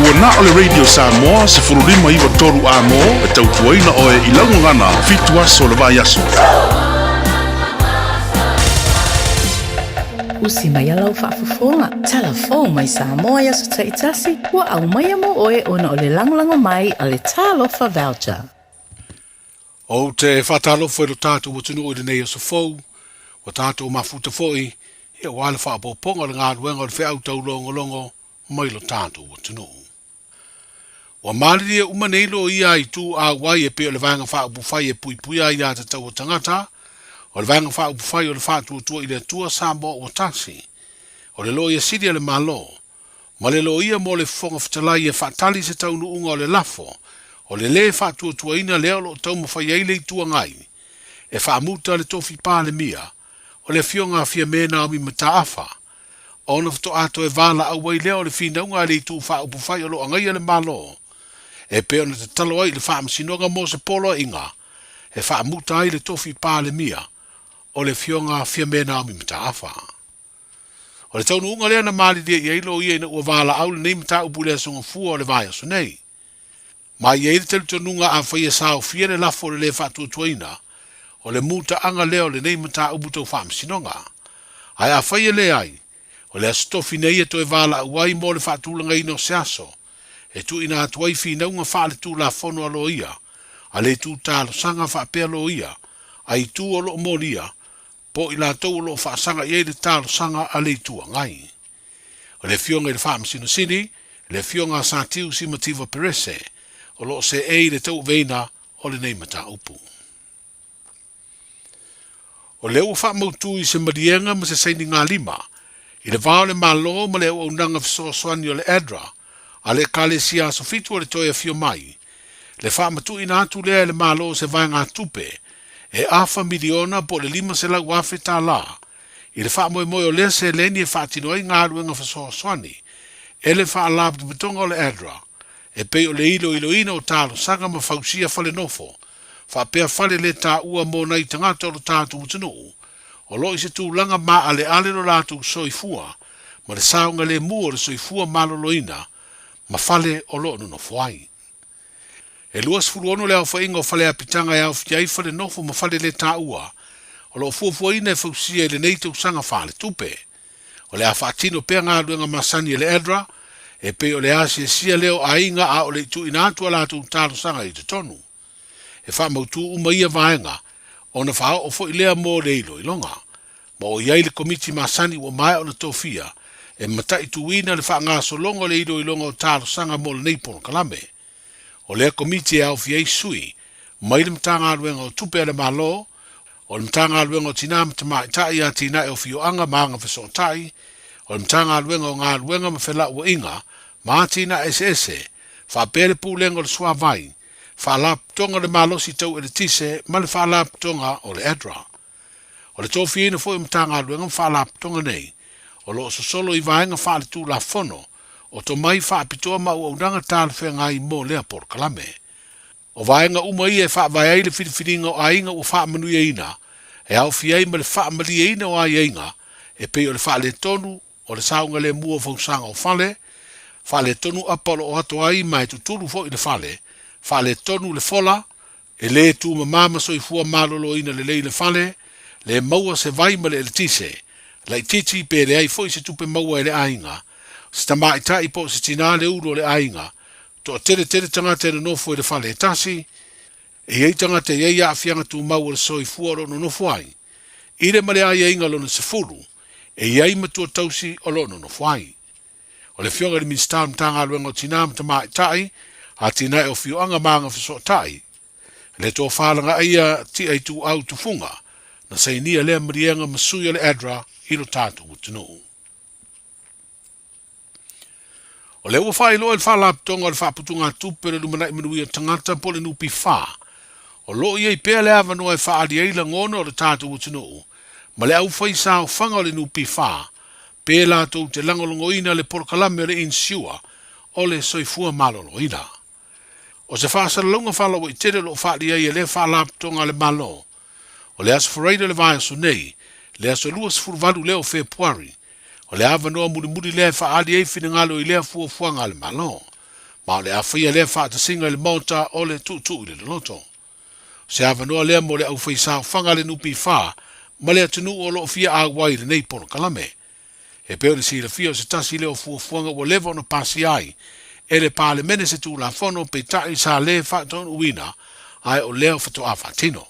Ua na o le Radio Samoa 1593 amo e tautuaina oe i lau gagana 7 aso o le vaiaso. Usi mai a lau faafofoga, Tala Fou mai Samoa i aso taitasi, ua aumaia mo oe ona o le lagolago mai a le Talofa Voucher. Ou te faatalofa i lo tatou atunuu i lenei aso fou, ua tatou mafuta foi, ia aua le faaopoopoga o le galuega o le feau taulogologo mai lo tatou atunuu. Ua malilie uma nei loia i itu auai e pei o le Vaega Faaupufai e Puipuia Aiatatau a Tagata, o le Vaega Faaupufai o le Faatuatua i le Atua Samoa Ua Tasi, o le Loia Sili a le Malo, ma le Loia mo le Fofoga Fetalai e faatali se taunuuga o le lafo o le lē faatuatuaina lea o lo o taumafai ai le Itu Agai e faamuta le tofi Palemia o le Afioga a Fiame Naomi Mataafa ona faatoa toe valaau ai lea o le finauga a le Itu Faaupufai o lo o agaia le Malo e pei ona tatalo ai i le Faamasinoga mo se poloaiga e faamuta ai le tofi Palemia o le Afioga a Fiame Naomi Mataafa. O le taunuuga lea na malilie i ai loia ina ua valaau lenei mataupu i le aso Gafua o le vaiaso nei. Ma i ai le talitonuga afai e saofia le lafo o le lē faatuatuaina, o le mutaaga lea o lenei mataupu tau faamasinoga. Ae afai e leai, o le aso tofi nei e toe valaau ai mo le faatulagaina o se aso e tuuina atu ai finauga faaletulafono a loia, a le itu talosaga faapea loia, a itu o lo o molia, po o i latou o lo o faasaga i ai le talosaga a le Itu Agai. O le Afioga i le Faamasino Sili, le Afioga a Satiu Simativa Perese, o lo o seei i le tauaveina o lenei mataupu. O lea ua faamautu i se maliega ma se sainigalima i le va o le Malo ma le auaunaga fesoasoani o le ADRA a le Ekalesia Aso Fitu o le Toe Afio Mai, le faamatuuina atu lea e le Malo o se vaegatupe e afa miliona po o le $500,000 i le faamoemoe o lea seleni e faatino ai galuega fesoasoani e le Faalapotopotoga o le ADRA e pei o le iloiloina o talosaga ma fausia fale nofo faapea fale le taua mo nai tagata o lo tatou atunuu o lo o i se tulaga maaleale lo latou soifua ma le saogalemu o le soifua maloloina ma fale o lo o nonofo ai. E 26 le aofaiga o fale apitaga e aofia ai fale nofo ma fale le taua o lo o fuafuaina e fausia i lenei tausaga faaletupe. O le a faatino pea galuega masani e le ADRA e pei o le asiasia lea o aiga a o le i tuuina atu a latou talosaga i totonu. E faamautu uma ia vaega ona faaoo foi lea mo le iloiloga. Ma o i ai le komiti masani ua maea ona tofia e mataituina le faagasologa o le iloiloga o talosaga mo lenei polokalame. O lea komiti e aofia ai sui mai le Matagaluega o Tupe a le Malo, o le Matagaluega o Tinā ma Tamaitai, Atinae o Afioaga ma Agafesootai, o le Matagaluega o Galuega ma Felauaiga ma Atinae Eseese, faapea le Pulega o le Suavai, Faalapotopotoga o le Malosi Tau Eletise ma le Faalapotopotoga o le ADRA. O le tofiaina foi o Matagaluega ma Faalapotopotoga nei, o lo o sosolo i vaega faaletulafono o tomai faapitoa ma auaunaga talafeagai mo lea polokalame. O vaega uma ia e faavae ai le filifiliga o aiga ua faamanuiaina, e aofia ai ma le faamalieina o aiaiga e pei o le faaletonu o le saogalemu o fausaga o fale, faaletonu apa o lo o ato ai ma e tutulu foi le fale, faaletonu le fola, e lē tumama ma soifua maloloina lelei le fale, lē maua se vai ma le eletise, laitiiti pe leai foi se tupe maua e le aiga, se tamaitai po o se tinā le ulu o le aiga, toatele tele tagata e nonofo i le fale e tasi, e i ai tagata e i ai aafiaga tumau o le soifua o lo o nonofo ai, i le ma le aiaiga lona 10, e i ai matua tausi o lo o nonofo ai. O le Afioga i le Minisita o le Matagaluega o Tinā ma Tamaitai, Atinae o Afioaga ma Agafesootai, le Tofa Lagaaia Tia Ituau Tufuga, na sainia lea maliega ma sui o le ADRA i lo tatou atunuu. O lea ua faailoa e le Faalapotopotoga o le Faaputugatupe o le Lumanai Manuia o Tagata po o le NPF, o lo o i ai pea le avanoa e faaali ai lagona o le tatou atunuu ma le aufaisaofaga o le NPF pe latou te lagolagoina le polokalame o le Insure o le Soifua Maloloina. O se faasalalauga faalauaitele o lo o faaalia ai e lea Faalapotopotoga a le Malo, o le Aso Faraile o le vaiaso nei, le aso 28 lea o Fepuari, o le avanoa mulimuli lea e faaali ai finagalo i lea fuafuaga a le Malo. Ma o le a faia lea faatasiga i le Maota o le Tuutuu i le Loloto. O se avanoa lea mo le aufaisaofaga a le NPF ma le atunuu o lo o fia auai i lenei polokalame. E pei ona silafia o se tasi lea o fuafuaga ua leva ona pasia ai e le Palemene se Tulafono peitai sa le faataunuuina ae o lea faatoa faatino.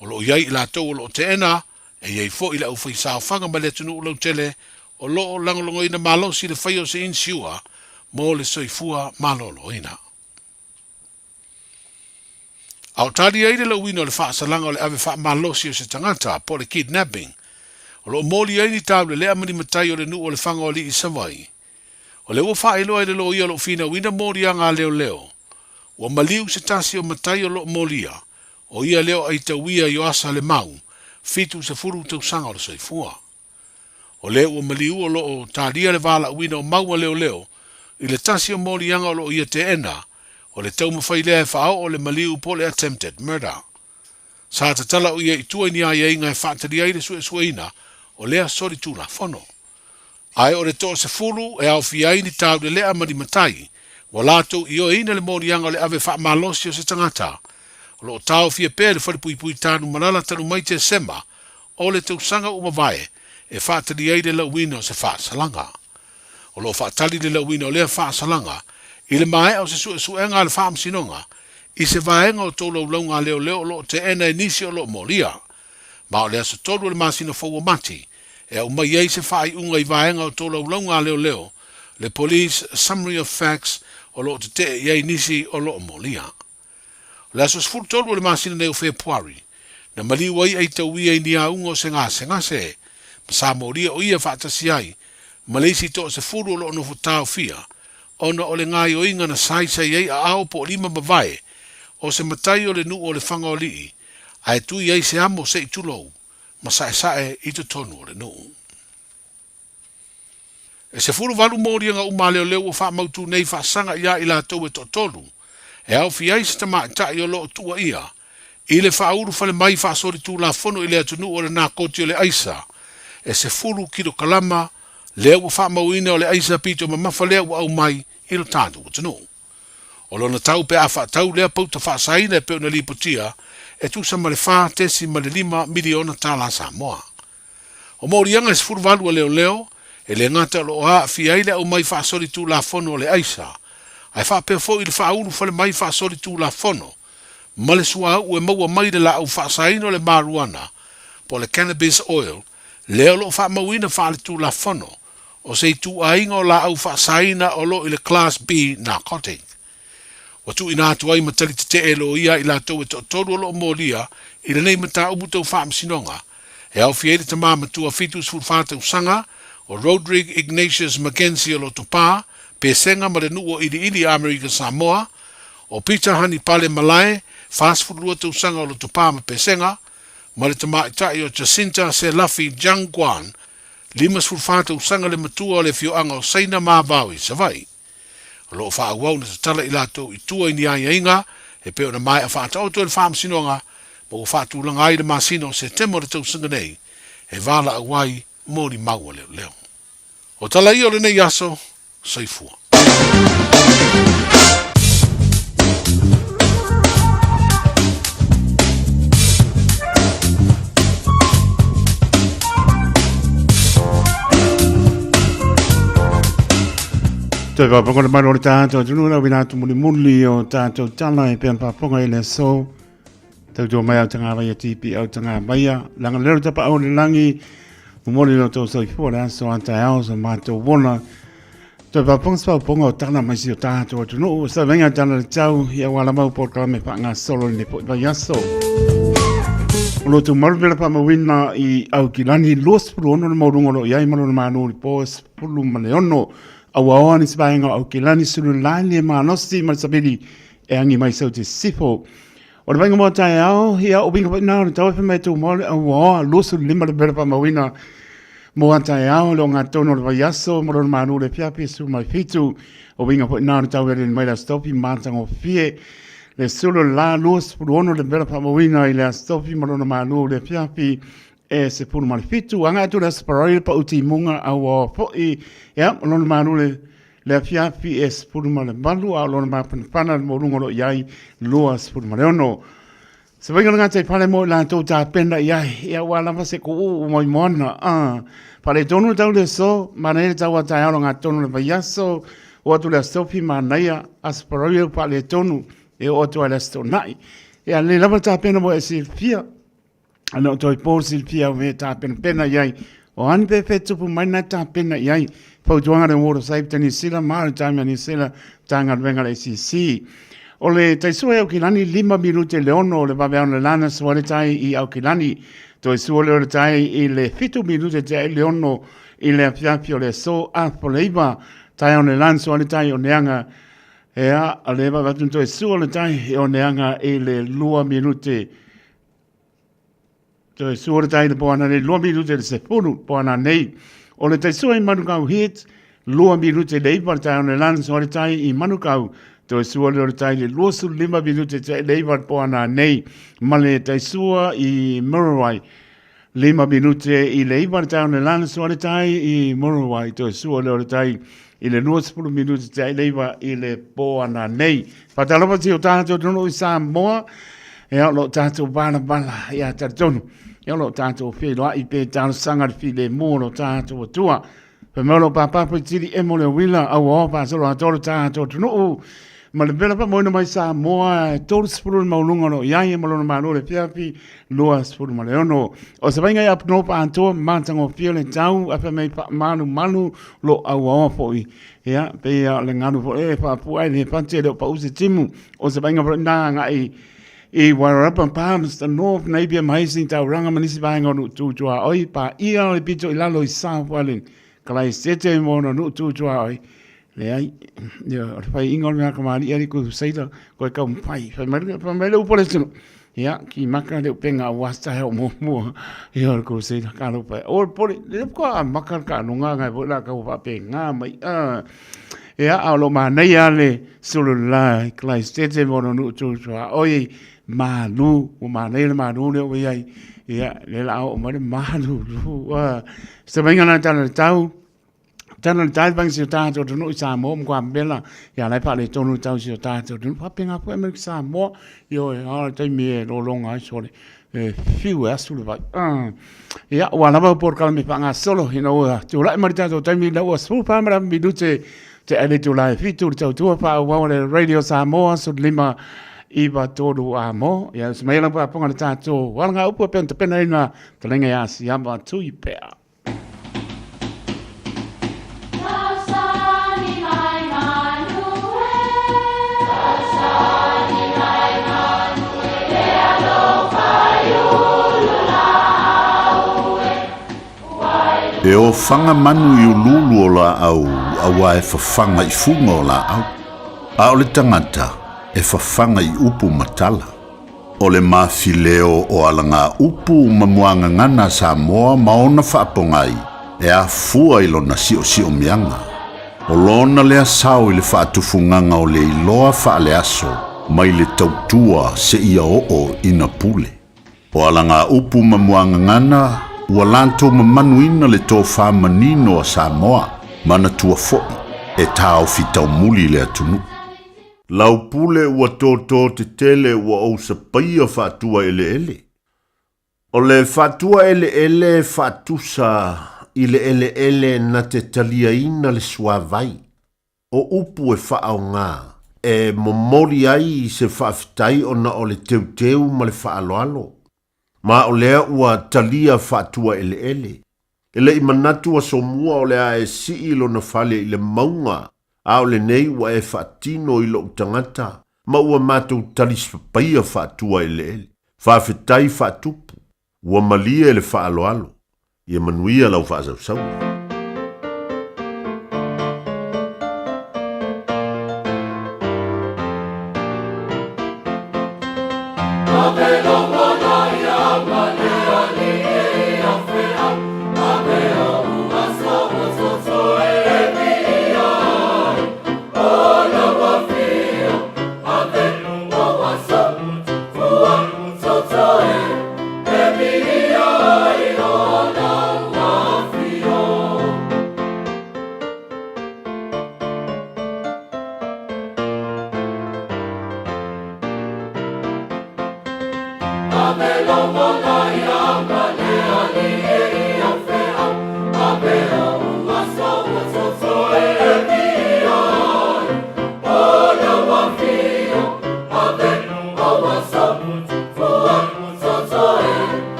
O lo o i ai i latou o lo o teena, e i ai foi le aufaisaofaga ma le atunuu lautele o lo o lagolagoina malosi le faia o se inisiua mo le soifua maloloina. A o tali ai le lauina o le faasalaga o le ave faamalosi o se tagata po o le kidnapping, o lo o moli ai ni taulelea ma ni matai o le nuu o Lefaga-o-Alii i Savaii. O lea ua faailoa e le loia o lo o finauina moliaga a leoleo, ua maliu se tasi o matai o lo o molia, o ia lea o Aitauia Ioasa Lemau, 70 tausaga o le soifua. O lea ua maliu o lo o talia le valaauina o mau a leoleo i le tasi o moliaga o lo o ia teena, o le taumafai lea e faaoo le maliu po o le attempted murder. Sa tatala o ia i tua i ni aiaiga e faatalia ai le suesueina o lea solitulafono. Ae o le toasefulu e aofia ai ni taulelea ma ni matai, ua latou ioeina le moliaga o le ave faamalosi o se tagata. O lo o taofia pea e le Falepuipui Tanumalala talu mai Tesema o le tausaga ua mavae e faatali ai le lauina o se faasalaga. O lo o faatali le lauina o lea faasalaga i le maea o se suesuega a le Faamasinoga i se vaega o tolaulauga a leoleo o lo o teena e nisi o lo o molia. Ma o le aso 3 o le masina fou o Mati e aumai ai se faaiuga i vaega o tolaulauga a leoleo, le Police Summary of Facts, o lo o tetee i ai nisi o lo o molia. O le aso 13 o le masina nei o Fepuari, na maliu ai Aitauia i ni auga o se gasegase, ma sa molia o ia faatasi ai ma le isi toasefulu o lo o nofo taofia, ona o le gaoioiga na saisai ai aao po o lima mavae o se matai o le nuu o Lefaga-o-Alii, ae tui ai se amo se i tulou ma saesae i totonu o le nuu. E 18 moliaga uma a leoleo ua faamautu nei faasaga iā i latou e toatolu, e aofia ai se tamaitai o lo o tuuaia i le faaulu fale mai faasolitulafono i le atunuu o le nakoti o le aisa e 10 kilokalama lea ua faamauina o le aisa pito mamafa lea ua aumai i lo tatou atunuu. O lona tau pe a faatau lea pauta faasaina e pei ona lipotia e tusa ma le $4.5 miliona tala Samoa. O moliaga e 18 a leoleo, e le gata o lo o aafia ai le aumai faasolitulafono o le aisa, ae faapea foi i le faaulu fale mai faasolitulafono ma le suauu e maua mai le laau faasaina o le marijuana po o le cannabis oil lea o lo o faamauina faaletulafono o se ituaiga o laau faasaina o lo o i le Class B narcotic. Ua tuuina atu ai ma tali tetee e loia i latou e toatolu o lo o molia i lenei mataupu tau faamasinoga, e aofia ai le tama matua 74 tausaga o Rodrigue Ignatius McKenzie o Lotopa, Pesega ma le nuu o Iliili i Amerika Samoa, o Peter Hanipale Malae, 42 tausaga o Lotopa ma Pesega, ma le tamaitai o Jacinta Selafi Jiangguan, 54 tausaga le matua o le afioaga o Saina ma Avao i Savaii. O lo o faaauau ona tatala i latou i tua i ni aiaiga e pei ona maea faataoto e le Faamasinoga ma ua faatulaga ai le masina o Setema o le tausaga nei e valaau ai mo ni mau a leoleo. O tala ia o lenei aso, soifua. Toe papaga le malo o le tātou atunuu lau ina atu mulimuli o tātou tala e pea papaga i le aso. Tautua mai au tanga vaia tipi au tanga vaia. Langa lero tapa au le langi. Momoli lo tau soifua le aso a taeao sa mātou wona. Toe papaga sa papaga o tala mai si o tātou atunuu. Sa venga tala le tau i au alamau polokalame faagasolo i le po i vai aso. O lo tu malu pela whaamauina i Aukilani, 26 le maualuga o lo o i ai ma lona malo i le po e 16. Auaoa nisi vaega o Aukilani, sulu le malosi ma le savili e agi mai sau te sifo. O le vaaiga mo taeao, ia o uiga foi na o le tau e mai tū mo le auaoa, 25 le pela whaamauina mo a taeao, le o ngā tono o le vaiaso, mo lona malo le fiafi su mai fitu. O uiga foi na o le tau e le mai la stofi mātagofie. Le sulu la 26 le pela whaamauina i le astofi ma lona malo le fiafi e 17. Anga atu le Aso Faraile pa uti munga auaoa foi, ia, mo lona malo le le afiafi e 18, a o lona mapanapana le maualuga o lo o i ai 26. Se vainga le gata i fale mo i latou tapena i ai, ia ua lava se kuuu mo i moana. Ah, faaletonu le tau le aso, manaia le tau a taeao le gatonu le vaiaso, o atu le Aso Tofi manaia, Aso Faraile ua faaletonu, e oo atu ai le Aso Toonai. Ia lelei lava le tapena mo e silafia, ana o toe po silafia au mea e tapenapena i ai. O a ni fefe tupu mai na e tapena i ai. Fautuaga le Water Safety New Zealand, Maritime New Zealand, Matagaluega a le ACC. O le taisua i Aukilani, 5 minute le 6 o le vaveao le lana sua le tai i Aukilani. Toe sua lea o le tai i le 7 minute tea i le 6 i le afiafi o le aso Afoleiva. Taeao le lana sua le tai o Neanga. Ea, le vave atu toe sua le tai o Neanga i le 2 minute. Toe sua le tai i le poana nei, 2 minute le 10 poana nei. O le tai sua i Manukau Heat, 2 minute le 9 le tai o le lana sua le tai i Manukau. Toe sua le o le tai le 25 minute te le 9 le poana nei. Ma le tai sua i Muriwai, 5 minute i le 9 le tai o le lana sua le tai i Muriwai. Toe sua le o le tai i le 20 minute te le 9 i le poana nei. Faatalofa si o tātou atunuu i Samoa, ia o lo o tātou balabala, ia talitonu, ia o lo o tātou feiloai pe talosaga le filemu o lo tātou Atua. Fai mai o lo o pāpā tili emo le uila, aua o faasolo atoa lo tātou atunuu. Ma le vela faamoina mai Samoa, e 30 le maualuga o lo o i ai e ma lona malo le afiafi, 26. O se vaiga i Apunopa atoa, matagofie le tau, afe mai faamalumalu lo auaoa foi. Ia, pei o le galu foi e faapua ai le fati e le o pau se timu. O se vaaiga foi lena agai i Wairarapa, Palmerston North, Napier ma Hastings, Tauranga ma nisi vaega o nuu tu tuaoi, paia o le pito i lalo i South Island, Kalaisete ma ona nuu tu tuaoi. Leai, ia, o le faiinga o le mea kamali'i alii Kuruseila, koe taumafai. Fai mai, fai mai le upu a le atunuu, ia, ki maka le upenga aua se taeao muamua, ia o le Kuruseila, talofa e. O le pole, le faatoa amata le taaloga nai foi la tau faapena mai. Ah, ia, a o lo o manaia le sulu la i Kalaisete ma ona nuu tu tuaoi, malu, ua manaia le malu lea ua i ai. Ia, lea la a oo mai le malulu. Ah, se vaaiga la tala le tau, Tana le tai vangi si o tātou atunuu i Samoa ma Kwamela, ia lai faaletonu le tau si o tātou atunuu. Faapena foi Amerika Samoa, ioe, a o le taimi e lologa ai sole, e fiu e asu le vai. Ia, ua lava le polokalame faagasolo ina ua tulai mai le tatou taimi ina ua 14 ma le minute te ai le itula e 7 le tautua faaauau a le Radio Samoa 15 9 3 a mo. Ia, usi mai lau faafofoga le tatou alagaupu e pei ona tapenaina fetalaiga ia Siama Tuipea. E ofaga manu i uluulu o laau auā e fafaga i fuga o laau, a o le tagata e fafaga i upu ma tala. O le mafileo o alagaupu ma muagagana a Samoa ma ona faapogai e afua i lona siosiomiaga. O lona lea sao i le faatufugaga o le iloa faaleaso mai le tautua seia oo ina pule. O alagaupu ma muagagana ua latou mamanuina le tofa manino a Samoa, manatua foi e taofi taumuli le atunuu. Lau pule ua tōtō tetele ua ou sapaia faatua eleele. O le faatua eleele e faatusa i le eleele na te taliaina le suavai. O upu e faaaoga e momoli ai se faafetai ona o le teuteu ma le faaaloalo. Ma o lea ua talia faatua eleele. E le i manatu aso mua o le a e sii lona fale i le mauga, a o lenei ua e faatino i lou tagata, ma ua matou talisapaia faatua eleele. Faafetai faatupu. Ua malie le faaaloalo. Ia manuia lau faasausauga.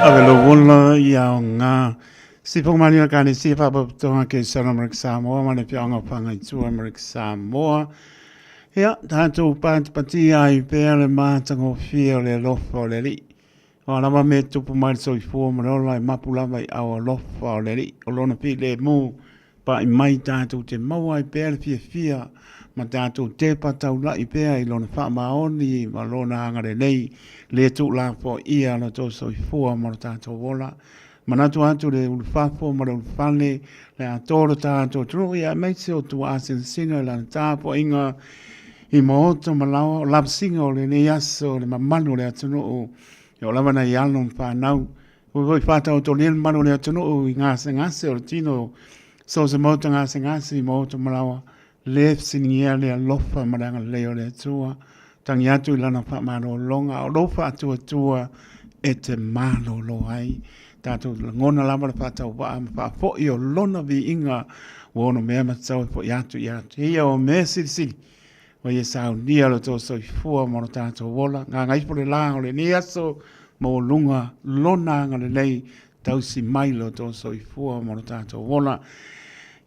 Ave lou ola ia aoga Sifoga Manuia Ekalesia Faapotopotoga Kerisano Amerika Samoa ma le Afioaga o Fagaitua Amerika Samoa. Ia, tatou patipatia ai pea le matagofie o le alofa o le Alii. O a lava mea e tupu mai le soifua ma le ola e mapu lava i ao alofa o le Alii. O lona filemu Pa'i mai tatou te maua ai pea le fiafia ma tatou tepa taula'i pea i Lona faamaoni ma Lona agalelei le tuulafoaia lo tou soifua ma lo tatou ola. Manatu atu le ulufafo ma le ulufale, le atoa o lo tatou atunuu ia aemaise o tuaasinasina i lana tapuaiga i maota ma laoa o lavasiga o lenei aso le mamalu o le atunuu e oo lava nai alo ma fanau Ua foi faataotolia le mamalu o le atunuu i gasegase o le tino, so o se maota gasegase i maota malaoa, le fesiligia le alofa ma le agalelei o le Atua. Tagi atu i lana faamalologa, a o lou faatuatua e te malolo ai. Tatou lagona lava le faatauvaa ma faafoi o lona viiga ua onomea ma tatau e foi atu ia te ia o mea silisili. Ua ia saunia lo outou soifua ma lo tatou ola. Gagaifo le la o lenei aso, maualuga lona agalelei, tausi mai lo outou soifua ma lo tatou ola.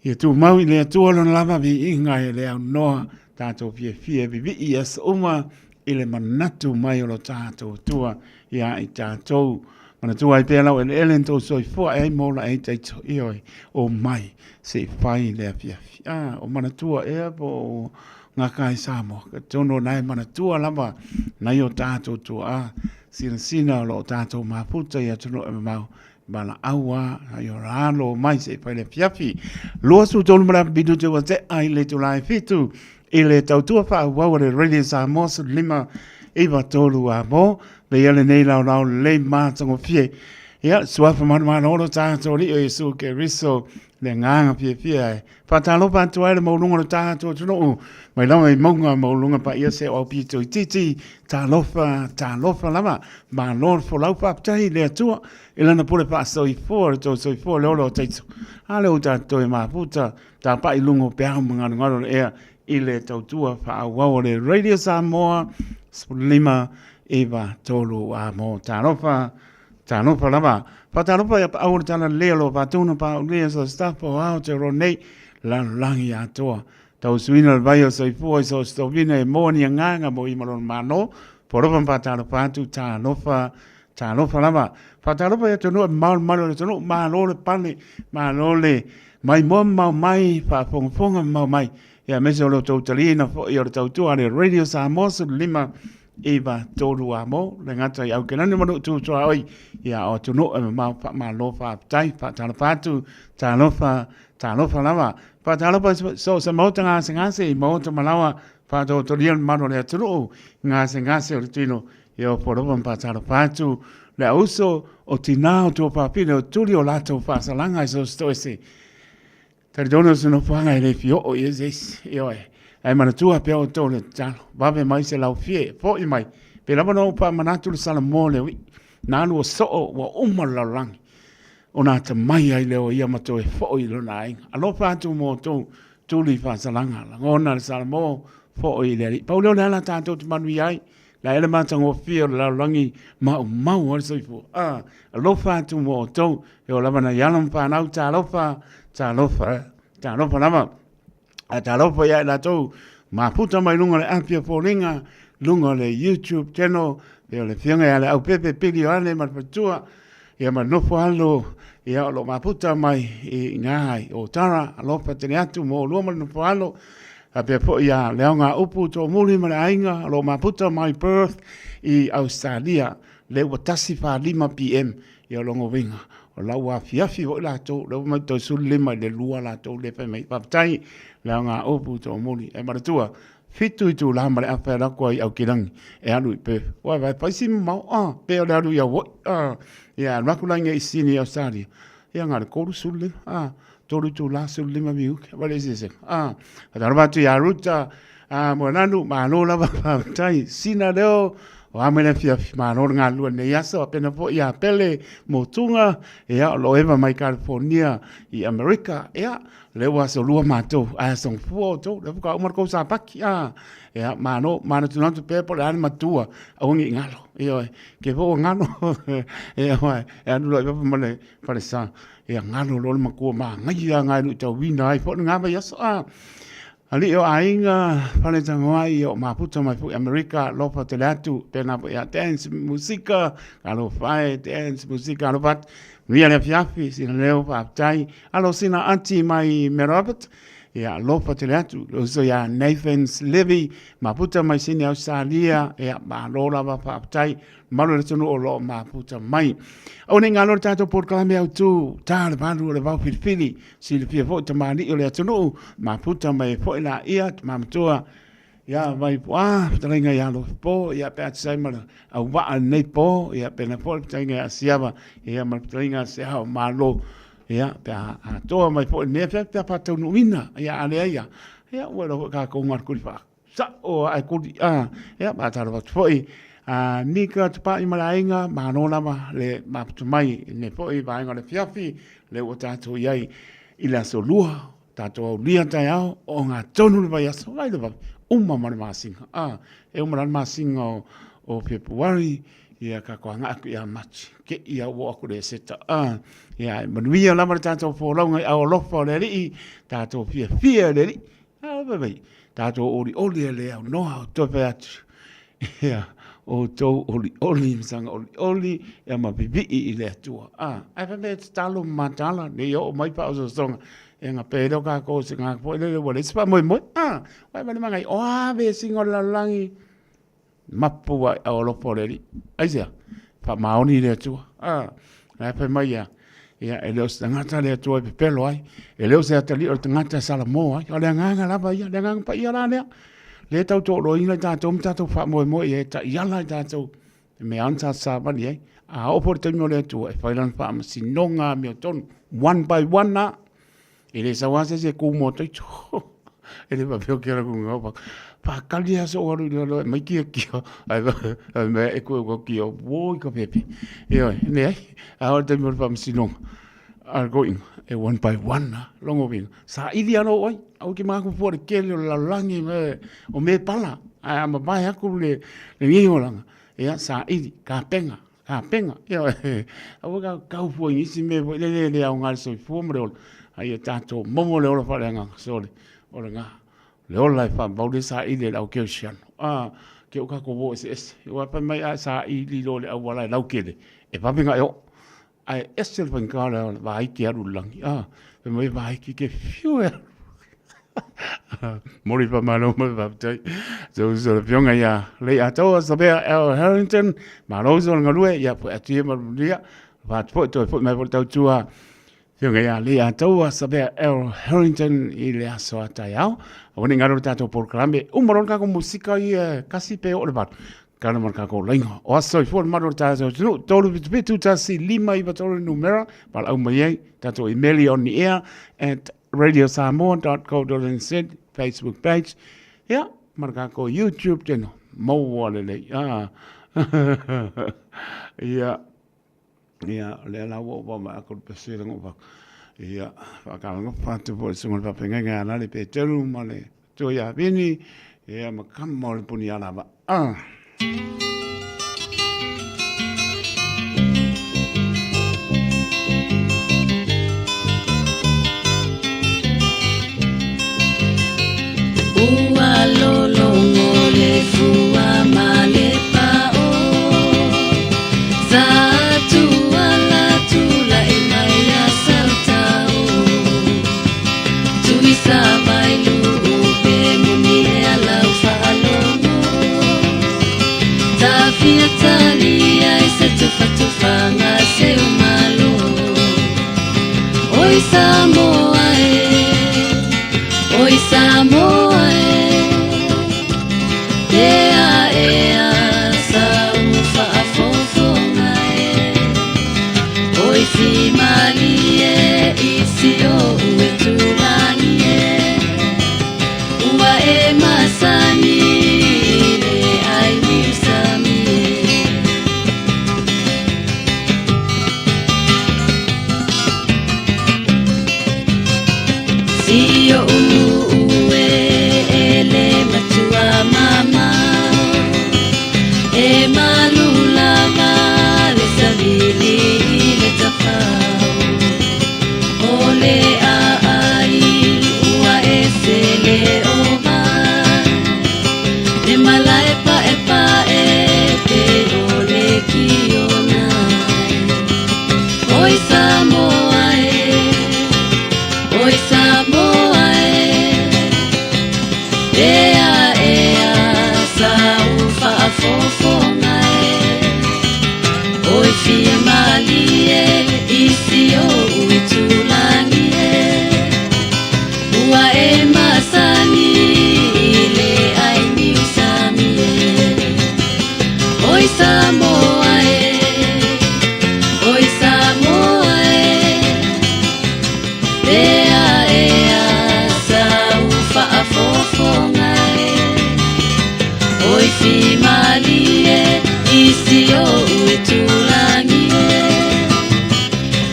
Ia tumau i le Atua lona lava viiga e le aunoa, tatou fiafia e vivii i aso uma i le manatu mai o lo tatou Atua ia i tatou. Manatua ai pea lau eleele na tou soifua e ai ma ola ai taito, ioe, o mai se i fai le afiafi. Ah, o manatua ea po o ngaka i Samoa. Ka tono na e manatua lava nai o tātou tuaa, sinasina o lo o tātou mafuta i atunuu e mamao, valaau a nai o ralo mai se i fai le afiafi. 23 ma le minute ua tea i le itula e 7 i le tautua faaauau a le Radio Samoa 15 9 3 a mo, veia lenei laolao lelei matagofie. Ia, suafa malumalolo tatou Alii o Iesu Keriso, le agaga fiafia e faatalofa atu ai le maualuga o le tatou atunuu, mai lava i mauga maualuga paia se o aupito itiiti, talofa, talofa lava, malo le folau, faafetai i le Atua i lana pule faasoifua, le tou soifua le ola o taito, a lea ua tatou toe mafuta, tapai i luga o peau ma galugalu o le ea i le tautua faaauau a le Radio Samoa 15 9 3 a mo talofa talofa lava. Faatalofa ia paau o le tala lelei o lo faatonu paaulia so staff o Aotearoa nei lalolagi atoa. Tausuina le vai o soifua i so o se tovina e moa ni agaga mo i ma lona Malo. Polofa ma faatalofa atu, talofa, talofa lava. Faatalofa i atunuu e mamao le mamalu o le atunuu, malo le pale, malo le maimoa mamao mai, faafogafoga mamao mai. Ia aemaise o lo outou taliaina foi o le tautua a le Radio Samoa 15 9 3 a mo le gata i Aukelani ma Nuu Tuaoi ia o atunuu e mamao faamalo faafetai faatalofa atu talofa talofa lava faatalofa so o se maota gasegase i maota malaoa faatotolia le mamalu o le atunuu gasegase o le tino ia o polofa ma faatalofa atu le auso o tinā o tuafafine o tuli o latou faasalaga i so o se toese Talitonu o se nofoaga e le fia oo i ai se isi, ioe. Ae manatua pea outou le tatalo, vave mai se laufie, fo'i mai. Pe lava na ou faamanatu le Salamo le ui'i, na alu o soo ua uma le lalolagi, ona atamai ai lea o ia ma toe fo'i i lona aiga. Alofa atu mo outou tuli faasalaga, lagona le Salamo, fo'i i le Alii. Pau lea o le ala tatou te manuia ai, La e le matagofie o le lalolagi maumau ai le soifua. Ah, alofa atu mo outou, e oo lava nai alo ma fanau, talofa, talofa, talofa lava. A talofa ia i latou mafuta mai luga o le api o foliga, luga o le YouTube channel, pe o le afioga ia le Aupepe Pili Ioane ma le faletua, ia ma le nofo alo, ia o lo o mafuta mai i ina i Otara, alofa tele atu mo oulua ma le nofo alo, faapea foi ia Leaoga Upu Toomuli ma le aiga o lo o mafuta mai Perth i Ausetalia, lea ua 1:45 PM, ia o lona uiga, o la ua afiafi foi latou, lea ua mai toe 15 i le 2 latou lea e fai mai. Faafetai Leaoga Upu Toomuli. E manatua, 7 itula ma le afa e alu atu ai i Aukilagi e alu i Perth. Ua vaai fai si mamao, ah, pe o le alu i Hawaii, ah, ia alu atu la i Sydney i Australia, ia na o le 35, ah, 3 itula 15 minute, vaai le eseesega, ah. Faatalofa atu ia Ruta, ah, Moananu, malo lava faafetai. Sina leo O a mai le afiafi, malo le galulue i lenei aso, faapena foi ia Pele Motuga, ia, o lo o eva mai California i Amerika, ia, lea ua asolua matou, ae aso gafua outou, lea faatoa uma le tou sapati, a, ia, malo, manatunatu pea po o le a le matua, aua ne i galo, ioe, te foi ua galo, ia, aua e alu loa i fafo ma le falesa, ia galo loa le matua, manaia lava e luitauina ai foi lena vaiaso, a. Alii o aiga, Faletagoai o mafuta mai foi Amerika, alofa tele atu, tēnā foi ia dance musika, alofa e dance musika, alofa atu. Manuia le afiafi, sina leo faafetai. Alo sina auntie mai Mary Robert, ia alofa tele atu. Le uso ia Nathan's Levy, mafuta mai Sini Australia, ia malo lava faafetai. Malu le atunuu o lo o mafuta mai. Aua ne i galo le tatou polokalame autu, ta le valu o le vao filifili, silafia foi tamalii o le atunuu, mafuta mai ai foi laia, tama matua, ia Vaipuā, fetalaiga ia Alofipo, ia pe a tusa ai ma le auvaa i lenei po, ia pena foi le fetalaiga ia Siava, ia ma le fetalaiga a Seao Malo, ia pe a atoa mai foi i lenei afiafi pe a faataunuuina, ia a leai ia, ia ua iloa foi tatou galukuli faa Sao ae kuli a ia faatalofa atu foi a Nika Tupai ma le aiga, malo lava le mafuta mai i lenei foi vaega o le afiafi, lea ua tatou i ai i le aso lua, tatou aulia taeao o ogatotonu le vaiaso, vai le vave, uma ma le masina, a e uma la le masina o Fepuari, ia tatou agai atu ia Mati, te i a ua oo atu le Eseta, a ia e manuia lava le tatou folauga i ao alofa o le Alii, tatou fiafia i le Alii. A fai mai, tatou olioli e le aunoa o toe fai atu. Ia, outou olioli ma saga olioli, ia ma vivii i le Atua. A, ae fai mai e tatalo ma matala, ne i oo mai faaosoosoga, ia na pe lea o tatou se tagata foi lele ua leai se faamoemoe. A, fai mai le magai, o a vesiga o le lalolagi? Mapu ai au alofa o le Alii. Aisea? Faamaoni le Atua. Ah, la fai mai ia, ia e le o se tagata le Atua e pepelo ai, e le o se atalii o le tagata e salamo ai. O le agaga lava ia, le agaga paia la lea. Le tau tooloina i tatou ma tatou faamoemoe i ai, e taiala i tatou e mea ana sa savali ai. A oo foi le taimi o le Atua e fai lana faamasinoga amiotonu, one by one lava. E le sau lava se isi e ku mo toito. E le faapea o ke ala ku ngau pa. Whakali a so aru i lalo e mai kia kia. Ai ai mea e koe ko kia wo i ka pepe. E oi, ne ai. A o te mo whamsinonga. A ko inga, e one by one na, longo winga. Sa ili ano oi, au ki maku fua le kele o le lalolagi me, o me pala. Ai ama vai aku le, le ngiholanga. Ia, sa ili, ka penga. Kapenga, ioe, aua ka kau fua i nisi mea foi lele e le aoga i le soifua ma le ola, a ia tatou maua le ola faaleagaga, sole, o lena, le ola e faamau lea e saili e le au kerisiano. A, ke o tatou o eseese, aua fai mai a e saili loa i le auala e lautele, e vave ona e oo, ae ese le faigata o le vaiti e alu i le lagi, a, fai mai e vaiti e te fiu e alu. Mori whamalo mai faafetai. So so le fionga ia lei atoa Savea L Harrington, malo so le galue ia foi atu ia malulia. Fa foi toi foi mai foi tautua. Fionga ia lei atoa Savea L Harrington i le aso a taiao. Aua ne i galo le tatou polokalame. Uma loa le tatou musika ia kasi pe oo le valu. Kala ma le tatou laina. O aso soifua le malu o le tatou atunuu. 377 1 5 9 3 le numera. Valaau mai ai tatou email on the air at radiosamoa.co.nz Facebook page. Ia, ma le tatou YouTube channel. Maua lelei. Ah. Ia, ia, lea la ua ou vaavaai atu i le pesela na ou vaai. Ia, faatalofa atu foi i le susuga i le faafeagaiga ia Lale Peteru ma le Matua ia Vini, ia ma kama o le Punialava. Ah. Ua lologo le fua ma le pao Sa tuala tulai mai a Sautao Tuisa mai lupe muni e alau faalogo Tafia tali ai se tufatufaga seu malo Oi Samoa e, oi Samoa e Ea ea sau faafofoga e Oi fimalie i si ou itulagi e Ua e masani i le ai niusami e.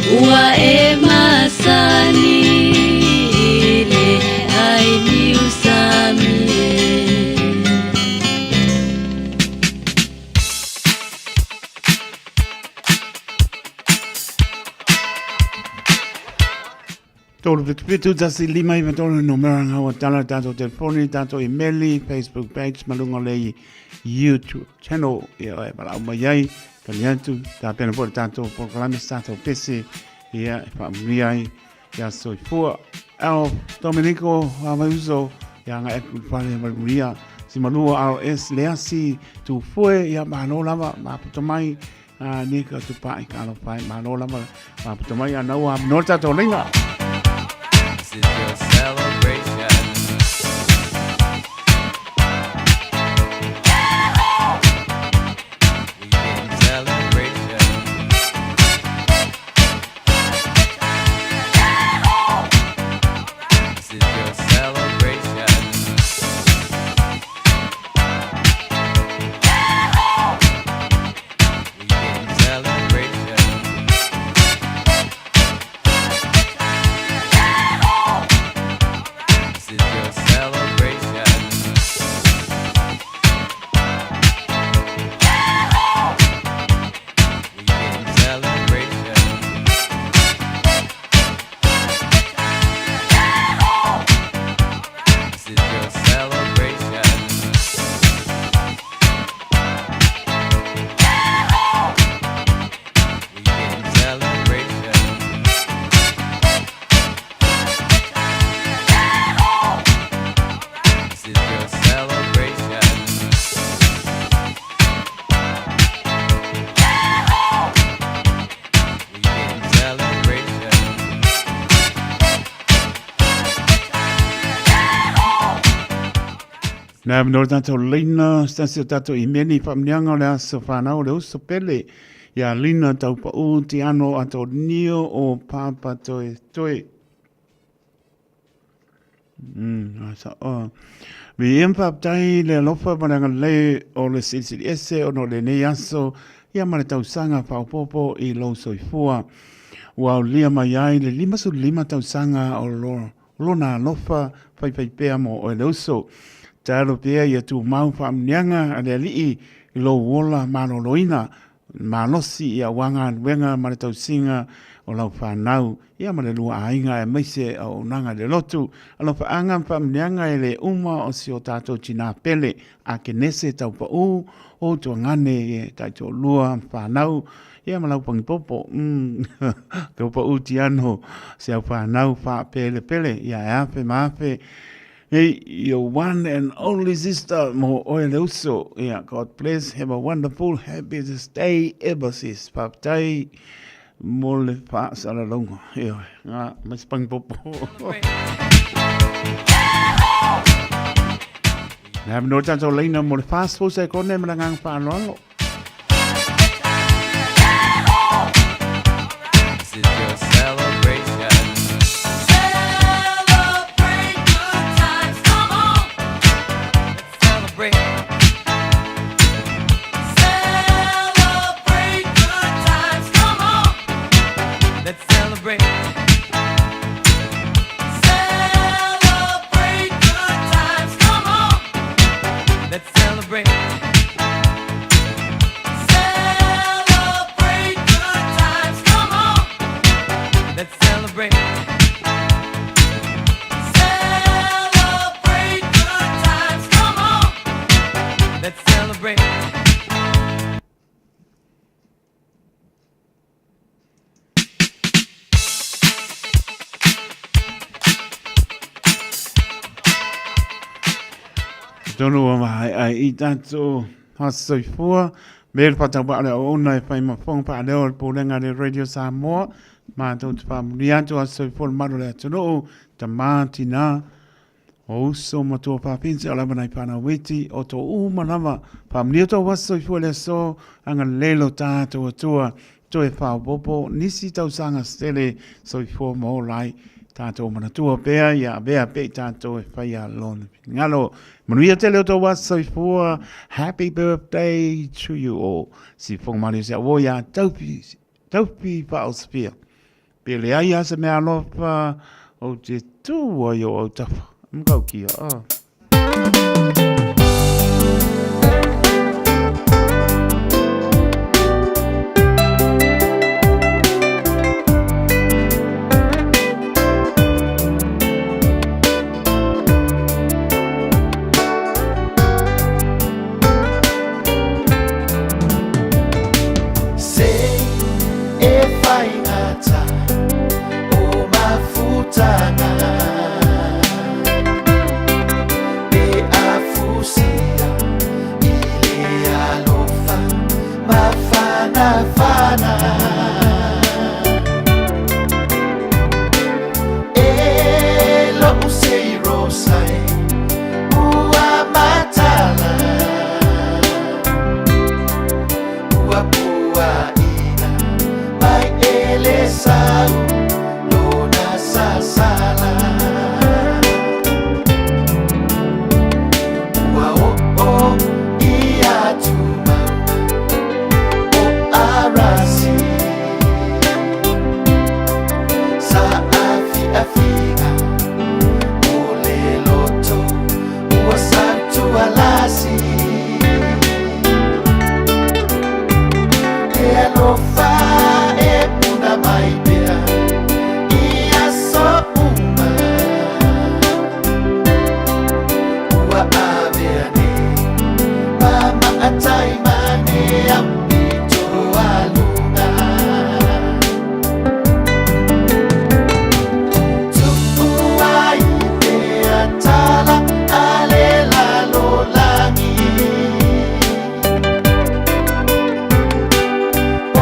Ua e masani i le ʻai niu sami e. 377 1 5 3 numera ngā wa tala tātou telefoni, tātou imeli, Facebook page, ma lunga le YouTube channel, ia e palau mai ai, tali atu, tā pena po tātou programas, tātou pese, ia e whaamuria ai, ia soifua. Ao Dominico Amauso, ia nga e whare maruria, si malua RS Leasi, tu fue, ia malo lava, maputa mai, A ne ka tu pa i ka alo pai malo lava ma puta mai ana ua no tātou lenga. This is your celebration. Weekend celebration. This is your celebration. Nā no tātou leina, stasi o tātou i meni whamnianga o le aso whanau o le uso pele. Ia lina tau pa u te ano a tō nio o pāpā toe toe. Sa o. Mi em whaptai le alofa ma le angalei o le silisili ese o no lenei aso ia ma le tausaga faaopoopo i lou soifua. Ua aulia mai ai le 55 tausaga o lo lona alofa faifaipea mo oe le uso. Talo pea ia tumau faamuniaga a le Alii i lou ola maloloina malosi i aua galuega ma le tausiga o lau fanau, ia ma le lua aiga aemaise auaunaga i le lotu. Alofaaga ma faamanuiaga e le uma o si o tatou tinā pele, Akenese Taupaū, o Tuagane e taitoalua ma fanau, ia ma lau pagipopo, mm, Taupaū Tiano, si au fanau faapelepele, ia e afe ma afe, Hey, your one and only sister mo oe le uso. Yeah, God bless, have a wonderful, happy day ever sis. Faafetai mo le faasalalauga. Ioe, ngā, mai se pangipopo. Le avanoa tātou leina mo le fast full sekone ma le agaga faaaloalo. This is your celebration. Celebrate good times, come on. Let's celebrate. Celebrate good times, come on. Let's celebrate. Celebrate good times, come on. Let's celebrate. Celebrate good times, come on. Let's celebrate. Celebrate good times, come on. Let's celebrate. Tonu o mahae ai i tātou hasoifua, me le whatawa ale o ona e whai mafonga pa aleo le pōlenga le Radio Samoa, mātou te whamuri atu hasoifua le maru le atunuu, ta mātina, o uso matua pāpinti o lava nei whanau witi, o tō uma lava, whamuri o tō hasoifua le aso, anga lelo tātou atua, Toe whaopopo nisi tausaga stele soifua ma ola ai tatou manatua pea ia avea pea i tatou e whai a lona finagalo. Manuia tele o tō wā soifua. Happy birthday to you all. Si whangamari o se awo ia taupi, taupi whaosofia. Pe leai lava se mea alofa, ou te tū ai o autafa. Matautia, ah. Se e whaingata o mafutanga Pe afusia i le alofa mafanafana E lo'u sei rosa e ua matala Ua puaina mai e le sau lona sasala Ua oo i atumauga o Arasi Sa afiafiga o le loto ua sautualasi E alofa e puna mai pea i aso uma Ua avea nei ma maatai mane aupito a luga Tu'u ai pea tala a le lalolagi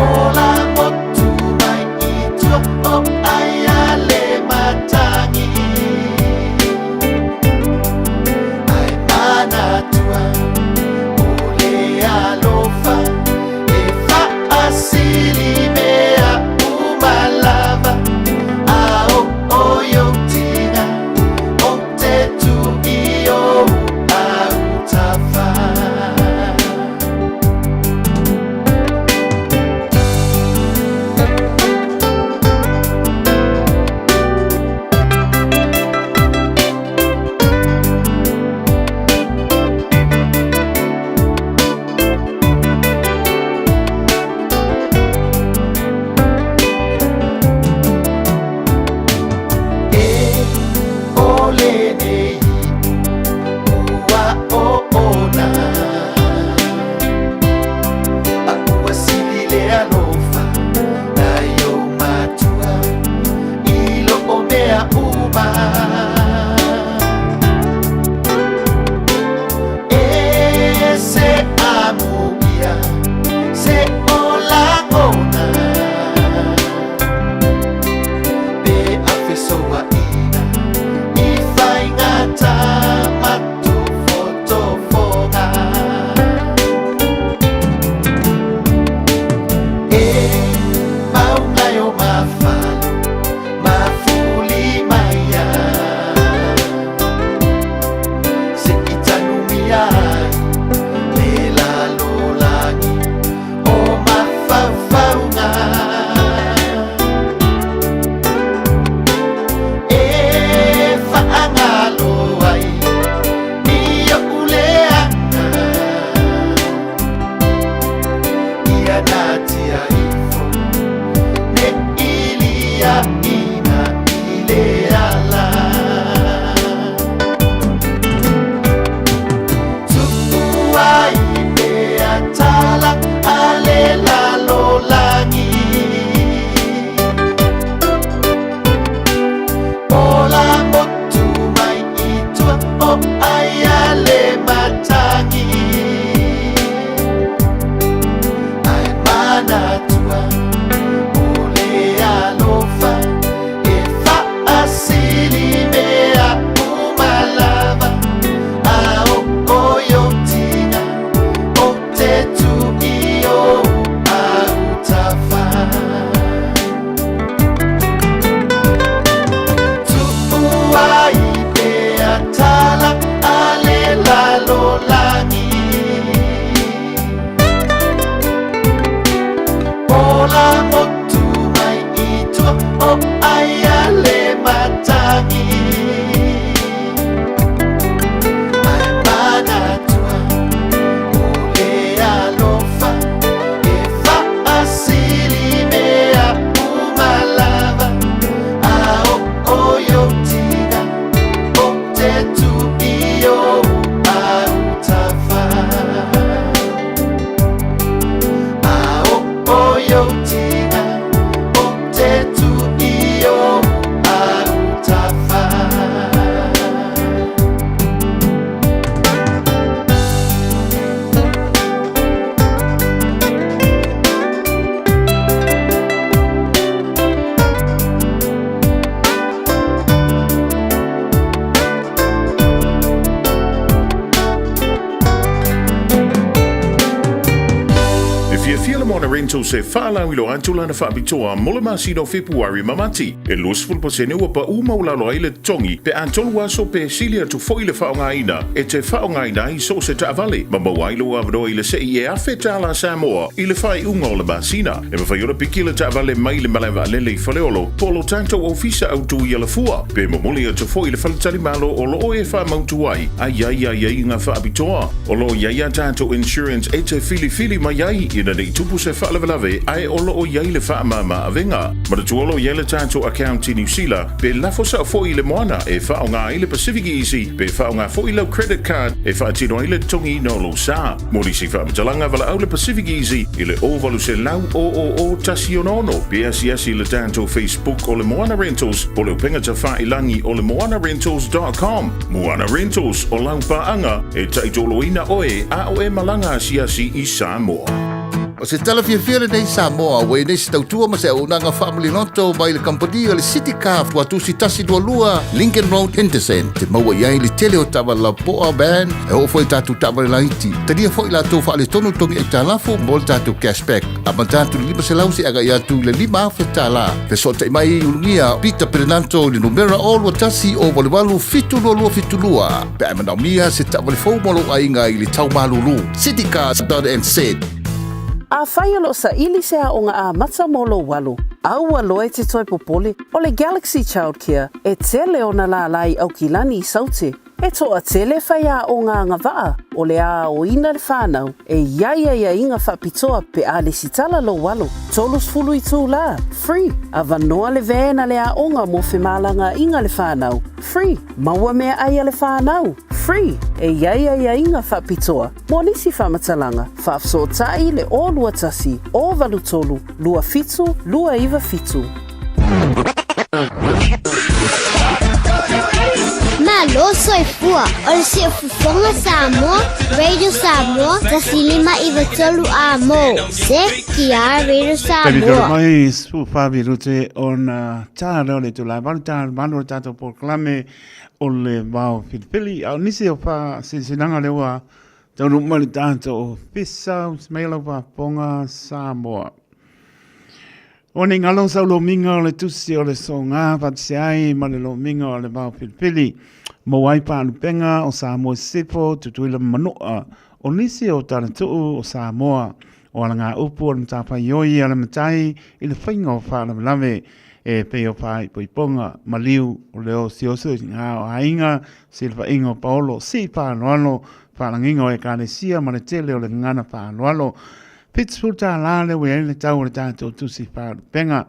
Ola motu mai i tua o ai a le matagi Ae manatua o le alofa e faasili mea uma lava A o i ou tina ou te tu i ou autafa. E ole nei ua oona A ua sili le alofa nai ou matua i lo o mea uma E se amuia se o lagona Pe afesoaina i faigata ma tofotofoga E mauga e o mafalu mafulimaia Se i tanumia ai le lalolagi o mafaufauga E faagalo ai i o'u leaga Ia natia ifo ne i liaina i le ala Tu'u ai pea tala a le lalolagi Ola motu mai i tua o ai a le matagi Ae manatua o le alofa o ai a le matagi Ae manatua o le alofa e faasili mea uma lava A o o i ou tina o te tu i ou autafa A o o i ou tina o te tu i ou autafa. E fiafia le Moana Rentals e faalauiloa atu lana faapitoa mo le masina o Fepuari ma Mati. E 20% ua pau maualalo ai le totogi pe a tolu aso pe sili atu foi le faaaogaina e te faaaogaina ai so o se taavale ma maua ai lou avanoa i le sei e $1,000 Samoa i le faaiuga o le masina. E mafai ona piki le taavale mai le malae vaalele i Faleolo po o lo tatou ofisa autu i Alafua pe momoli atu foi i le faletalimalo o lo o e faamautu ai a i ai aiaiga faapitoa. O lo o i ai a tatou insurance e te filifili mai ai ina ne i tupu se faalavelave ae o lo o i ai le faamama avega. Manatua o lo o i ai le tatou account i Niu Sila pe lafo sao foi i le moana e faaaoga ai le Pacific Easy pe faaaoga foi lau credit card e faatino ai le totogiina o lou sa. Mo nisi faamatalaga, valaau le Pacific Easy i le 0800 000 166 pe asiasi i le tatou Facebook o le Moana Rentals po o le upega tafailangi o le moanarentals.com. Moana Rentals, o lau paaga e taitoloina oe a o e malaga asiasi i Samoa. O se tala fiafia lenei Samoa ua i nei se tautua ma se auaunaga faamaliloto mai le kamupani o le City Car Tuatusi 122 Lincoln Road Henderson. Te maua i ai le tele o taavale lapoa van e oo foi i tatou taavale laiti. Talia foi latou faaletonu togi aitalafu mo le tatou cashback. Amata atu i le 500 seia agai atu i le 5,000 tala. Fesootai mai i Ulugia Peter Perenanto i le numera 021 088 72272 pe a e manaomia se taavale fou mo lou aiga i le tau malulu. Citycars.nz. Afai o lo o saili se aoga amata mo lou alo, aua loa e te toe popole, o le Galaxy Childcare e tele ona lālā i Aukilani i Saute. E toatele faiaoga agavaa o le a aoina le whanau e i ai aiaiga faapitoa pe a lesitala lou alo. 30 itulā, free, avanoa le van a le aoga mo femalagaaiga le whanau, free, maua meaai a le whanau, free, e i ai aiaiga faapitoa mo nisi faamatalaga, faafesootai le 021 083 27 297. Malo soifua o le siufofoga Samoa, Radio Samoa, 105 93 amo. CKR Radio Taimi tolu Samoa. mai, su whavi rute o na tā reo le tūlai valu tā valu o tātou polokalame o le vao whiliwhili. A o nisi o wha sisilanga le ua taunu mai le tātou o Fisa, mai lau whaponga Samoa. O nei ngalo sau lomiga o le tusi o le soga faatasi ai ma le lomiga o le vao filifili. Maua ai paalupega o Samoa i Sisifo, Tutuila ma Manua. O nisi o talatuu o Samoa, o alagaupu o le matafaioi a le matai i le faiga o faalavelave e pei o faaipoipoga, maliu, o le osiosi o iga o aiga, silafaiga o paolo, sii faaaloalo, faalagiga o ekalesia ma le tele o le gagana faaaloalo. $70 lea ua i ai le tau o le tatou tusi faalupega.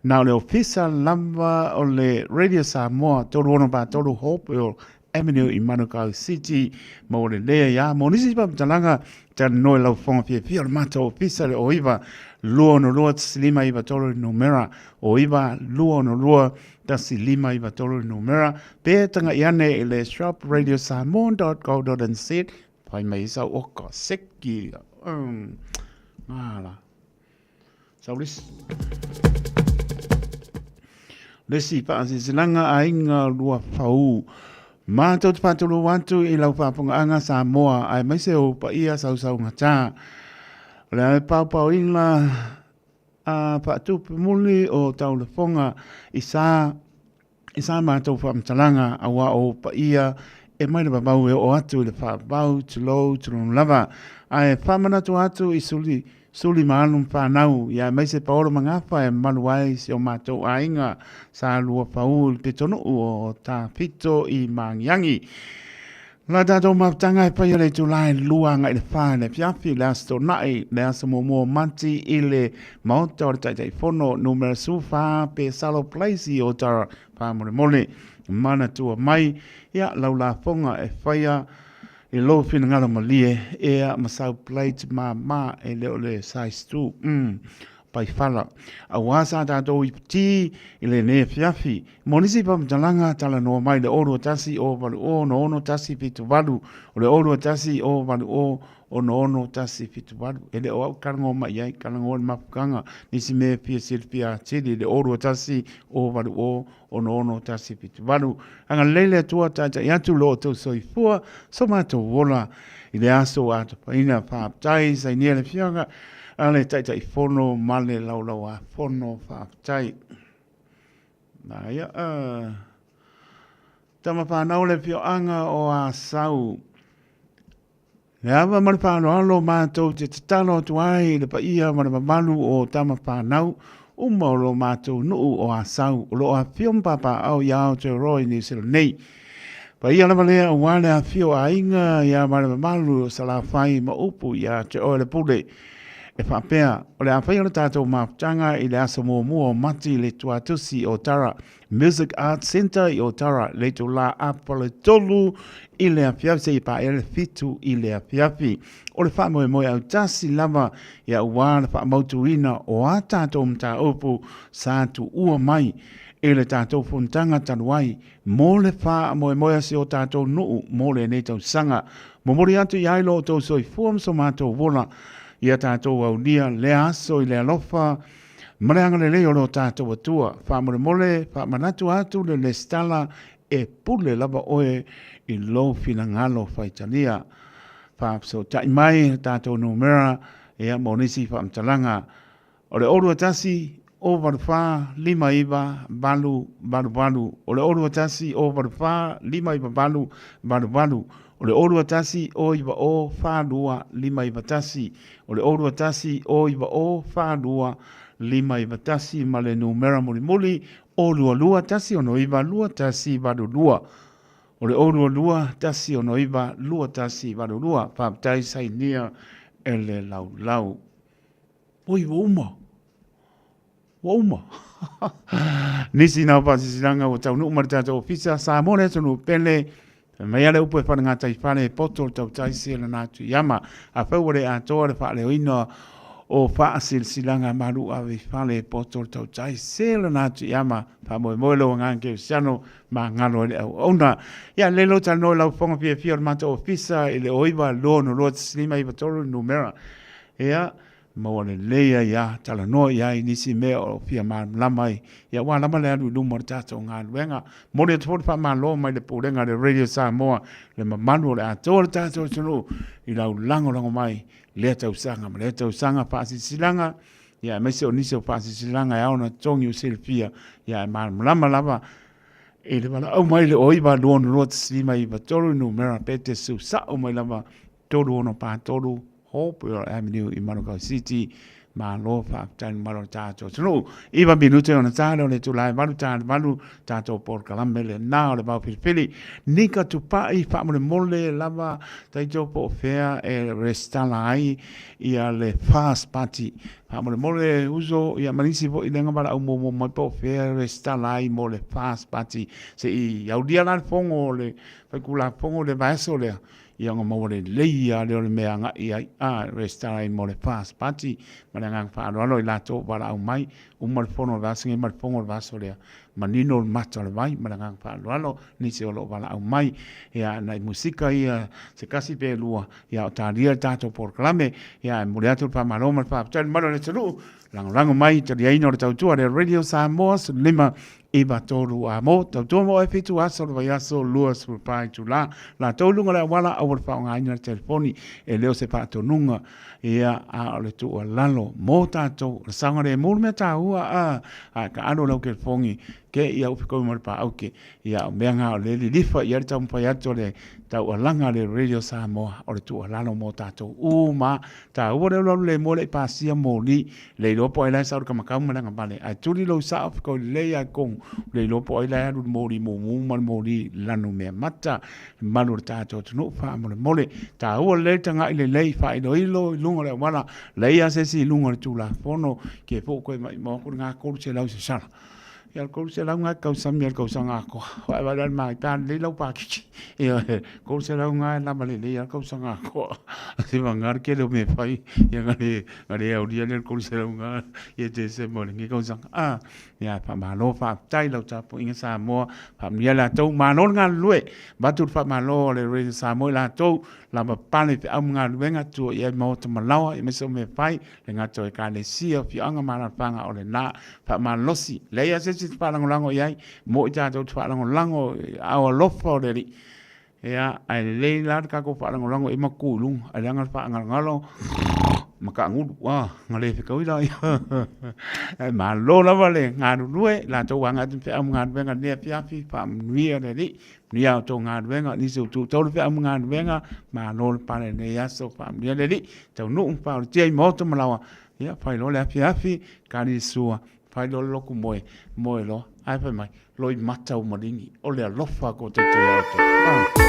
Na o le ofisa lava o le Radio Samoa 3643 Hopewell Avenue i Manukau City ma ua lelei ai lava. Mo nisi faamatalaga, talanoa i lau fofoga fiafia o le matou ofisa le 09 262 1593 le numera, 09 262 1593 le numera, pe tagai ane i le shopradiosamoa.co.nz Fai mai sau oka seki. Ngā la. Sau lesi. Lesi whaasisilaga aiga lua fau. Mātou te whātoro atu i lau whāpungaaga Samoa ai maise o paia sausaugata. O le ai paopaoina a whaatupu muli o Taulafonga i sa I sa mātou whaamatalaga aua o paia e mai le vavau e oo atu i le whaavau, tulou, tulou lava. Ae whaamanatu atu i suli, Suli ma alu ma fanau, ia aemaise Paolo ma Gafa e mamalu ai si o matou aiga sa lua pau i le pitonuu o Tafito i Magiagi. La tatou mafutaga e faia le itula e 2 agai le 4 i le afiafi, le Aso Toonai, le aso muamua o Mati i le Maota o le Taitaifono numera 14 Pesalo Place i Otara. Faamolemole, manatua mai, ia lau lafoga e faia I lou finagalo malie, ea ma sau plate māmā e le o le size 2, paifala. Auā sa tatou ipiti i lenei afiafi. Mo nisi faamatalaga, talanoa mai i le 021 080 6178, o le 021 080 6178. E le o au talanoa mai i ai, talanoa i le mafutaga, nisi mea e fia silafia atili i le 021 080 66178. Agalelei le Atua taitai atu lo outou soifua so matou ola i le aso ua atapaina. Faafetai sainia le afioga a le Taitaifono ma le Laulauafono. Faafetai. Na ia, tama whanau le afioaga o Asau. Le ava ma le faaaloalo matou te tatalo atu ai i le paia ma le mamalu o tama fanau uma o lo matou nuu o Asau o lo o afifio ma papaaao i Aotearoa i Niu Sila nei. Paia lava lea aua le afifio o aiga ia ma le mamalu o Salafai ma upu ia te oe le Pule. E faapea, o le a faia le tatou mafutaga i le aso muamua o Mati i le Tuatusi o Tara Music Arts Centre i Otara, le itulā Aperila 3 i le afiafi seia paea le 7 i le afiafi. O le faamoemoe autasi lava ia aua le faamautuina o a tatou mataupu sa tuua mai i le tatou fonotaga talu ai mo le faamoemoe a si o tatou nuu mo lenei tausaga. Momoli atu i ai lo outou soifua ma so matou ola ia tatou aulia lea aso i le alofa Ma le agalelei o lo tatou Atua, faamolemole, faamanatu atu le lesitala e pule lava oe i lou finagalo faitalia. Faafesootai mai le tatou numera ia mo nisi faamatalaga. O le 021 084 59 888. O le 021 084 59 888. O le 021 090 42 591. O le 021 090 42 591 ma le numera mulimuli 022 169 2182. O le 022 169 2182. Faafetai sainia e le laulau. Oi, ua uma. Ua uma. Nisi na o faasilasilaga ua taunuu mai le tatou ofisa, Samoa le atunuu pele, fai mai a le upu e falegata i fale e poto le tautai se lana atu i ama. Afai ua le atoa le faaleoina o faasilasilaga malu ave i fale e poto le tautai se lana atu i ama. Faamoemoe lou agaga kerisiano magalo ai le auauna. Ia lele o talanoa i lau fofoga fiafia o le matou ofisa i le 09 262 593 le numera. Ia, maua lelei ai a talanoa i ai nisi mea o fia malamalama ai, ia aua lava le alu i luma o le tatou galuega. Momoli atu foi le faamalo mai le Pulega a le Radio Samoa, le mamalu o le atoa o le tatou atunuu i lau lagolago mai lea tausaga ma lea tausaga faasilasilaga, ia aemaise o nisi o faasilasilaga e ao ona totogi ua silafia, ia e malamalama lava i le valaau mai le 09 2 2 1 5 9 3 numera pe te susao mai lava 3643 Hopewell Avenue i Manukau City. Malo faafetai le mamalu o le tatou atunuu. 9 minute ona ta lea o le itula e 8 ta le 8 tatou polokalame lena o le vao filifili. Nika Tupai faamolemole lava taito po o fea e resitala ai ia le FAST Party. Faamolemole uso ia ma nisi foi lenga valaau muamua mai po o fea e resitala ai mo le FAST Party. Se i aulia la le fono o le faitulafono le vaiaso lea Ia ona maua lelei lava lea o le mea e agai i ai, a resitala ai mo le FAST Party. Ma le agaga faaaloalo i latou o valaau mai, uma le fono o le vaiaso nei ma le fono o le vaiaso lea, manino le mata o le vai ma le agaga faaaloalo nisi o lo o valaau mai. Ia, nai musika ia se tasi pe lua, ia o talia le tatou polokalame. Ia, e momoli atu le faamalo ma le faafetai i le mamalu o le atunuu, lagolago mai i taliaina o le tautua a le Radio Samoa 15. 9 3 a mo, tautua mo e 7 aso o le vaiaso 24 itulā. Latou i luga o le auala, aua le faaaogaina le telefoni, e le o se faatonuga, ia, a o le tuualalo mo tatou, o le saogalemu le mea taua, a, a e taalo i lau telefoni, ke ia ufi koe ma le paauke, Ia, o mea na o lea e lilifa i ai le taumafai atu o le taualaga a le Radio Samoa, o le tuualalo mo tatou uma. Taua le alualu le moe le i pasia moli, le iloa po o ai la e sau le kamakau ma le agavale, ae tuli lou sao fekoi lelei lava i totonu, le iloa po o ai la e alu i le moli mumu ma le moli lanumeamata. Le mamalu o le tatou atunuu, faamolemole, taua lelei le tagai lelei, faailoilo i luga o le auala, leai lava se isi i luga o le Tulafono, ke po o toe maimau atu le ga 300 se sala. Ia le 300 nga e tausami ai le tausaga atoa. Vaai vaai la le maita lelei lau pakiki. Ia 300 nga e lava lelei a le tausaga atoa. Se vagana le tele o mea e fai ia na le na le aulia lea le 300 nga ia Tesema o lenei tausaga. Ah, ia faamalo faafetai lau tapuaiga Samoa, faamanuia latou, malo le galulue. Avatu le faamalo a le Radio Samoa i latou lava pale i feau ma galuega tua i ai maota malaoa aemaise o mea fai le gata o Ekalesia, afioaga ma alaalafaga o lena faamalosi. Leai lava se isi e faalagolago i ai, mo'i tatou te faalagolago i aao alofa o le Alii. Ia, ae lelei la le tatou faalagolago i ai ma tu i luga, ae leaga le faagalogalo ma taagulu, ah, na le fetaui la. Ae malo lava le galulue, latou agai atu i feau ma galuega i lenei afiafi, faamanuia le Alii. Manuia a outou galuega, nisi o tuu taulu feau ma galuega, malo le pale i lenei aso, faamanuia le Alii, taunuu ma faaolatia i maota ma laoa, ia fai loa le afiafi, kali le sua, fai loa le lotu moe, moe loa, ae fai mai, loimata ua maligi, o le alofa ko te toe a outou. Ah.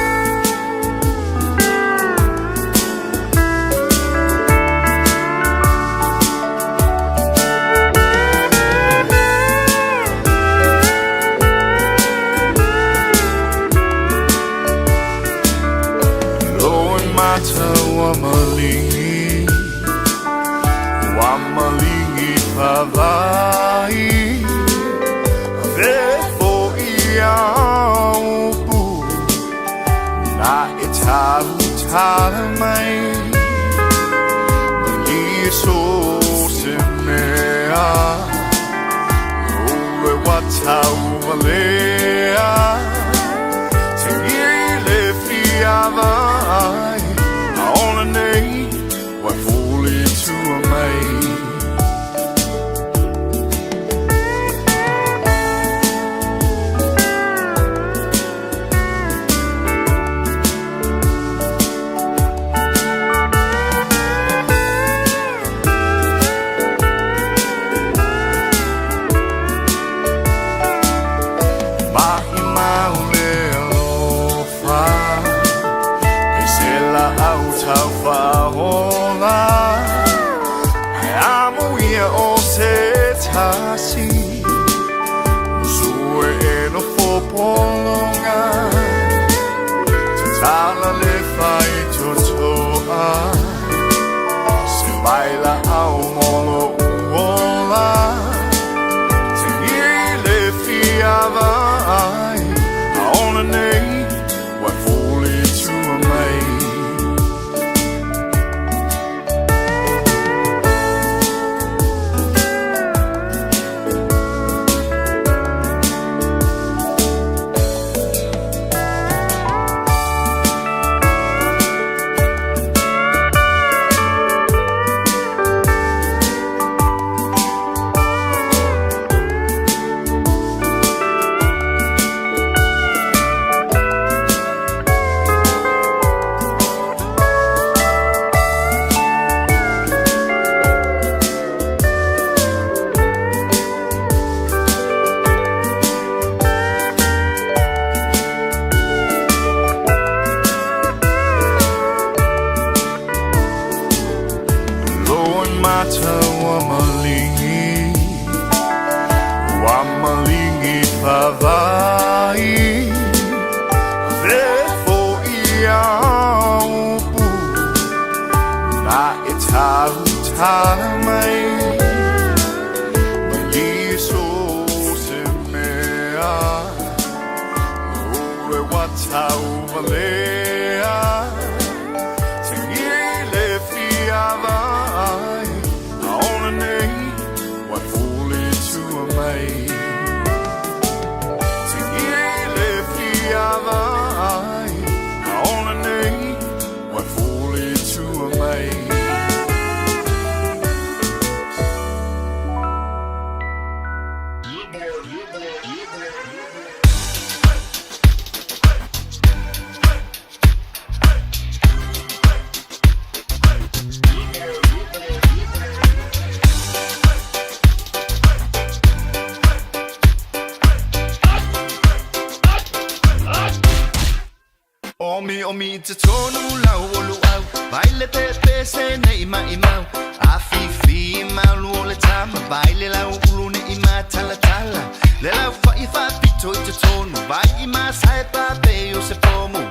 Omiomi i totonu lau o luau Vai le pepese nei maimau Afifi malu o le tama Vai le lau ulu nei matalatala Le lau whai whapito i totonu Vai i masae pape o se pomu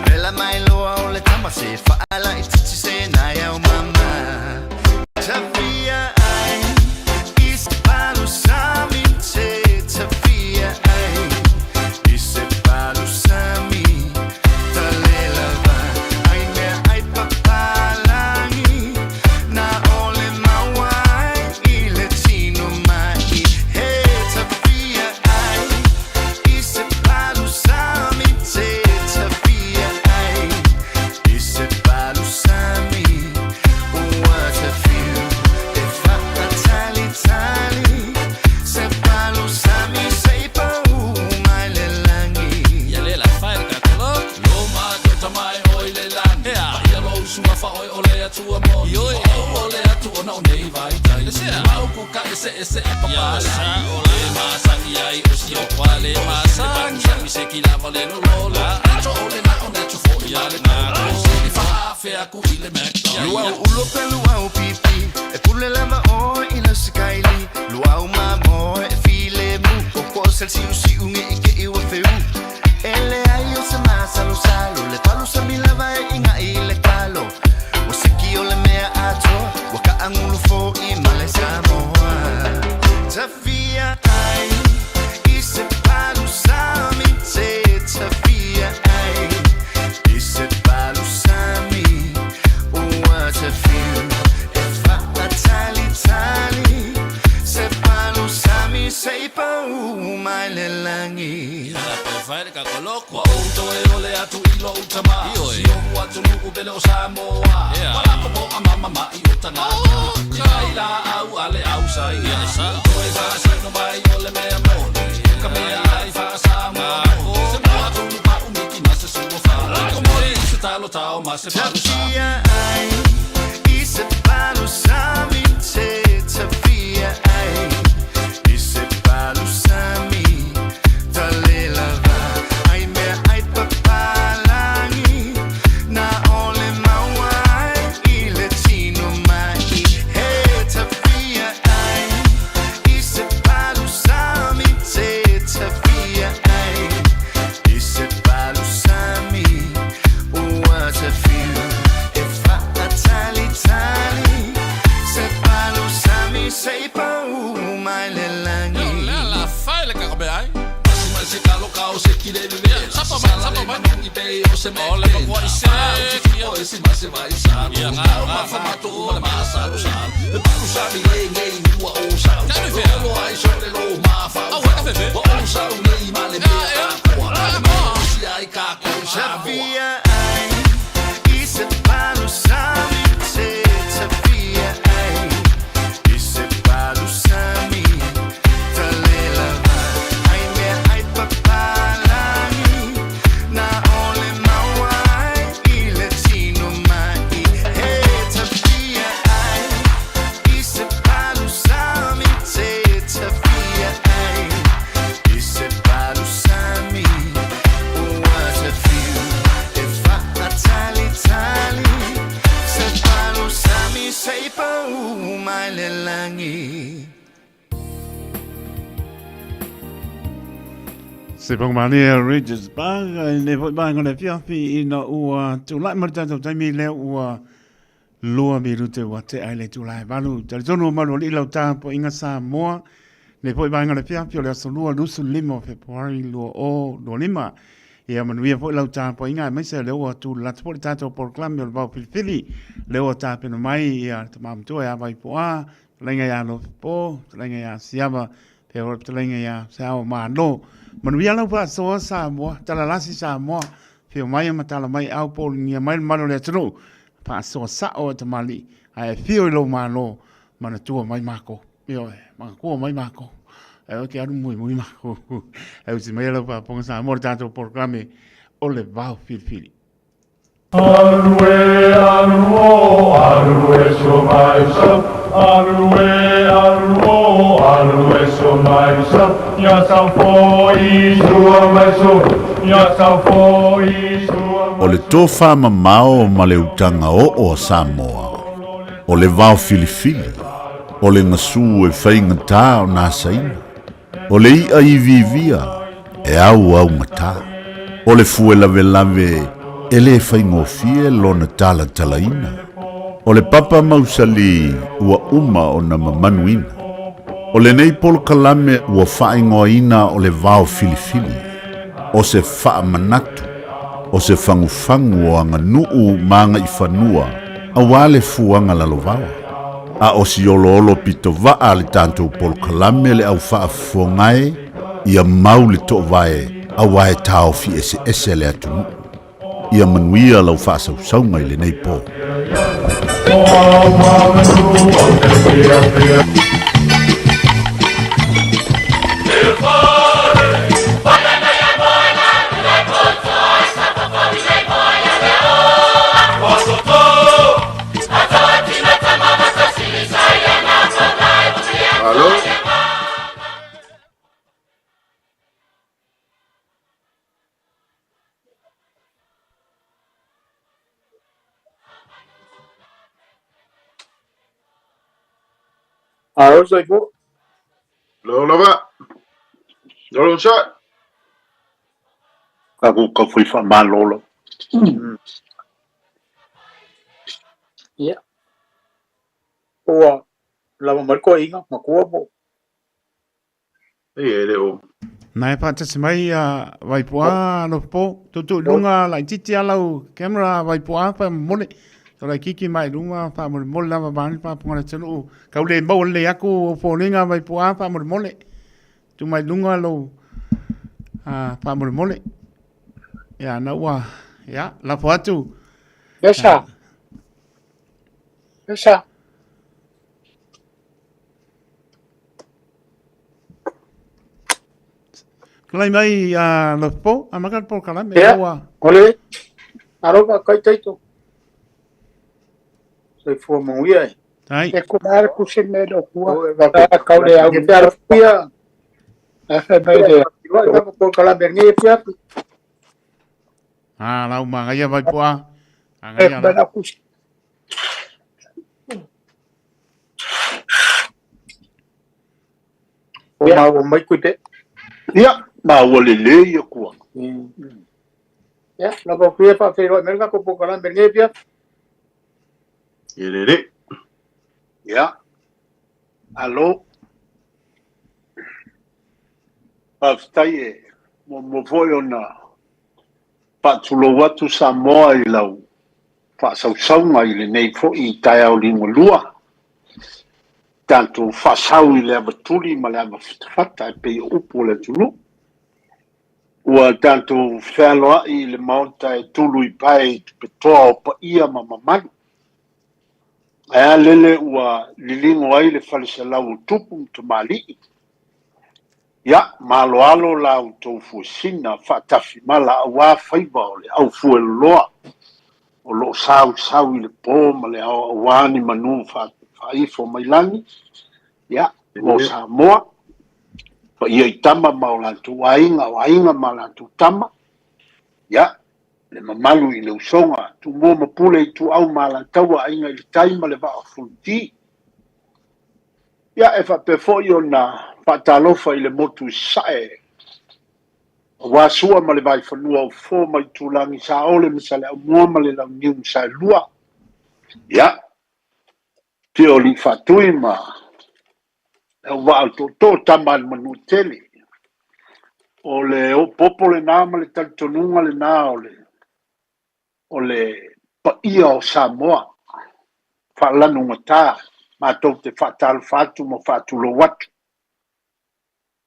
Vela mai loa o le tama Se whaala i titi se nai au mama Tawhia ai i se palu sami te Tawhia ai i se palu sami Talelava ai mea ai papalangi Na ole maua ai i le tino mai He tawhia ai i se palu sami te Tawhia ai i se palu sami Ua tawhiu e whaatalitali Se palu sami se i pau mai le langi Ia le la fai le kakolo Lo ma to tamai oi le langi Ma ia lo usua fa oi o le atua moni Ma o o le atu ona o nei vai tai Ma uku ka ese ese e papa la Le ma sangi ai o si o kwa le ma sangi Mi se ki lava le lo lo la Ato o le na o na tu fo i ale na I fa afe aku i le McDonald's Luau ulo pe luau pipi E pule lava o i le sikaili Luau mamo e file mu O ko sel siu siu nge i ke iwa feu Ele ai o se masalo salo Le palu sa milava e inga i le kalo O siki o le mea atoa Wa ka angulu fo i male Samoa Tawhia ai i se palu sami te Tawhia ai i se palu sami Ua tawhiu e whaatalitali Se palu sami se i pau mai le langi Ia la pe fai le kakolo Wa o toe o le atu i lo utama Si o ua tunu upele o Samoa Wa la popo a mama ma i o tangata I kai la au a le au sa ia Toe whaasino mai o le mea moni Ka mea ai wha Samoa moni Se mua tunu pa umiki ma se sua wha Ko mori i se talo tao ma se palu sami Tawhia ai i se palu sami te Tawhia ai i se palu sami Talelava ai mea ai papalangi Na ole maua ai i le tino mai He tawhia ai i se palu sami te Tawhia ai i se palu sami Ua tawhiu e whaatalitali Se palu sami se i pau mai le langi Le la fai le kakome ai Ma se kalo kao se kile le Sapa mai, sapa mai Mangi pe o se me O le pakua i se O e si ma se vai sa Ia ngā ma fa ma tu ma le ma sa lo sa Le palu sa mi le ngei ua o sa Lo ai so le lo ma fa o O o sa u nei ma le mea a koa Ma le mea o si ai ka ko Samoa Tawhia ai i se palu sami te Tawhia ai i se palu sami Talelava ai mea ai papalangi Na ole maua ai i le tino mai He tawhia ai i se palu sami te Tawhia ai i se palu sami Ua tawhiu e whaatalitali Se palu sami se i pau mai le langi Se pong mania Regis Park, i le foi vaega o le afiafi ina ua tulai mai le tatou taimi lea ua lua minute ua tea i le itula e valu. Talitonu o malu alii lau tapuaiga Samoa, le foi vaega o le afiafi o le aso lua 25 o Fepuari 2025. Ia manuia foi lau tapuaiga aemaise o lea ua tulalata foi le tatou polokalame o le Vao Filifili, lea ua tapena mai ia le tama matua ia Vaipoa, fetalaiga ia Lofipo, fetalaiga ia Siava, pea foi le fetalaiga ia Seao Malo. Manuia lau faasoa Samoa, talalasi Samoa, afio mai ma tala mai au poligia mai le mamalu o le atunuu, faasoa sao e tamalii, ae afio i lou Malo, manatua mai makou. Ioe, manatua mai makou. Ae oe ke alu muimui makou. Ae usi mai lau faafofoga Samoa i le tatou polokalame o le Vao Filifili. Alu e, alu o, alu e so mai so. Alu e, alu o, alu e so mai so. O le tofa mamao ma le utaga oo a Samoa, o le vao filifili, o le gasu e faigata ona asaina, o le i'a iviivia e auaugata, o le fue lavelave e lē faigofie lona talatalaina, o le papa mausali ua uma ona mamanuina. O lenei polokalame ua faaigoaina o le Vao Filifili, o se faamanatu, o se fagufagu o aganuu ma agaifanua auā le fuaga lalovaoa. A o si oloolo pitovaa a le tatou polokalame le au faafofoga e, ia mau le toovae auā e taofi eseese le atunuu. Ia manuia lau faasausauga i lenei po. Alo soifua. Lo lava. Lo sa. Ka ku ka fui fa malolo. Ia. Ua lava mai koiga makua po. E le o. Nai whaatasi mai a Waipoa Alofa Tutu i lunga laitiiti a lau camera Waipoa wha mole. Tau lai kiki mai lunga wha mole mole lava vani wha punga le tanu. Kau le mau le aku o fōlinga Waipoa wha mole mole. Tu mai lunga lo wha mole mole. Ia na ua ia lafo atu. Yes sir. Yes sir. Tulai mai a Lopo, a maka po kalame Ia, o le alofa kai taito. Soifua manuia e. Tai. E ku mare ku se me lo kua. A kau le au te alo pia. A fe mai le. Iwa i po kalame nge pia. Ah, lau magaia vai poa. E Agaia. ku ku O mau mai kui pe. Ia, ma ua lelei ia kua. Ia, lava pia pa whenua me ko po kalame nge pia. E lele. Ia. Alo. Faafetai e muamua foi ona faatulou atu Samoa i lau faasausauga i lenei foi taeao liugalua. Tatou faasau i le avatuli ma le avafatafata e pei o upu o le atunuu. Ua tatou fealoai i le maota e tulu i pae i tupetoa o paia ma mamalu. Ae a lele ua liligo ai le faleselau o tupu ma tamalii. Ia, maaloalo la outou fuesina faatafimala auā faiva o le aufueloloa o loo sausau i le pō ma le ao auā ni manū faaifo mai lagi. Ia, mo Samoa, paia i tama ma o latou aiga, o aiga ma latou tama. Ia, le mamalu i le usoga, Tumua ma Pule Ituau ma Alataua, Aiga i le Tai ma le Vaa o Fonoti. Ia, e faapea foi ona faatalofa i le motu i Sasae, auā Sua ma le Vaifanua o Fofo ma Itulagi, Saole ma Saleaaumua ma le Launiu na Saelua. Ia, afio o Alii Faatui ma le auvaa o Tootoo, tama a le Manuatele. O le opopo lenā ma le talitonuga lenā o le o le paia o Samoa faalanugata matou te faatalofa atu ma faatulou atu.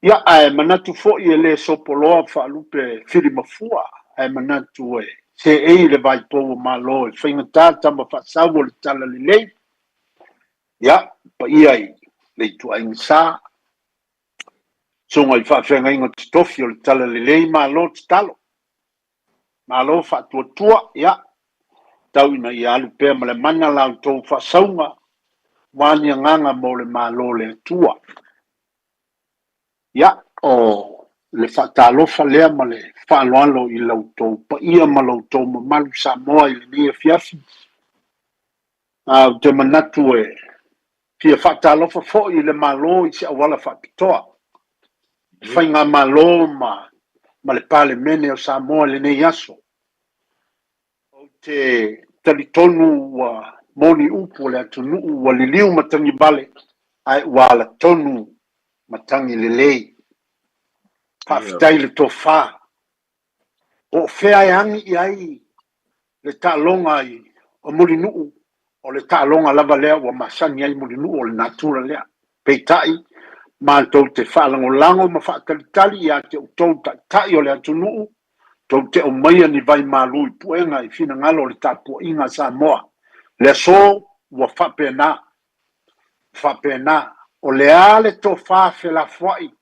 Ia, ae manatu foi e lē sopoloa faalupe filimafua, ae manatu e seei le vaipou o Malo e faigata tama faasau o le talalelei. Ia, paia i le ituaiga sa, susuga i faafeagaiga totofi o le talalelei, malo tatalo. Malo faatuatua, ia, tau ina ia alu pea ma le mana la outou faasauga, ua ni agaga mo le Malo o le Atua. Ia. O le faatalofa lea ma le faaaloalo i la outou paia ma lo outou mamalu Samoa i lenei afiafi. Ae ou te manatu e fia faatalofa foi i le Malo i se auala faapitoa, le Faigamalo ma ma le Palemene o Samoa i lenei aso. Ou te talitonu ua moni upu o le atunuu ua liliu matagivale ae ua alatonu matagi lelei. Faafetai i le tofa. Po o fea e agi i ai le taaloga o Mulinuu, o le taaloga lava lea ua masani ai Mulinuu, o le natura lea. Peitai, matou te faalagolago ma faatalitali ia te outou taitai o le atunuu, tou te aumaia ni vai malu i puega i finagalo o le tapuaiga a Samoa. Le aso ua faapena, faapena. O le a le tofa felafoai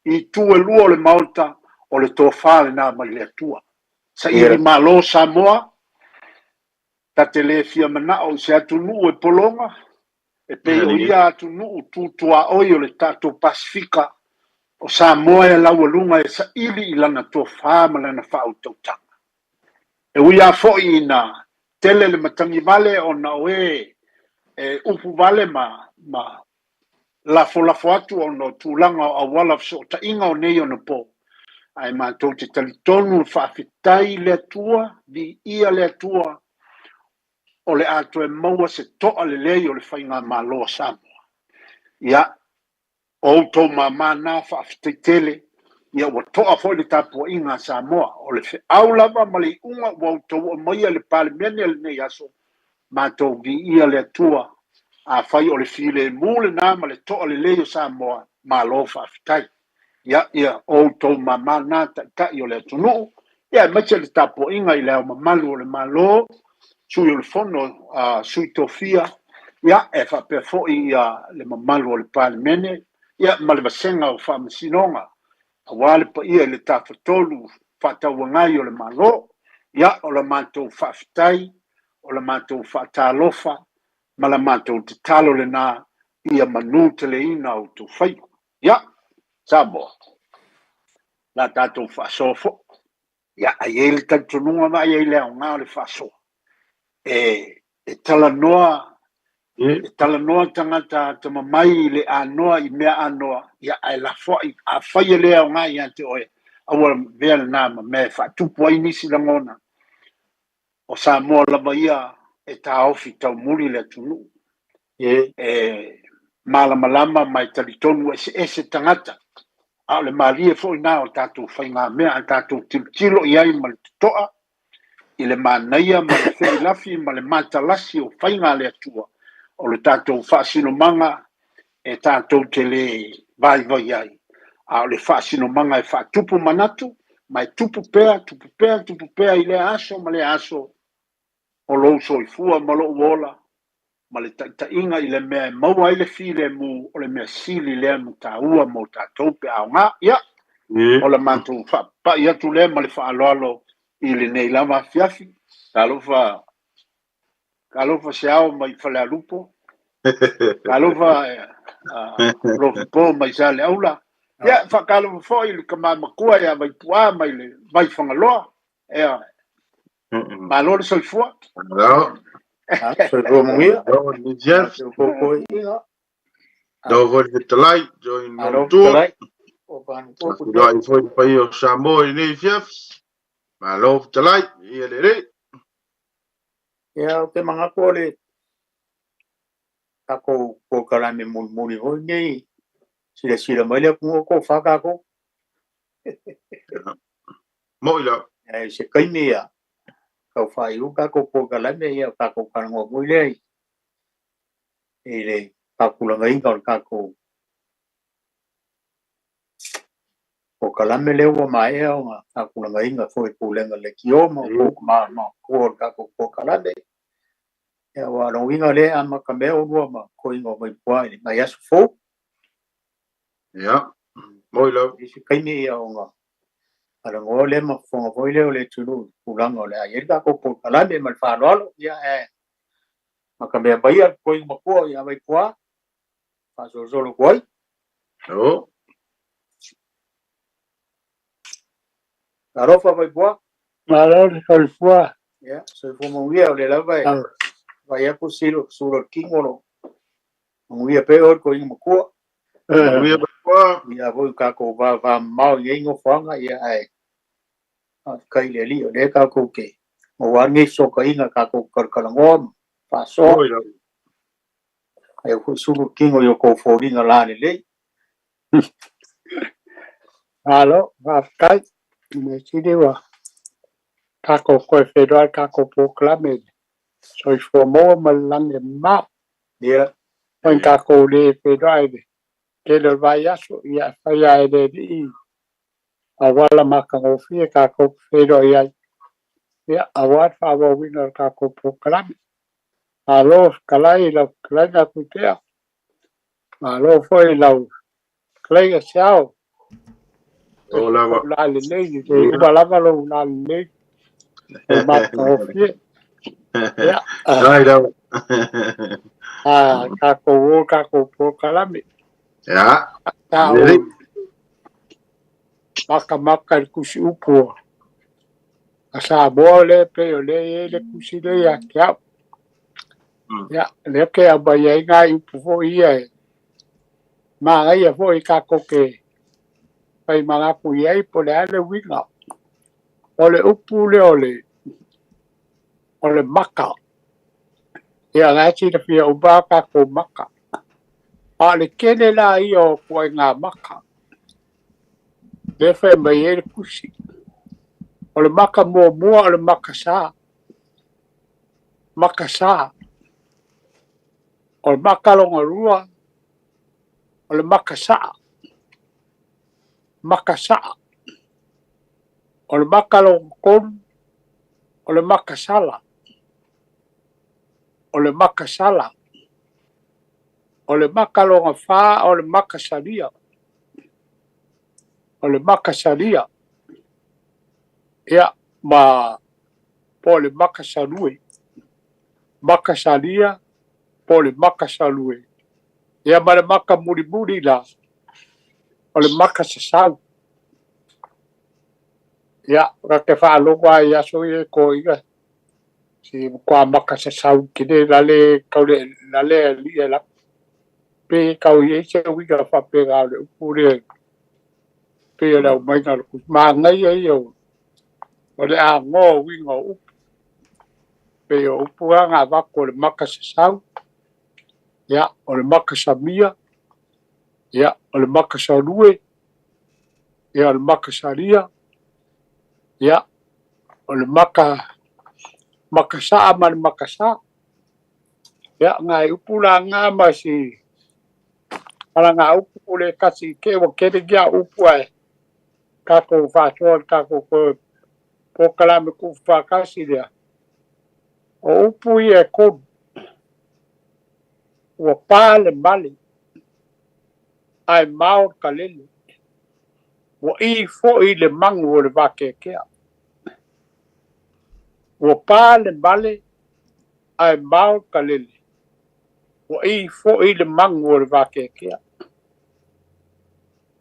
i itu e lua o le Maota, o le tofa lena mai le Atua. Saili malo Samoa, ta te le fia manao i se atunuu e pologa, e pei o ia atunuu tu tuaoi o le tatou Pasefika, o Samoa e laualuga e saili i lana tofa ma lana faautautaga. E ui lava foi ina tele le matagivale ona o e e upu vale ma ma lafolafo atu ona o tulaga o auala fesootaiga o nei onapo, ae matou te talitonu e faafetai i le Atua, viia le Atua, o le a toe maua se toa lelei o le Faigamalo a Samoa. Ia, o outou mama na, faafetai tele, ia ua toa foi le tapuaiga a Samoa. O le feau lava ma le iuga ua outou aumaia i le Palemene lenei aso, matou viia le Atua. Afai o le filemu lena ma le toa lelei o Samoa, malo faafetai. Ia, ia outou mama na taitai o le atunuu, ia aemaise le tapuaiga i le Ao Mamalu o le Malo, Sui o le Fono a Sui Tofia, ia e faapea foi ia le mamalu o le Palemene, ia ma le Vasega o Faamasinoga, aua le paia i le Tafatolu Faatauagai o le Malo. Ia, o la matou faafetai, o la matou faatalofa ma la matou tatalo lena ia manuteleina outou faiva. Ia, Samoa, la tatou faasoa foi. Ia, ae i ai le talitonuga ma e i ai le aoga o le faasoa. E, e talanoa e talanoa tagata atamamai i le anoa i mea anoa, ia ae lafoai. Afai e le aoga ia te oe, aua avea lena ma mea e faatupu ai nisi lagona. O Samoa lava ia e taofi taumuli le atunuu. E malamalama ma e talitonu eseese tagata, a o le malie foi na o tatou faigamea a tatou tilotilo i ai ma le totoa i le manaia ma le felilafi ma le matalasi o faiga a le Atua, o le tatou faasinomaga e tatou te le vaivai ai, a o le faasinomaga e faatupu manatu ma e tupu pea, tupu pea, tupu pea i lea aso ma lea aso o lou soifua ma lou ola ma le taitaiga i le mea e maua ai le filemu, o le mea sili lea ma taua mo tatou pe a aoga. Ia, o le matou faapapai atu lea ma le faaaloalo i lenei lava afiafi. Talofa, talofa Seao mai Falealupo, talofa Lofipo mai Saleaula. Ia, faatalofa foi i le tama matua ia Vaipuaa mai le Vaifagaloa. Ia, malo le soifua. Malo. Soifua manuia. Malo le Jeff. Lau foi le fetalai, join Malo tua. fetalai. O panu ko ku Faafeiloai foi le paia o Samoa i lenei afiafi. Malo fetalai, ia lelei. Ia, ou te manatu o le tatou polokalame mulimuli foi lenei, silasila mai le atunuu o tofa tatou. Moi la. Ae se taimi ia tau faaiu tatou polokalame ia o tatou talanoa foi lea i le faatulagaina o le tatou polokalame lea ua maea ona faatulagaina foi e Pulega Leitio ma outou ma o le tatou polokalame. Ia, aua o le uiga lea e amata mea oulua ma toeaina o Vaipua i le vaiaso fou. Ia, moi la. I se taimi ia ona talanoa lea ma fofoga foi lea o le atunuu i tulaga o le a i ai le tatou polokalame ma le faaaloalo. Ia, ae matamea mai le toeaina matua ia Vaipua, faasolosolo atu ai. Oo. Alofa Vaipoa. Malo le soifua. Ia, soifua manuia o lea lava e vaai atu silo sula o le kino o lo o manuia pea oe le toeaina matua. Manuia Vaipoa. Ia foi o tatou vavamamao i nei nofoaga, ia ae faafetai i le Alii o lea tatou te maua lava lenei fesootaiga tatou te talatalanoa ma faasoa. Oi lava. Ae foi sulu le tino i o outou foliga lalelei. Malo, faafetai. Mea sili ua tatou toe feiloai i le tatou polokalame i le soifua maua ma le lagi e mama. Ia. Oi tatou le feiloai i le tele o le vaiaso, ia e fai lava e le Alii auala matagofie tatou te feiloai ai, ia, aua le faaauauina o le tatou polokalame. Malo fetalai i lau fetalaiga Tuitea, malo foi i lau fetalaiga Seao, O lava. lou lalelei, e le uma lava lou lalelei, lou matagofie. Ia, Ai lava. a tatou o tatou polokalame. Ia. Sa Lelei. ou makamaka i le tusi upu a Samoa lea pei o lea e i ai le tusi lea ia te au. Ia, lea ke aumai ai nai upu foi ia e manaia foi tatou te fai manatu i ai po o le a le uiga. O le upu lea o le o le maka. Ia, la e silafia uma a tatou maka. A o le tele la ia o ituaiga maka, lea e fai mai ai le tusi. O le maka muamua o le maka sa, maka sa. O le maka lona lua, o le maka saa, maka saa. O le maka lona tolu, o le maka sala, o le maka sala. O le maka lona fa, o le maka salia, o le maka salia. Ia, ma po o le maka salue, maka salia po o le maka salue. Ia ma le maka mulimuli la, o le maka sasau. Ia, ta te faalogo lava i aso ia e toeaiina, si matua maka sasau tele la le tau le la le alii e lapa. Pe tau i ai se uiga faapena o le upu lea pei o le aumaiga o le tusi. Manaia ia o o le agoa o uiga o upu. Pei o upu la na avatu o le maka sasau, ia, o le maka samia, ia, o le maka salue, ia, o le maka salia, ia, o le maka maka saa ma le maka sa. Ia, nai upu la na ma si palagaupu le tasi i te ua tele ia upu ae tatou faasoa i le tatou toe polokalame tuufaatasi lea. O upu ia e tolu, ua pa le male ae mao le kalele, ua ī foi le magu o le vakeakea. Ua pa le male ae mao le kalele, ua ī foi le magu o le vakeakea.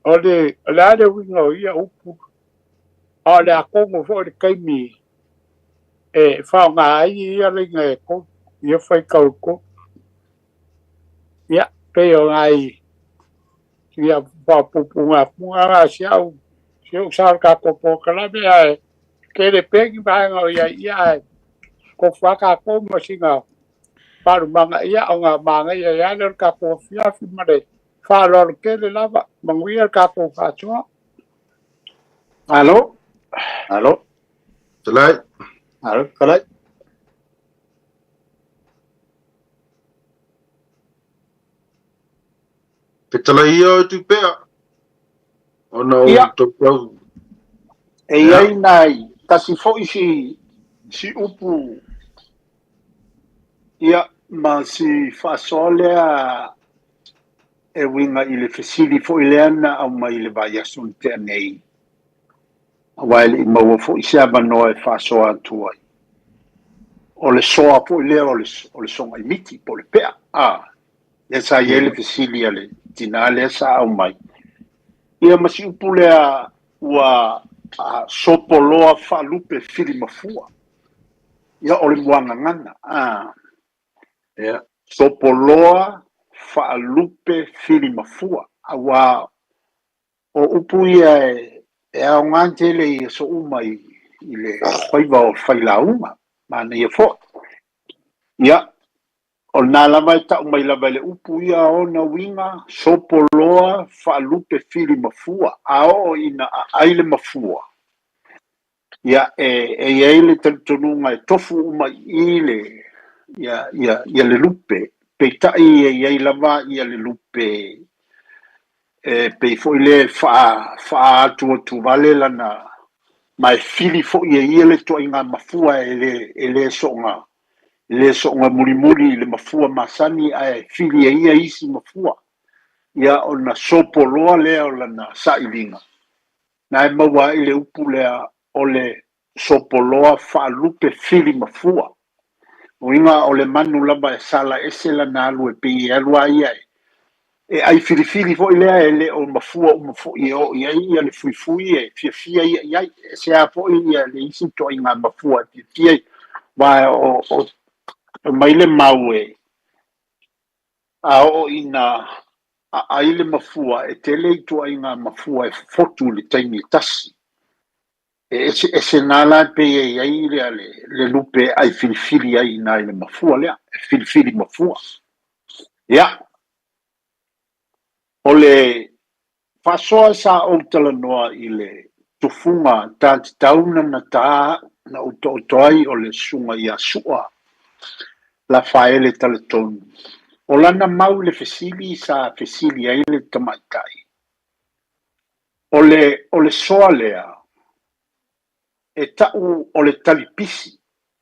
O le, o le a le uiga o ia upu, a o le a tonu foi le taimi e faaaoga ai ia laina e tolu, ia faitau e tolu. Ia, pei o nai ia faapupugapuga na si au si ou sa o le tatou polokalame ae tele pea ni vaega o i ai ia ae tofu lava tatou ma sina faalumaga ia ona manaia ai lava lea o le tatou afiafi ma le faaaloalo tele lava. Manuia le tatou faasoa. Malo. Malo. Fetalai. Malo, fetalai. Fetalai ia oe Tupea, ona o Ia. tautau. E i ai nai tasi foi si si upu ia ma si faasoa lea e uiga i le fesili foi lea na aumai i le vaiaso na tea nei, aua e le i maua foi se avanoa e faasoa atu ai. O le soa foi lea o le, o le sogaimiti po o le pea, a, lea sa i ai le fesili a le tinā lea sa aumai. Ia ma si upu lea ua a sopoloa faalupe fili mafua. Ia o le muagagana. A. Ia. Sopoloa faalupe fili mafua. Auā o upu ia e aoga tele i aso uma i le faiva o failauga. Manaia foi. Ia, o lena lava e tau mai lava e le upu ia ona uiga, sopoloa faalupe fili mafua. A oo ina aai le mafua, ia e i ai le talitonuga e tofu uma i i le ia ia ia le lupe. Peitai e i ai lava ia le lupe e pei foi lea e faaatuatuvale lana ma e fili foi e ia le ituaiga mafua e le soona e le soona mulimuli i le mafua masani ae fili e ia isi mafua. Ia ona sopoloa lea o lana sailiga na e maua ai le upu lea o le sopoloa faalupe fili mafua. Uiga o le manu lava e sala ese lana alu e pei e alu a ia e ai filifili foi lea e le o mafua uma foi e oo i ai ia le fuifui e fiafia ia i ai. E ese lava foi ia le isi ituaiga mafua e fiafia ai. Aua o mai le mau e a oo ina aai le mafua e tele ituaiga mafua e fofotu i le taimi e tasi. E eseese na la e pei e i ai le lupe e ai filifili ai i ina i le mafua lea, e filifili mafua. Ia, o le faasoa sa ou talanoa i le tufuga ta tatau na na ta na ou taoto ai o le susuga ia Su'a Lafaele Talatonu. O lana mau i le fesili sa fesili ai le tamaitai, O le, o le soa lea, e ta'u o le talipisi,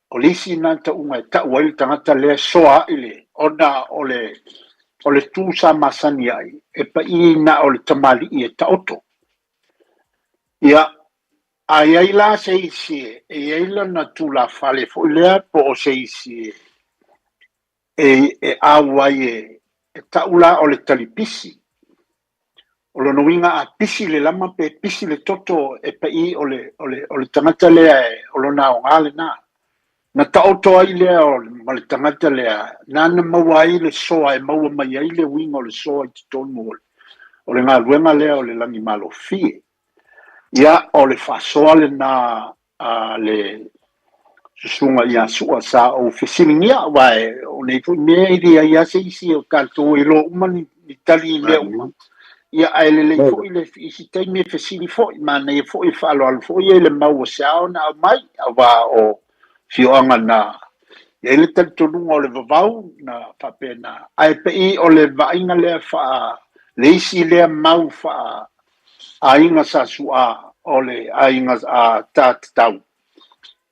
o le isi lena ta'uga e ta'u ai le tagata lea e soa a'i le, ona o le, o le tu sa masani ai, e pa'i na o le tamali'i e ta'oto. Ia, a i ai la se isi e i ai lana tulafale foi lea po o se isi e, e au ai e, e ta'u la o le talipisi, O lona uiga a pisi le lama pe pisi le toto e paʻī o le, o le, o le tagata lea e, o lona aoga lena. Na taoto ai lea o, ma le tagata lea, nāna maua ai le soa e maua mai ai le uiga o le soa i totonu o le, o le galuega lea o le lagimalofie. Ia, o le faasoa lena a le susuga ia Su'a sa ou fesiligia, aua o nei foi mea e leai lava se isi o tatou e iloa uma ni tali i mea uma. Ia, ae lelei foi le isi taimi e fesili foi, manaia foi e faaaloalo foi ia i le mau o se ao na aumai, aua o afioaga na i ai le talitonuga o le vavau na faapena. Ae pei o le vaaiga lea faa, le isi lea mau faa aiga Sa Su'a o le aiga a Ta Tatau.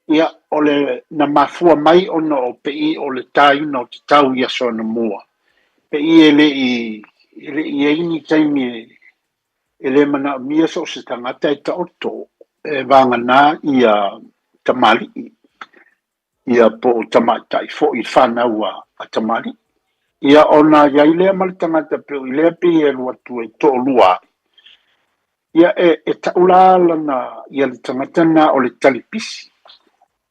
Ia, o le na mafua mai ona o pe'i o le tāina o te tau i aso anamua. Pe'i e le i e le i ai ni taimi e le manaomia so o se tagata e taoto e vagana ia tamalii. Ia po o tamaitai foi fanau a tamalii. Ia ona i ai lea ma le tagata pe o i lea pei e alu atu e toalua ai. Ia e ta'u la lana ia le tagata lena o le talipisi.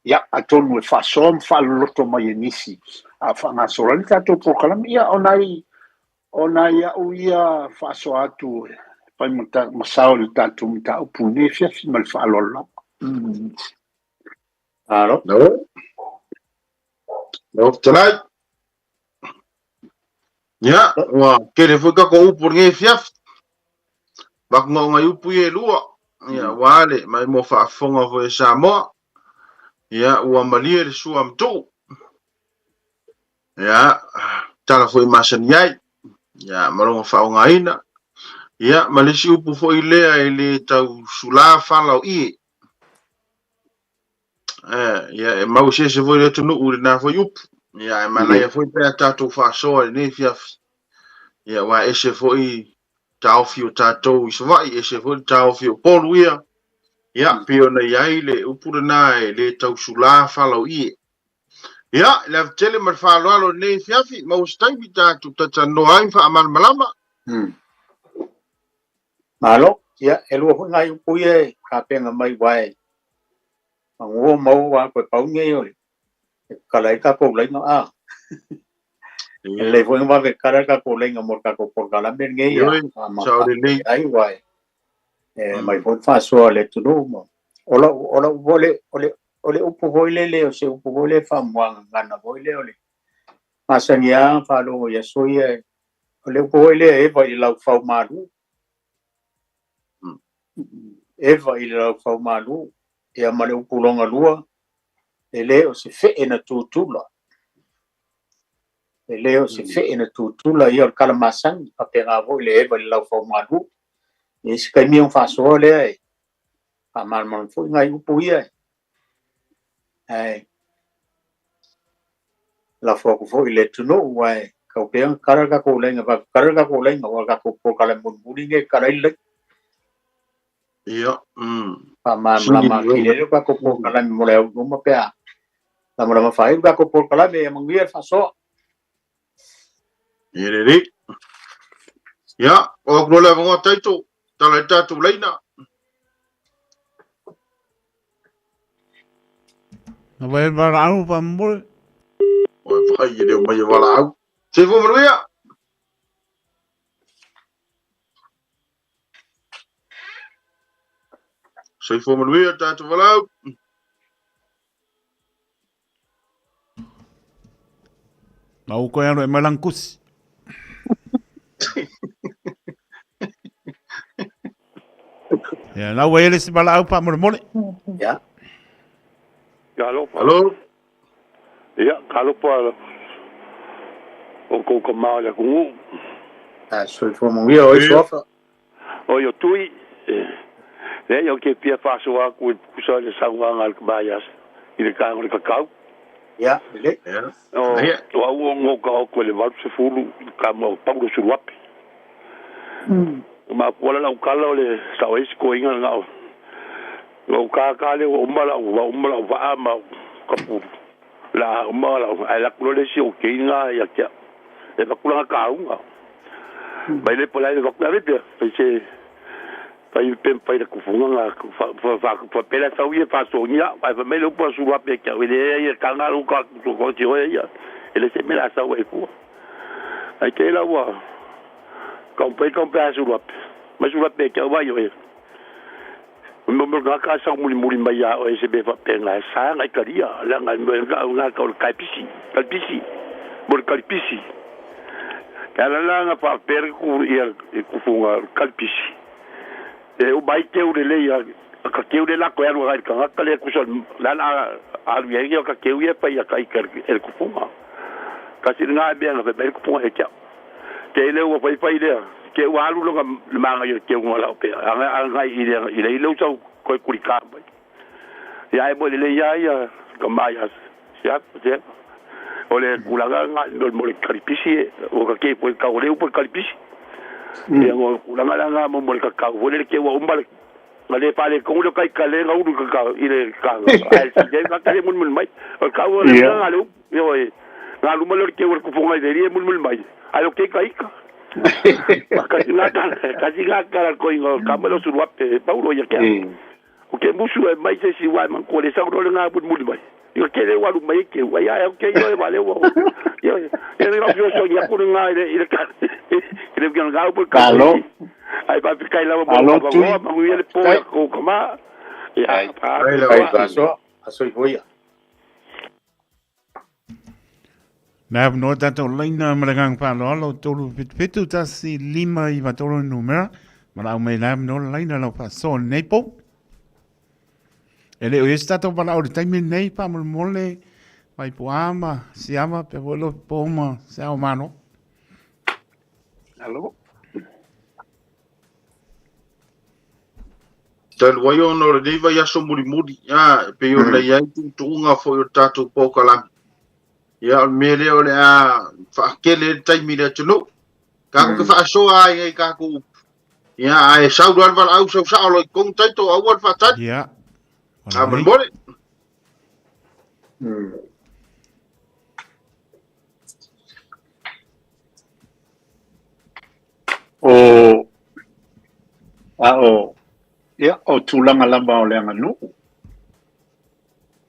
Ia atonu e faasoa ma faaloloto mai e nisi a o faagasolo ai le tatou polokalame. Ia o nai o nai a'u ia faasoa atu e fai ma sao i le tatou mataupu i lenei afiafi ma le faaaloalo lava. Malo. No. No, fetalai. Ia, ua tele foi tatou upu o lenei afiafi. Vakugaoga i upu ia e lua. Ia, ua ale, mai mo faafofoga foi e Samoa. Ia, ua malie le sua matuu. Ia, tala foi masani ai. Ia, ma lona faaaogaina. Ia, ma le isi upu foi lea e le tau sulā fala o ie. Ia, e mau eseese foi le atunuu i lena foi upu. Ia, ae manaia foi pe a tatou faasoa i lenei afiafi. Ia, aua e ese foi taofi o tatou i Savaii, ese foi le taofi o Upolu ia. Ia, pei ona i ai le upu lena e le tau sulā fala o ie. Ia, le ava tele ma le faaaloalo i lenei afiafi, maua se taimi tatou talatalanoa ai ma faamalamalama. Malo. Ia, e lua foi nai upu ia e tapena mai uae magua ma maua aua toe pau nei o le e kala ai tatou laina a. E lelei foi ona vave kala le tatou laina mo le tatou polokalame lenei ia Ioe, sao lelei. ai uae e mai foi le faasoa a le atunuu ma o lau o lau o le o le o le upu foi lele o se upu foi lea e faamuagagana foi lea o le masani lava ona faalogo i aso ia o le upu foi lea e eva i le laufau malu. Eva i le laufau malu, ia ma le upu lona lua, e le o se fee na tutula. E le o se fee na tutula, ia o le tala masani, faapena foi le eva i le laufau malu. E i ai se taimi ona faasoa lea e faamalamalama foi nai upu ia, ae lafo atu foi i le atunuu, aua e tatau pea ona kala le tatou laina, vave kala le tatou laina, aua o le tatou polokalame mulimuli lenei e kala ai le laina. Ia. Faamalamalama atili ai le tatou polokalame mo le au i luma pe a lamalama faaiu le tatou polokalame, ia manuia le faasoa. Ia lelei. Ia, o atu loa le avanoa Taito, tala ai le tatou laina. Na vai valaau faamolemole. Oi, vai, e le o mai e valaau. Soifua manuia! Soifua manuia tatou valaau. Na ou koe alu e mai lana kusi. Ia, lau ua i ai le isi valaau faamolemole. Ia. Talofa. Alo. Ia, talofa o kou tama o le atunuu. A soifua manuia oi Suafa. Oi o Tui, leai ou te fia faasoa atu e tusa ai le saunoaga a le tama ia i le taga o le kakau. Ia, lelei. O au o no ka oko i le 80 i ka ma o Paulo Suluape. Mafua la lau tala o le sao ai si toeaina lena o lou ka lea ua uma lau ua uma lau vaa ma kapulu la uma lau ae alu atu loa le isi ou te ina ia te au e avatu lana kauga mai le po la e avatu ave pea fai se fai pe fai le kufuga na faapea la sau ia faasogia ae fai mai le upu a Suluape ia te au e leai e taga lou ka ko te oe ia e le se mea la sau ai fua ai te la ua kaumpai kaumpai a Suluape mai Suluape ia te au vai oe mo mo ka ka sau mulimuli mai ia oe se mea faapena e sa na italia leaga e mea na ka o le kaipisi kalipisi mo le kalipisi ke ala la na faapea le ku ia e kufuga kalipisi e uma ai teu lelei a ka teu le lako e alu ai le tagata lea tusa la la alu i ai ia ka teu ia e fai ia ka ika e le kufuga kasi lena mea na fai mai le kufuga ia te au. Te le ua faifai lea, ke ua alu loga le maga i ke unga lau pea. Anga anga i le i le ile usau koe kuri ka mai. Ia e mo le le ia ia ka mai as. Sia sia. O le kulaga nga no mo le kalipisi e o ka ke po ka o le upo kalipisi. Ia ngo kulaga la nga mo mo le ka ka o le ke ua umba le nga le pale ko le kai ka le nga ulu ka ka i le ka. Ai si je ka ka le mun mun mai. O ka o le nga le Ioe, ngā luma leo le keu o le kupunga i le e mulimuli mai. Ai o ke ka ika. Kasi ngā kala, kasi ngā kala koinga o ka mai o Suluape, paulo ia kea. O ke musu e mai se si wai man ko le sau le ngā mulimuli mai. Ia ke le walu mai e keu, ai ai o ke ioe wale ua. Ioe, ia le rau fio ia kuru ngā i le, i le ka, i le kia ngā upu ka. Alo. Ai pa pikai lawa mo Alo, ka Tui. vangoa, mangu ia le pō ia kou kama. Ia, pa, Ai, aso, aso i voia. Na avanoa tatou laina ma le agaga faaaloalo, 377 1 5 9 3 le numera. Valaau mai la avanoa le laina lau faasoa lenei po. E le o i ai se tatou valaau i le taimi lenei, faamolemole, Vaipuaa ma Siama, pea foi Lofipo ma se ao malo. Alo. Talu ai ona o lenei vaiaso mulimuli, a, e pei ona i ai tuutuuga foi o le tatou polokalame. Ia, o le mea lea o le a faatele ai le taimi i le atunuu. Tatou te faasoa ai i tatou upu. Ia, ae sau loa le valaau, sau sao loa i totonu taito, aua le faatali. Ia. Faamolemole. O A o, ia, o tulaga lava o le aganuu,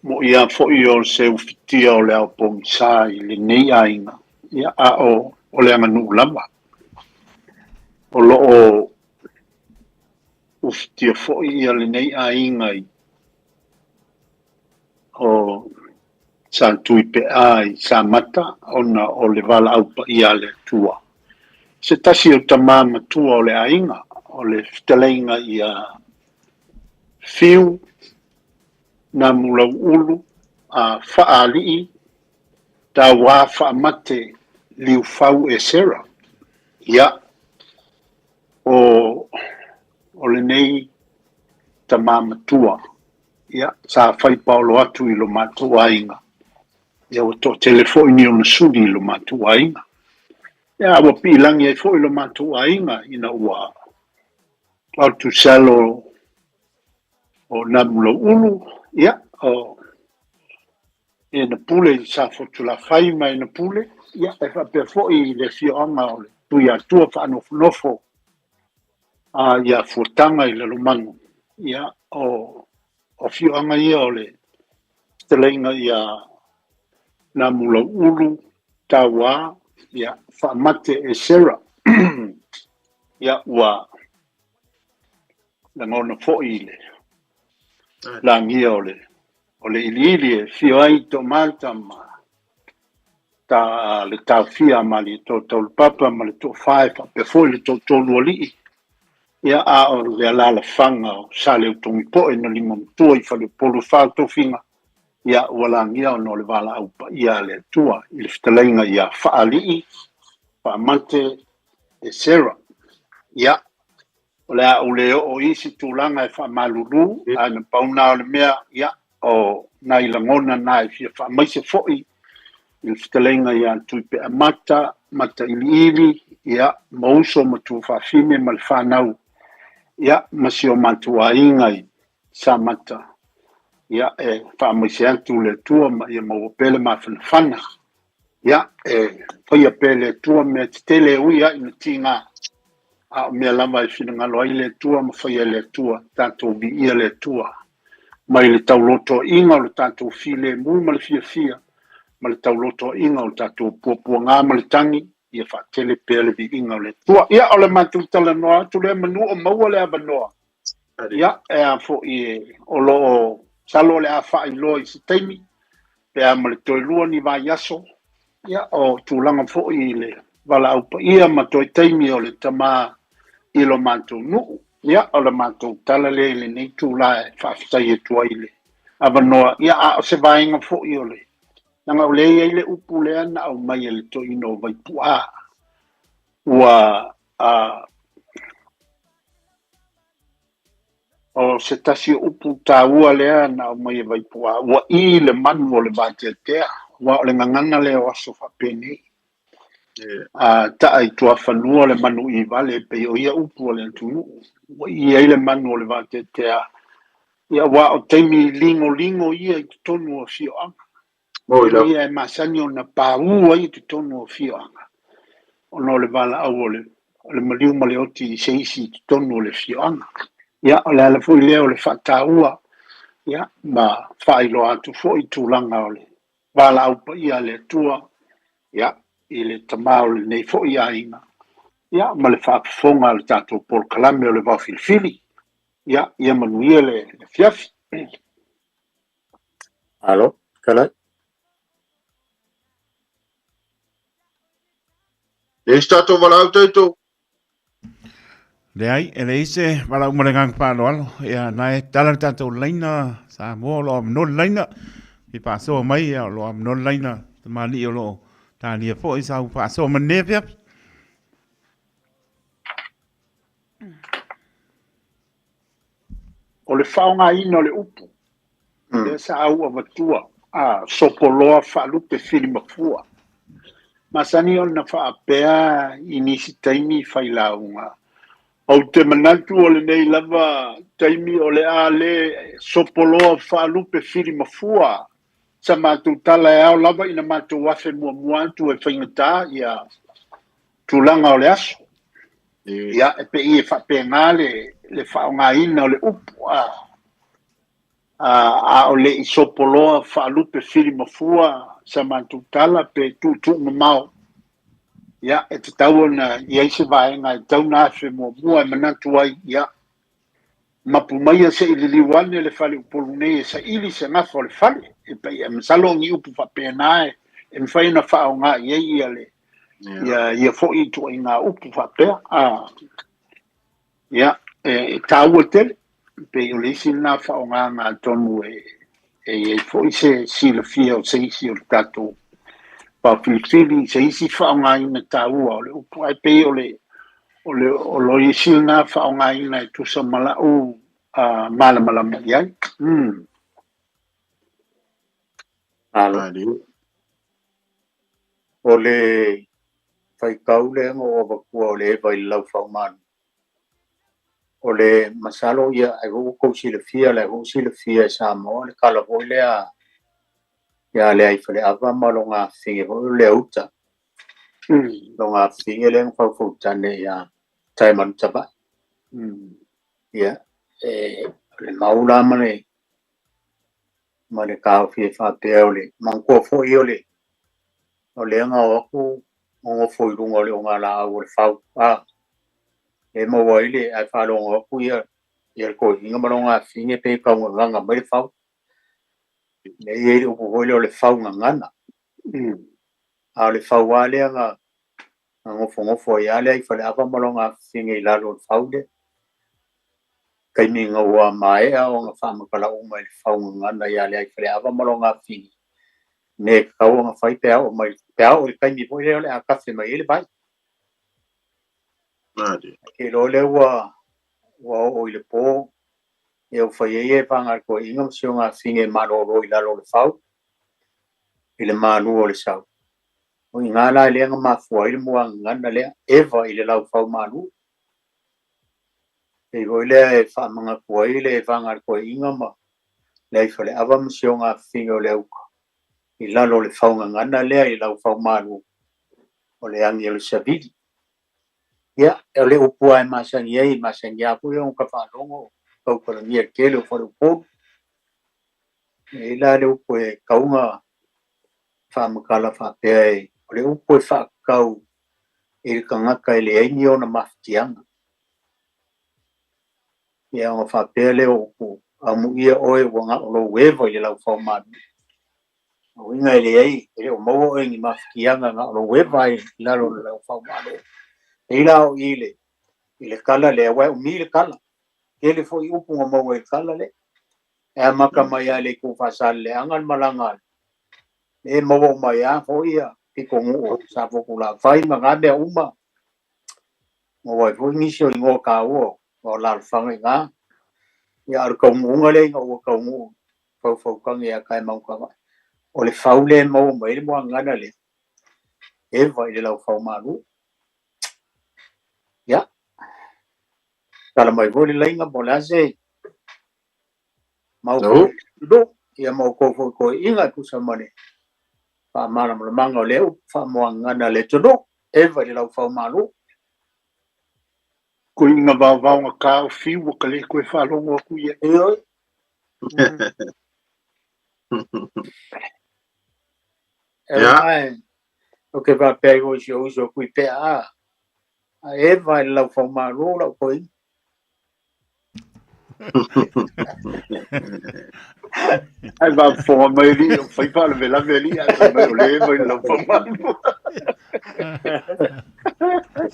moʻi lava foi o se ufitia o le ao pogisa i lenei aiga, ia, a o, o le aganuu lava. O lo o ufitia foi ia lenei aiga i o Sa Tuipe'a i Samata ona o le valaau paia a le Atua. Se tasi o tamā matua o le aiga, o le fetalaiga ia Fiu Namulau'ulu a Fa'aali'i Tauā Fa'amate Liufau Esera. Ia, o, o lenei tamā matua Ia, sa fai paolo atu i lo matou aiga. Ia, ua toatele foi ni ona suli i lo matou aiga. Ia, ua piilagi ai foi lo matou aiga ina ua atusalo o Namulau'ulu, ia, o ena pule i Safotulafai ma ena pule, ia, e faapea foi i le afioaga o le Tuiatua Faanofonofo a ia Fuataga i Lalomanu, ia, o afioaga ia o le fetalaiga ia Namulau'ulu Tauā, ia, Faamate Esera. Ia, ua lagona foi i le lagia o le o le iliili e afio ai Toomata ma ta le taofia a Malietoa Taulapapa ma le Toafa e faapea foi le Toatolu Alii, ia a o le alaalafaga o Saleutogipoe na lima matua i Faleupolu e fa o tofiga, ia ua lagia ona o le valaau paia a le Atua i le fetalaiga ia Faalii Faamate Esera. Ia, o le a ou le oo i isi tulaga e faamalulu, ae na pau na o le mea, ia, o nai lagona na e fia faamaise foi i le fetalaiga ia Tuipeamata, Matailiili, ia, ma uso ma tuafafine ma le fanau, ia, ma si o matou aiga i Samata, ia, e faamaise atu le Atua ma ia maua pea le mafanafana. Ia, e faia pea e le Atua mea tetele e ui ai ina tiga, a o mea lava e finagalo ai le Atua ma faia e le Atua, tatou viia le Atua. Mai le taulotoaʻiga o le tatou filemu ma le fiafia, ma le taulotoaʻiga o le tatou puapuaga ma le tagi, ia faatele pea le viiga o le Atua. Ia, o le matou talanoa atu lea, manu o maua le avanoa. Ia, e a foi e, o lo o, masalo o le a faailoa i se taimi, pe a ma le toe lua ni vaiaso, ia, o tulaga foi i le valaau paia ma toe taimi o le tama i lo matou nuu. Ia, o le matou tala lea i lenei itula e faafetai atu ai i le avanoa. Ia, a o se vaega foi o le, leaga o lea e i ai le upu lea na aumai e le toeaina o Vaipu'a, ua, a, O se tasi o upu taua lea na aumai e Vaipu'a, ua ʻī le manu o le vateatea, aua o le gagana lea o aso faapenei. A ta'a i tuafanua le manu ʻī vale, e pei o ia upu a le atunuu, ua ʻī ai le manu o le vateatea, ia aua o taimi ligoligo ia i totonu o afioaga. Taimi ia e masani ona paū ai i totonu o afioaga, ona o le valaau o le, o le maliu ma le oti i se isi i totonu o le afioaga. Ia, o le ala foi lea o le faataua, ia, ma faailoa atu foi tulaga o le valaau paia a le Atua, ia, i le tama o lenei foi aiga, ia, ma le faafofoga a le tatou polokalame o le Vaofilifili. Ia, ia manuia le afiafi. Alo, fetalai. Leai se tatou valaau taito. Leai, e leai se valaau ma le agaga faaaloalo. Ia, na e tala le tatou laina Samoa o lo o avanoa le laina. I faasoa mai, ia, o lo o avanoa le laina. Tamalii o lo o talia foi sau faasoa ma lenei afiafi. O le faaaogaina o le upu, lea sa au avatua, a sopoloa faalupe filimafua. Masani ona faapea i nisi taimi failauga, Ou te manatu o lenei lava taimi o le a le sopoloa faalupe filimafua sa matou tala e ao lava ina matou afe muamua atu e faigata ia tulaga o le aso. Ia, e pei e faapena le faaaogaina o le upu, a a o le i sopoloa faalupe fili mafua sa matou tala pe tuutuu mamao, ia, e tatau ona i ai se vaega e tatau ona afe muamua e manatu ai, ia, mapu maia se i liliu ane le fale Upolu nei e saili se gafa o le fale. E pei, masalo o ni upu faapena e mafai ona faaaoga i ai ia le ia ia foi ituaiga upu faapea. Ia, e taua tele, pei o le isi lena faaaogaga atonu e i ai foi se silafia o se isi o le tatou faafilifili i se isi faaaogaina taua o le upu, ae pei o le o le o lo isi lena faaaogaina e tusa ma la'u malamalama i ai. Malo. O le faitau lea na ou avatua o le eva i le laufaumalu. O le masalo ia ai foi ua tou silafia, la foi silafia e Samoa le tala foi lea ia le Aifaleava ma lona afafine foi o le auta. Lona afafine lea na faufautane ia Taemanutava'i. Ia, e o le mau la ma le taofi e faapea o le manatua foi o le o lea na o atu nonofo i luga o le ogalaau o le fau. E maua ai le ae faalogo atu ia le toeaina ma lona afafine pe taugagaga mai le fau. E i ai le upu foi lea o le fau gagana. A o le fau lava lea na nofonofo ai lava le Aifaleava ma lona afafine i lalo o le fau lea. Taimi na ua maea ona faamatala uma i le fau gagana ia le Aifaleava ma lona afafine, me e tatau ona fai pe a oo mai, pe a oo i le taimi foi lea o le a tafe mai ai le vai. Ke iloa lea ua oo i le po, ia ua fai ai e vaga a le toeaina ma si ona afafine e malolo i lalo o le fau, i le malu o le sau. O i ina la lea na mafua ai le muagagana lea, eva i le laufau malu. Pei foi lea e faamanatu ai le vaga a le toeaina ma le Aifaleava ma si ona afafine o le auta i lalo o le faugagana lea i laufau malu o le agi o le savili. Ia, o le upu lava e masani ai, e masani lava foi ona faalogo tautalagia i le tele o faleupolu. E i ai la le upu e tauga faamatala faapea e, o le upu e faatatau i le tagata e leai ni ona mafatiaga. Ia ona faapea lea o upu, amuia oe ua na o lou eva i le laufau malu. O uiga e leai, e le o maua oe ni mafatiaga na o lou eva i lalo o le laufau malu. E i la o i le tala lea, aua e umi le tala. Tele foi upu na maua i le tala lea. E amata mai lava i le itu Faasaleleaga le malaga e maua mai lava foi ia pitonuu o Safotulafai ma na mea uma. Maua ai foi nisi o igoa taua o alaalafaga i ina. Ia, a o le taunuuga lea ina ua taunuu faufautaga ia Taemanutava'i, o le fau lea e maua mai ai le muagagana lea, eva i le laufau malu. Ia, tala mai foi le laina po o le a se mau foi lo, ia ma outou foi toeaiina e tusa ma le faamalamalamaga o lea upu faamuagagana a le atunuu, eva i le laufau malu. Koiga vaovao ka o fiu ua ka le koe faalogo atu ia. Ioe. E mai, o ke faapea i foi si ou uso kui pea a. A eva i le laufau malu lau toeaina. Ai faafofoga mai alii o fai faalavelave alii ae fai mai o le eva i le laufau malu.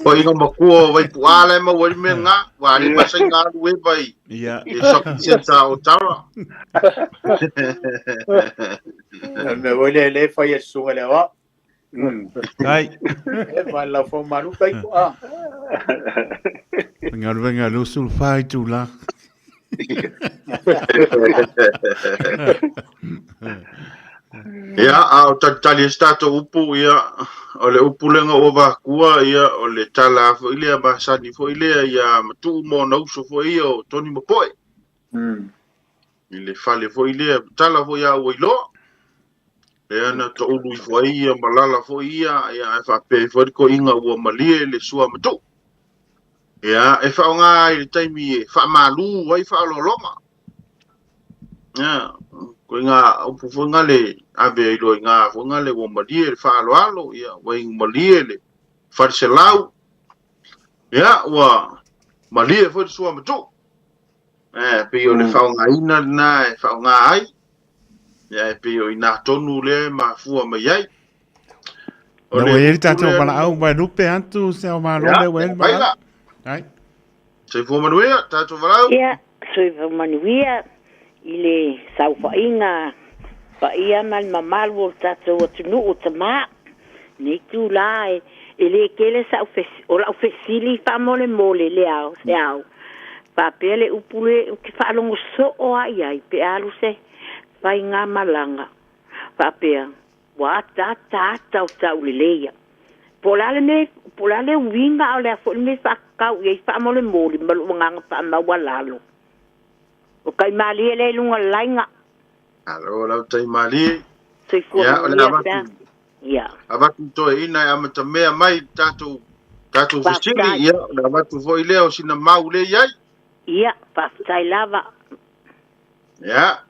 Koiga matua o Vaipu'a la e maua ai le mea lena, ua le masani na alu eva i i shopping centre o Tara. O le mea foi lea e le fai e susuga i le aoao. Ai. Eva i le laufau malu tai po a. Galuega 24 itula. Ia, a o talitali ai se tatou upu, ia, o le upu lea na ou avatua, ia, o le tala foi lea masani foi lea ia Matuu ma ona uso foi ia o Toni ma Poe. I le fale foi lea, tala foi a ua iloa. Lea na toulu ifo ai ia malala foi ia, ia ae faapea ifo ai le toeaina ua malie le sua Matuu. Ia, e faaaoga ai i le taimi e faamalu ai faaaloaloga. Ia, koe ngā upu foi ngā le ave ai loa i ngā foi ngā le ua malie le faaaloalo, ia, ua igu malie le faleselau, ia, ua malie foi le suamatuu. E pei o le faaaogaina lena e faaaoga ai, ia, e pei o i inā tonu lea e mafua mai ai. O le ua i ai le tatou valaau mai lupe atu se ao malo le ua i ai le valaau. Ai. Soifua manuia, tatou valaau. Ia, soifua manuia i le saofaiga paia ma le mamalu o le tatou atunuu tama. Nei itulā e, e le tele sa'u fes, o la'u fesili faamolemole le ao, se ao. Faapea le upu le ou te faalogo soo a i ai pe a alu se faigamalaga. Faapea, ua ataata ata o tauleleia. Po o le a le mea, po o le a le uiga a o le a foi le mea e faatatau i ai faamolemole ma lou agaga faamaualalo. O Taimalie lea i luga o le laina. Alo lau Taimalie. Soifua Ia, o le manuia avatu, pe a. Ia. avatu toeaina e amatamea mai le tatou, tatou fesili. Faafetai. Ia, o le avatu foi lea o sina mau lea i ai. Ia, faafetai lava. Ia.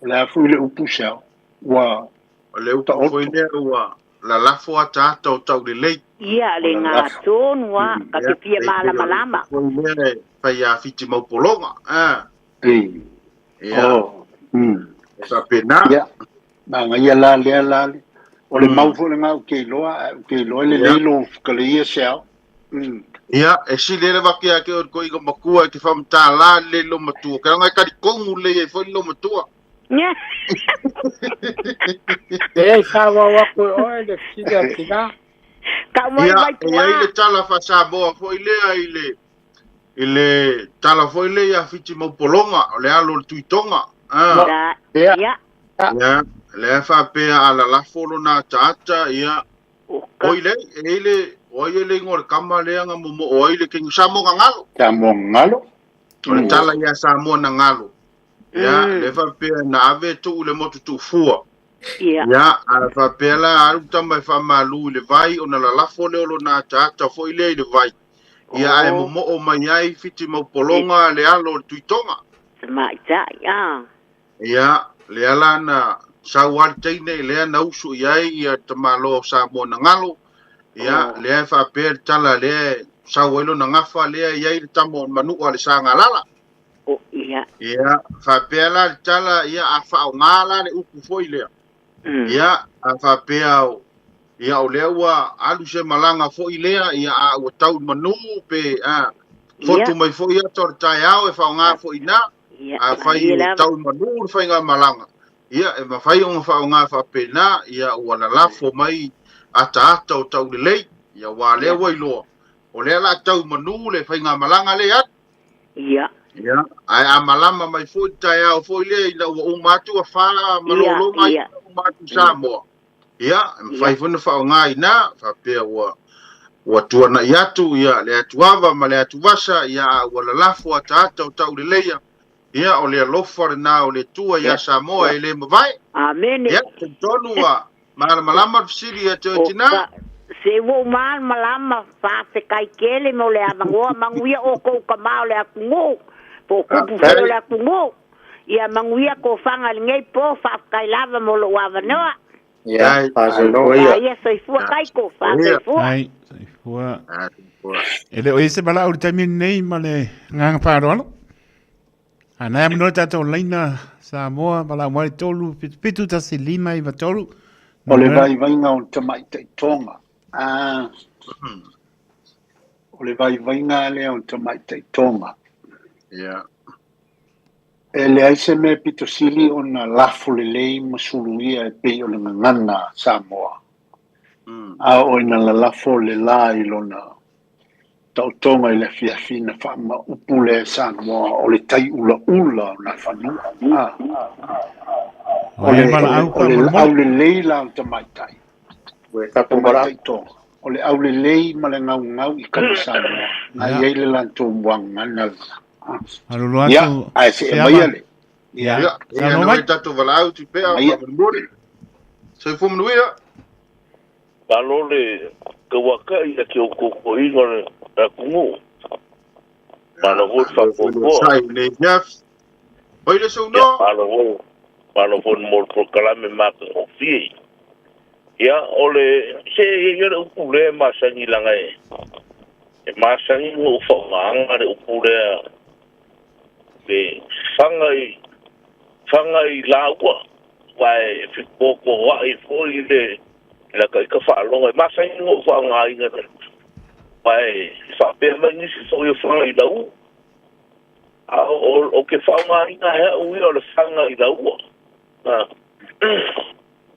O le a foi le upu se ao, ua O le upu foi taoto. lea ua lalafo ataata o taulelei. Ia, O le gā lalafo. tonu a, ka Ia, te fia e pei o le upu malamalama. foi lea e fai a whiti mau pologa. Ah, E. ia, Oh. e faapena. Ia, magaia la lea la le. O le mau foi lena ou te iloa, ae ou te iloa e lelei lou fukaleia se ao. Ia, e sili ai le vake ia te oe le toeaina matua e te faamatala lelei i lou matua, ke leaga e talitonu lelei ai foi le lou matua. E faaauau atu e oe le fesili a le tina. Ia, e i ai le tala faa-Samoa foi lea i le i le tala foi lea ia Fiti mau pologa, o le alo o le Tuitoga. Ah. Ia. Ia, lea faapea a lalafo lona ataata, ia, Oi le, e i le, o ai e le igoa o le kama lea na momoo ai le kegi, Samoa na galo. Samoa na galo. O le tala ia Samoa na galo. Ia, lea faapea na ave tuu i le motu tuufua. Ia. Ia, a faapea la alu tama e faamalu i le vai ona lalafo lea o lona ataata foi lea i le vai. Ia, ae momoo mai ai Fiti mau pologa le alo o le Tuitoga. Tamaitai, a. Ia, lea la na sau lava le teine lea na usu i ai ia tamaloa o Samoa na galo. Ia, lea e faapea le tala lea e sau ai lona gafa lea e i ai le tama o le manua le Sagalala. Ia. Ia, faapea la le tala, ia a faaaoga la le upu foi lea. Ia, a faapea ia o lea ua alu se malaga foi lea, ia a ua tau i manu pe a fotu mai foi ata o le taeao e faaaoga foi i ina. Ia, Afai malie ua lava. tau i manu le faigamalaga, ia e mafai ona faaaoga faapena, ia ua lalafo mai ataata o taulelei, ia aua lea ua iloa, o lea o le a tau i manu le faigamalaga lea e alu. Ia. Ia, ae a malama mai foi le taeao foi lea ina ua uma atu ua fa malologa Ia, ia. uma atu i Samoa, ia, e mafai foi ona faaaoga i ina, faapea ua ua tuanai atu ia le atuava ma le atuvasa, ia a ua lalafo ataata o tauleleia, ia o le alofa lena o le Atua ia Samoa e le mavae. Amene. Ia, talitonu ua malamalama le fesili ia te oe O tina. ka, se ua ou malamalama, faafetai tele mo le avanoa, manuia outou tama o le atunuu, po o tupu foi o le atunuu. Ia manuia tofaga i lenei po, faafetai lava mo lou avanoa. Ia, faasoifua ia. Ia soifua Taiko, faasoifua. Ai, soifua. E le o i ai se valaau i le taimi lenei ma le agaga faaaloalo. A nai amanoa le tatou laina Samoa, valaau mai le 3 7 7 1 5 9 3. O le vaivaiga o le tamaitai Tonga. Ah, o le vaivaiga lea o le tamaitai Tonga. Ia. E leai se mea pito sili ona lafo lelei ma suluia e pei o le gagana a Samoa. A oo ina lalafo le la i lona taotoga i le afiafi na faamaupu lea e Samoa o le tai ulaula o nā fanua. A. O le, o le aulelei la o le tamaitai. Tamaitai Tonga. O le aulelei ma le gaugau i kana Samoa. Na i ai le latou muagagana lena. Malolo atu. Ia, ae see maia le. Ia, Ia, saunoa ia, mai. na tatou valaau Tupea, Maia. faamolemole. Soifua manuia. Malo le tauatai ia te outou toeaina o le atunuu. Malo foi le faafoafoa. Sai nei afiafi. Oi le Ia, saunoa. malo foi, malo foi mo le polokalame matagofie. Ia, o le, se ia le upu lea e masani laga e, e masani ona ou faaaogaina le upu lea, le faga i, faga i laua, aua e fetuatuaai foi le lata ita faalogo. E masani ona ou faaaogaina le aua e faapea mai nisi foi o faga i laua. A o, o ke faaaogaina e au ia o le faga i laua.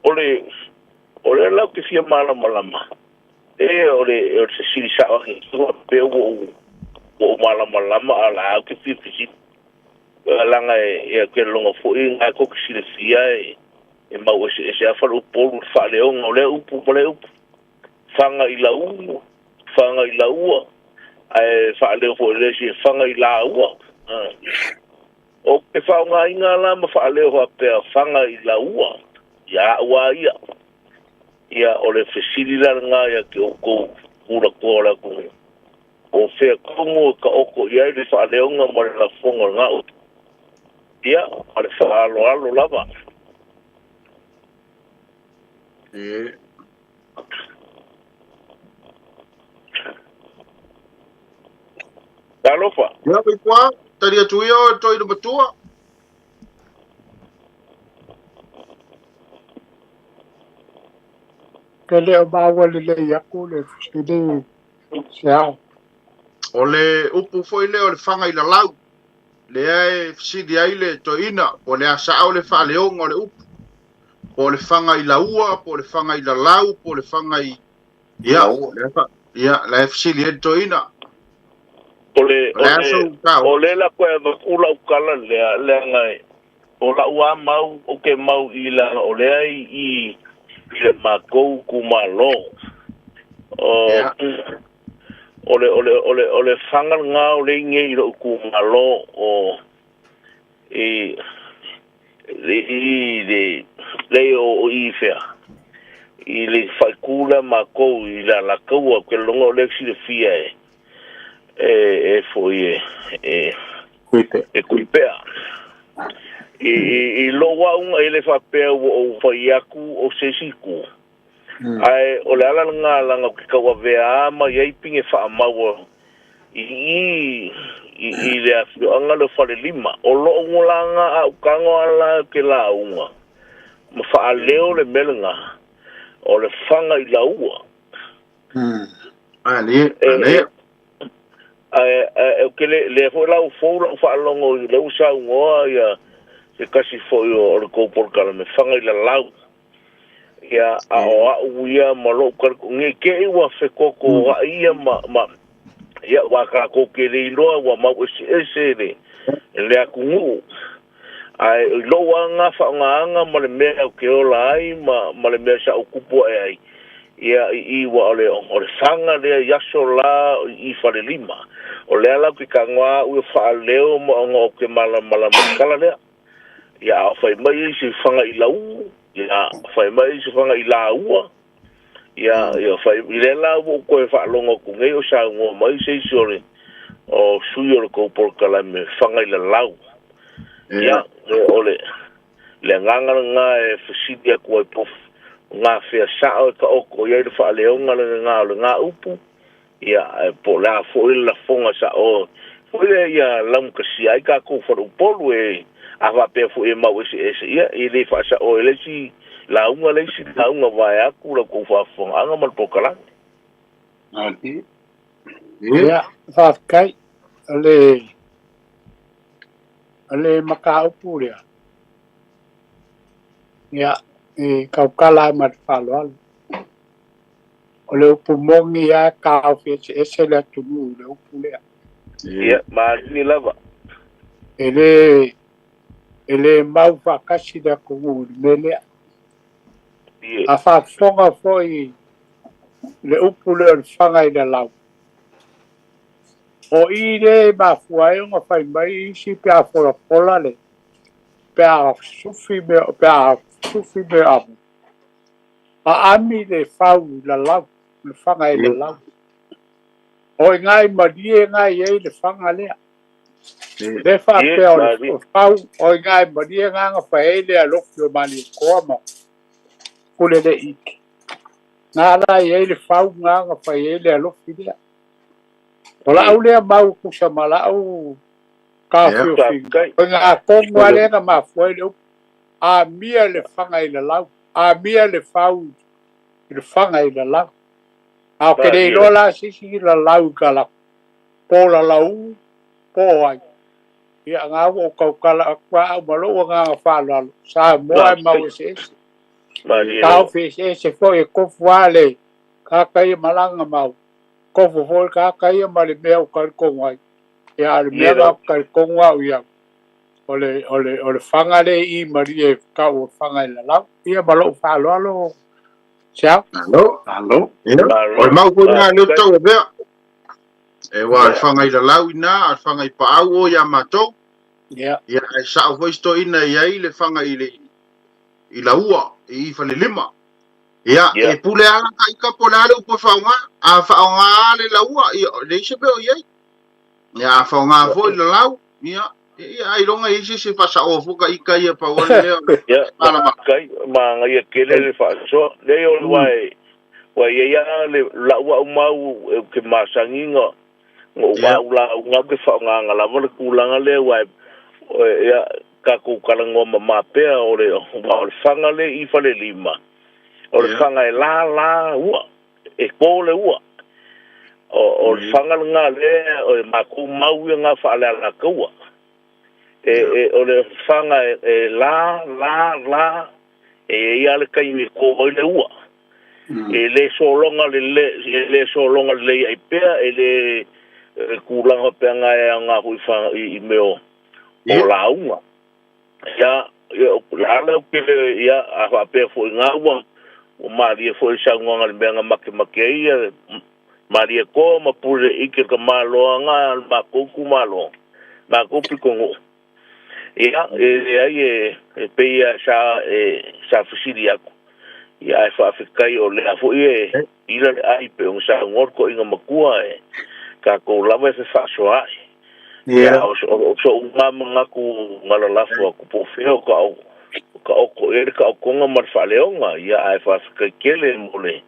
O le, o lea la ou te fia malamalama, e o le, o le fesili sao ake faapea ua ou, ua ou malamalama a o la ou te fia fesili. Leaga e, ou te lagona foi na tou te silafia e, e mau eseese lava faleupolu i le faaleoga o lea upu ma lea upu. Faga i lau, faga i laua, ae faaleo foi e le isi e faga i laua. Ou te faaaogaina la ma faaleo faapea faga i laua, ia au lava ia. Ia, o le fesili la lena ia te outou pulatoa o le atunuu, po o fea tonu e taoto i ai le faaleoga ma le lafoga o lena upu. Ia, ma le faaaloalo lava. Talofa. Ia, Vaipua, tali atu ia oe toeaina matua. Ke le o maua lelei atu le fesili se ao. O le upu foi lea o le faga i lalau, lea e fesili ai le toeaina, po o le a sao le faaleoga o le upu, po o le faga i laua, po o le faga i lalau, po o le faga i... Ia, lea fa... ia, la e fesili ai le toeaina. O le, O le a sou tau? o le la koe avatu lau tala lea, leaga e, o lau lava mau, ou te mau i leaga o lea i i i le matou itumalo. O, o le, o le, o le, o le faga lena o lea i inei i lou itumalo o i i i le le o i fea i le faaitu lea matou i le Alataua, ou te lagona o lea e silafia e e e foi e e e Tuipea. I i i lou auga e le faapea ua ou fai atu o se isi itu, ae o le ala lena leaga ou te tauavea mai ai pine faamau i i i i le afioaga lea o Falelima. O lou laga a ou tago lava la ou te lauga ma faaleo le mea lena, o le faga i laua. Ale, ale. Ae, ae, ou te le, lea foi la ua fou lau faalogo i lea ua saunoa ia se tasi foi o le tou polokalame faga i lalau. Ia, a o au ia ma lou talitonuga, ne i te i ua fetotoai ia ma, ma, ia, aua tatou te le iloa ua mau eseese le, le atunuu. Ae i lou lava faaaogaina ma le mea ou te ola ai ma, ma le mea sa ou tupu ae ai, ia, i i ua o le, o le faga lea i aso la i Falelima. O lea la ou te tago lava au ia faaleo ma ona ou te malamalama i le tala lea. Ia, a fai mai isi faga i lau, ia, fai mai isi faga i laua, Ia, ia fai, i lea la ua ou toe faalogo atu nei o saunoa mai se isi o le o sui o le tou polokalame faga i lalau. Ia, o le le agaga lena e fesili atu ai po o gafea sao e taoto i ai le faaleoga lena o lena upu, ia, ae po o le a foi le lafoga sao foi lea ia laugatasia ai tatou faleupolu e a faapea foi e mau eseese, ia, e le faasao e le isi lauga le isi lauga vaeatu la outou faafofogaaga ma le polokalame. Ia, faafetai. O le, o le mataupu lea, ia, e tautala lava ma le faaaloalo. O le upu moni lava e taofi eseese le atunuu i le upu lea. Ia, malie lava. E le, e le mau faatasi le atunuu i le mea lea. A faafofoga foi le upu lea o le faga i le lau, o i lea e mafua ai ona fai mai isi pe a folafola le, pe a sufi mea, pe a sufi mea amu. Aami le fau i lalau, le faga i lalau. O i ngai malie ngai ai le faga lea. Le faapea o le fau, o i ngai malie ngā fai ai le alofi o Malietoa ma pule le iki. Ngā la i ai le fau ngā nga fai ai le alofi lea. O lau lea mau kusa ma lau taofiofiga. O ngā kongu a lea na mafua ai le upu. Amia le faga i lalau. Amia le fau i le faga i lalau. A o ke le iloa la se isi lalau i ka lako. Po o lalau, po o ai. Ia ngā ua ou tautala atu a au ma lou agaga faaaloalo, Samoa e mau eseese. Taofi eseese foi e tofu lava le tagata ia ma lana mau. Tofu foi le tagata ia ma le mea ua talitonu ai. Ia a o le mea lena ou te talitonu au i au, o le, o le, o le faga lea i i malie e tau o le faga i lalau. Ia ma lou faaaloalo, Siao. Malo. Malo. Ia, o le mau foi lena lea ou te tau avea. E ua le faga i lalau i ina, a o le faga i paau o ia matou. Ia. Ia, ae sao foi si toeaina e i ai le faga i le i laua, i i falelima. Ia, e pule lava la ka ika po o le a le upu e faaaoga. A faaaoga lava le laua, ia, e leai se mea o i ai. Ia, a faaaoga foi le lalau, ia, ia, ailoga e i ai se isi e faasaoa fua ka ika ia, pau lava le mea o le Ia, malama. Kai, manaia tele le faasoa. Leai o le aua e, aua e i ai lava le lau au mau ou te masani na ou au lauga ou te faaaogaina lava le tulaga lea aua e, ia, tatou talanoa mama pea o le, aua o le faga lea i Falelima, o le faga e lala ua, e to le ua. O le faga lena lea o le matou mau ia na faalealataua. E, e, o le faga e, e la, la, la, e i ai lava le taimi e to ai le ua. E le sologa lele, e le sologa lelei ai pea, e le e tulaga faapea na e aoga foi i, i mea o, o lauga. Ia, ia, o le a le ou te le, ia, a faapea foi na ua, ua malie foi le saunoaga i le mea na makemake ai ia, malie toa ma pule ike ka maloaga a le matou itumalo, matou pitonuu. Ia, e leai e, e pei lava sa, e, sa fesili atu, ia ae faafetai o lea foi e ila le ai pei ona saunoa le toeaina matua e tatou lava e fefaasoaai. Ia, o, o, o so'u lena manatu na lalafo atu po o fea o ka, o ka oko i ai le taotoga ma le faaleoga, ia ae faafetai tele mo le,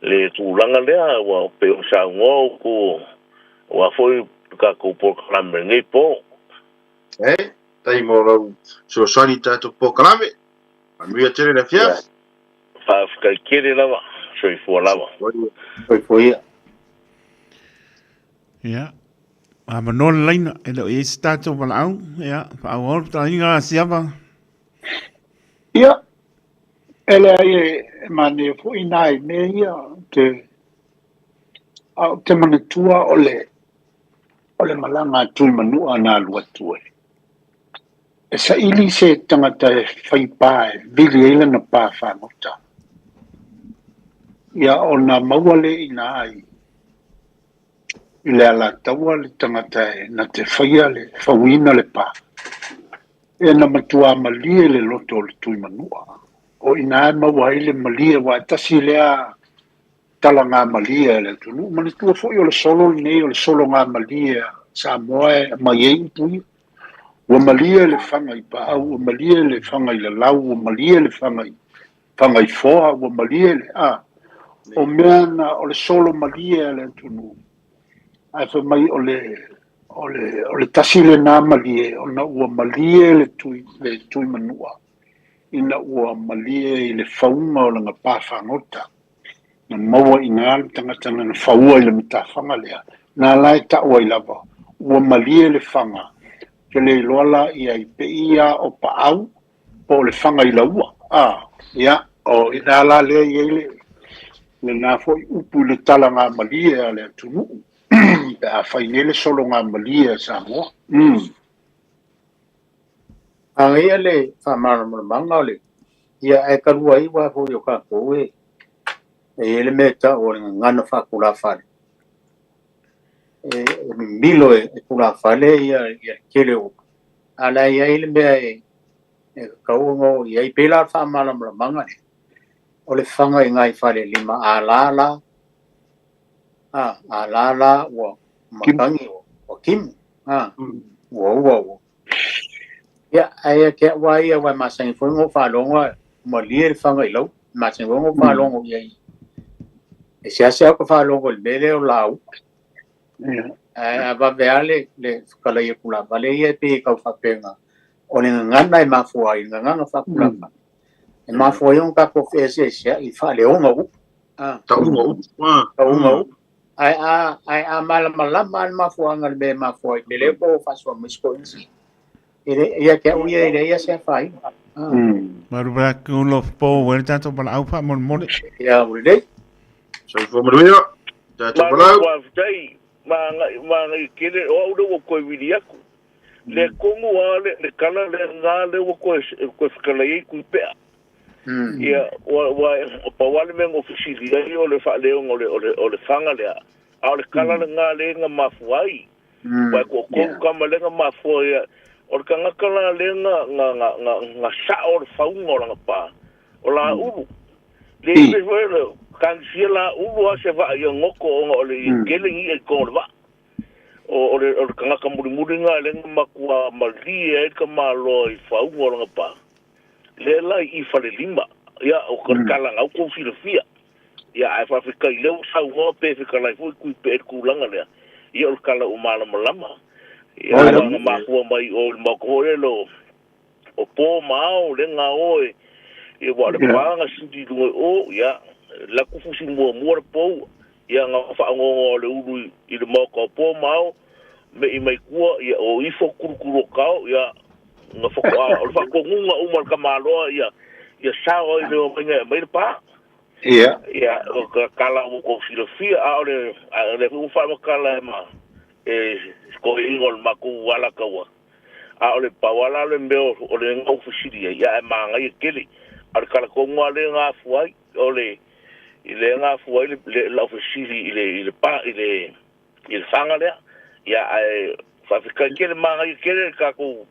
le tulaga lea ua pei ona saunoa outou aua foi le tatou polokalame i lenei po. E, tai mo lau fesoasoani i tatou polokalame. Manuia tele le afiafi. Faafetai tele lava. Soifua lava. Soifua ia. Ia. Avanoa le laina, e le o i ai se tatou valaau. Ia, faaauau le fetalaiga a Siava. Ia, e leai e manaia foi nai mea ia, te, a ou te manatua o le, o le malaga a Tuimanua na alu atu e, e saili se tagata e fai pa e vili ai lana pa fagota. Ia ona maua lea i ina i, i le Alataua le tagata e na te faia le fauina le pa. E na matuā malie le loto o le Tuimanua. O i ina e maua ai le malie aua e tasi lea talagamalie a le atunuu. Manatua foi o le solo lenei o le sologamalie a Samoa e aumai ai upu ia. Ua malie le faga i Paau, ua malie le faga i Lalau, ua malie le faga i faga i Foa, ua malie le a. O mea na o le solo malie a le atunuu. Ae fai mai o le o le o le tasi lena malie ona ua malie le tui le Tuimanua ina ua malie i le fauga o lana pa fagota. Na maua i ina le tagata na faua i le matafaga lea, na la e tau ai lava, ua malie le faga, te le iloa la i ai pe ia o Paau po o le faga i laua. A, ia, o i ina la lea i ai le, lena foi upu i le talagamalie a le atunuu, pe a fai nei le sologamalie a Samoa. Manaia le faamalamalamaga o le ia ae talu ai aua foi o tatou e e i ai le mea e tau o le gagana faatulafale e mimilo e tulafale ia ia le tele o upu a o la e i ai le mea e tatau ona oo i ai. E pei la o le faamalamalamaga lea. O le faga i gai falelima a lala a a lala ua matagi ua kimu a ua ua ua. Ia ae ia te a'u a ia aua e masani foi ona ou faalogo a malie le faga i lau masani foi ona ou faalogo i ai e seasea ou te faalogo i le mea lea o lauga. Ae a vave lava le le fetalai atu lavale ia e pei e tau faapena o le gagana e mafua ai, le gagana faatulafale e mafua ai ona tatou feeseesea'i i faaleoga o upu. Tauga o upu. Tauga o upu. Ae a ae a malamalama lava le mafuaaga o le mea e mafua ai, le po o faasoa mai si toeaina. E le ia te a'u ia e leai lava se afaina. Maru lo po ua le tatou valaau faamolemole. Ia ua lelei. Soifua manuia. Tatou Malo valaau. faafetai ma agai tele o au lea ua toe vili atu. Le tonu a le tala lena lea ua toe fetalai ai Tuipea. Ia, ua, ua, pau lava le mea na ou fesili ai o le faaleoga o le, o le, o le faga lea, a o le tala lena lea na mafua ai. Aua e toatolu tama lea na mafua ai. O le tagata la lea na, na, na, na, na sao le fauga o lana pa, o Laulu. Le i foi le tagisia Laulu a se vaa ia goto ona o le tele ni i'a i totonu o le vaa. O, o le, o le tagata mulimuli lena lea na matua malie ai le tamaloa i fauga o lana pa. Lea la i Falelima, ia, o ka tala na outou silafia. Ia, ae faafetai lea ua saunoa pe fetalai foi Tuipe'e i le tulaga lea, ia o le tala ua malamalama. Ia, aua na mafua mai i o i le maota foi lele o, o po ma ao, lea na o e, ia, aua o le pa na sili i luga i o, ia, latou fusi muamua le pou, ia, na faanoanoa o le ulu i le maota o po ma ao, me'i mai tua, ia, o ifo kulukuluakao, ia, na faatoa, o le faatonuga uma a le tamaloa ia, ia sao ai le omaiga e aumai le pa. Ia. Ia, o ka tala ua tou silafia, a o le, a o lea foi ua faamatala e ma, e si toeaina o le matou Alataua, a o le pau lava la o le mea o le na ou fesili ai, ia ae manaia tele. A o le tala tonu lava lea na afua ai, o le, i lea na afua ai le, le, lau fesili i le, i le pa, i le, i le faga lea. Ia, ae faafetai tele, manaia tele le tatou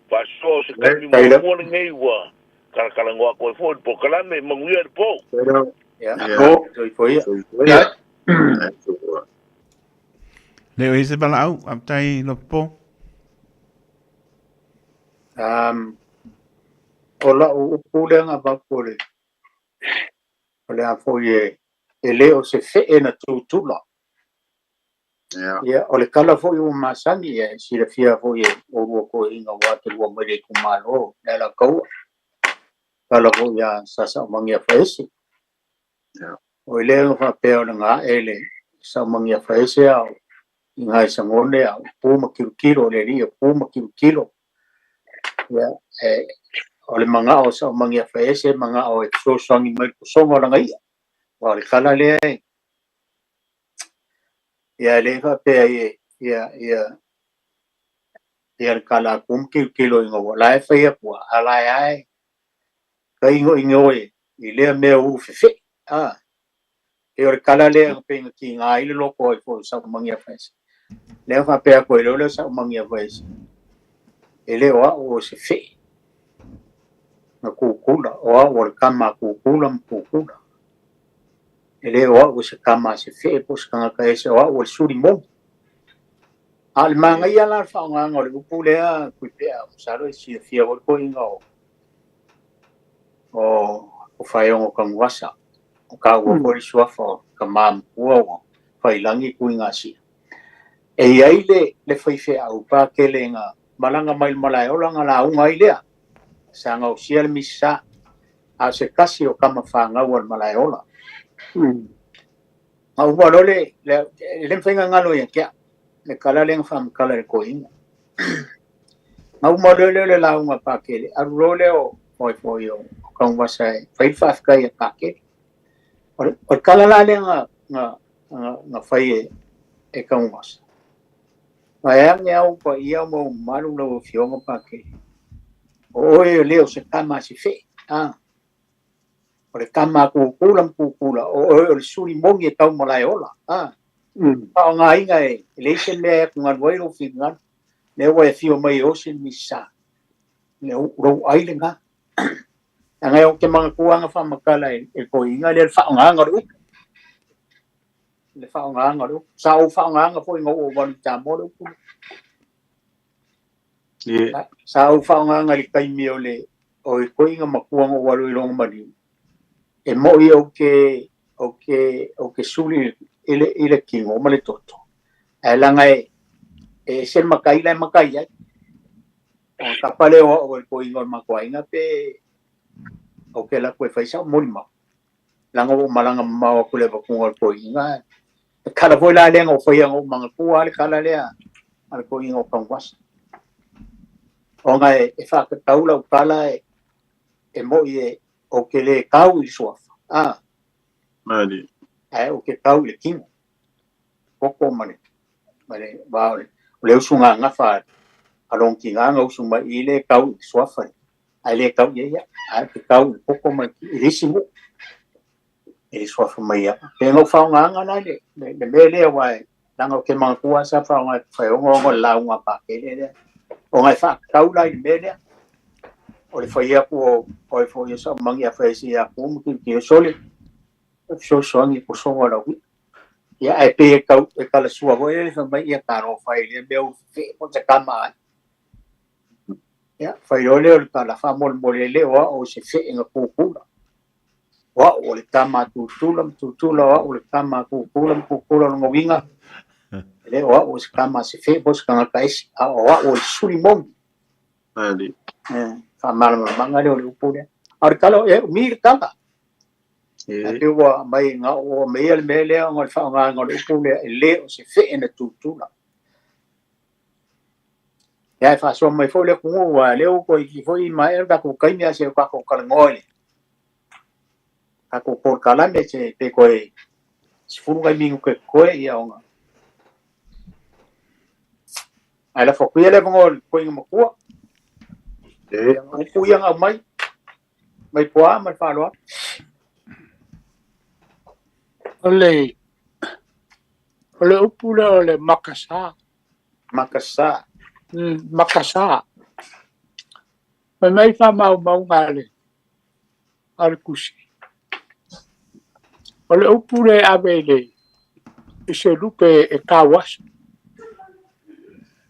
faasoa o se taimi muamua lenei ua talatalanoa atu ai foi i le polokalame. Manuia i le po. Ia, soifua ia. Ia. Le o ese valaau, faafetai Lopo. O lau upu lea na avatu o le o le a foi e e le o se fee na tutula. Ia, o le tala foi ua masani, e silafia foi e oulua toeaiina aua te lua mai le itumalo le Alataua. Tala foi ia Sa Saumagiafaese. O i lea na faapea o le ga'e le Saumagiafaese a o i Gaisagone a o pu ma tilotilo le alii o pu ma tilotilo. Ia, e, o le manao o Saumagiafaese manao e fesoasoani mai le tosoga o lana i'a. Aua o le tala lea e Ia e le faapea ia ia ia ia le kala atu ma tilotilo ina ua la e fai atu a la e ae ka igoigo e i lea mea ulu fefe'i a e o le kala lea pei na tiga ai le loko ai foi o Saumagiafaese. Lea faapea atu ai loa lea o Saumagiafaese e le o a'u o se fe'e na kukula o a'u o le kama a kukula ma kukula. E le o a'u o se kama a se fe'e po o se tagata ese o a'u o le suli moni. A o le manaia la o le faaaogaina o le upu lea Tuipea masalo e silafia foi le toeaina o o Faeogo Tanuvasa o taua foi le suafa o tama matua ua faiilagi Tuigasia. E i ai le le faifeau Pakele na malaga mai le Malaeola na lauga ai lea sa gaosia le misa a o se tasi o tama fanau a le Malaeola. Na uma loa le, le, e le mafai ona galo ia te au, le tala lea na faamatala i le toeaina. Na uma loa lea o le lauga a Pakele, alu loa lea o oi foi o Tanuvasa e fai le faafetai ia Pakele. O le, o le tala la lea na, na, na, na fai e, e Tanuvasa. Vaeane au paia ma ou mamalu lau Afioga Pakele. O oe e le o se tama a se fe'e, a. O le tama a Kukula ma Kukula, o oe o le suli moni e tau malaeola, a. Faaaogaina e leai se mea e atugalu ai lou finagalo, lea ua e afio mai e osi le misa. Lou ai lena. Leaga ou te manatua aga faamatala i le toeaina lea i le faaaogaina o le upu. Le faaaogaina o le upu. Sa ou faaaogaina foi ina ua ou alu i Samoa le upu lea. Sa ou faaaogaina i le taimi o le o le toeaina matua na ou alu i lona maliu, e moi ou te ou te ou te suli i le tino ma le toto, ae leaga e ese le matai la e matai ai. Ona tapa lea o au e le toeaina o le matou aiga pe ou te alu atu e fai sau molimau, leaga ua ou malaga mamao atu i le avatuga o le toeaina. Le tala foi la lea na ou faia na ou manatua lava le tala lea a le toeaina o Tanuvasa. Ona e faatatau lau tala e moi e ou te le tau i le suafa, a, ae ou te tau i le tino, toto ma le ma le va o le o le usu gagafa a lona tina na usu mai i le tau i le suafa ae le tau i ai au, ae ou te tau i le toto ma i le isi nuu i le suafa mai au. Pe na ou faaaogaina la le le mea lea aua leaga ou te manatua sa faaaoga e Faioga ona o le lauga pakele lea. Ona e faatatau la i le mea lea o le fai atu o oe foi o Saumagi a fai ai se ia ku ma tilotilo sole e fesoasoani i posoga o lau i'a. Ia ae pei e tau e talasua foi lele fai mai ia talofa e lea mea ua fefee po o se tama ai. Ia fai loa lea o le tala faamolemole e le o au o se fee na tutula. O au o le tama a Tutula ma Tutula, o au o le tama a Tutula ma Tutula, o lona uiga e le o au o se tama a se fee po o se tagata ese, a o au o le suli moni. Faamalamalamaga lea o le upu lea. A o le tala, e umi le tala. Ae pei ua aumai na ua aumaia le mea lea ona o le faaaogaina o le upu lea e le o se fee na tutula. Ia e faasoa mai foi le atunuu aua o lea ua toeitiiti foi maea le tatou taimi ae se i o tatou talanoa i le tatou polokalame se pe toe 10 nai minute totoe ia ona ae lafo atu ia le avanoa i le toeaina matua. Upu ia na aumai mai Poa ma le faaaloalo. O le upu lea o le makasā. Makasā. Makasā. Fai mai faamaumauga a le, a le tusi. O le upu lea e ave i le, i se lupe e tauaso.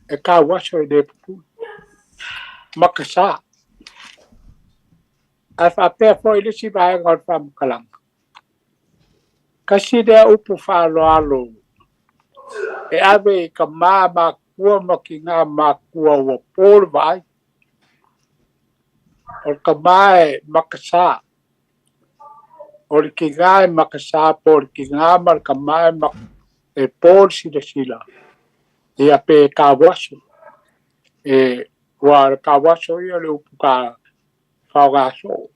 E tauaso e le pupula. Makasā. Ae faapea foi le isi vaega o le faamatalaga, tasi lea upu faaaloalo e ave i tama matutua ma tina matutua ua po le vaai. O le tama e makasā, o le tina e makasā po o le tina ma le tama e po le silasila, ia pe tauaso. E, ua o le tauaso ia o le upu ka faaaoga soo,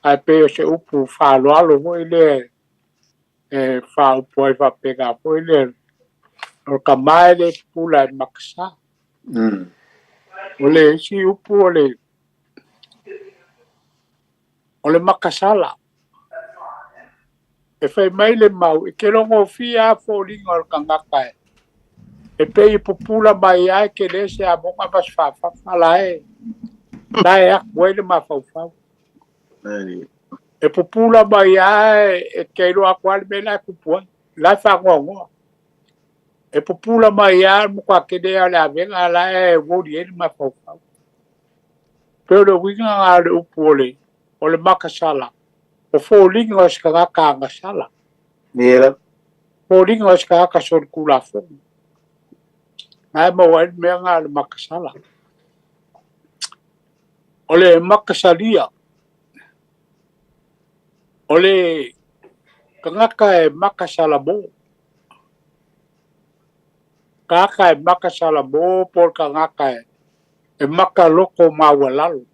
ae pei o se upu faaaloalo foi lea e faaupu ai faapena foi lea, o le tama e le pupula e makasā. O le isi upu o le o le makasala. E fai mai le mau, e te logofia lava foliga o le tagata e, e pei e pupula mai lava e tele se amoga ma se faafafa la e, la e afu ai le mafaufau. E pupula mai lava e te iloa atu lava le mea la e tupu ai, la e faanoanoa. E pupula mai lava le matua tele lava o le avega la e uoli ai le mafaufau. Pei o le uiga lena o le upu o le, o le makasala, o foliga o se tagata agasala. Ia. Foliga o se tagata solitulafono. Na e maua ai le mea lena o le makasala. O le makasalia, o le tagata e makasalamo. Tagata e makasalamo po o le tagata e maka loto maualalo.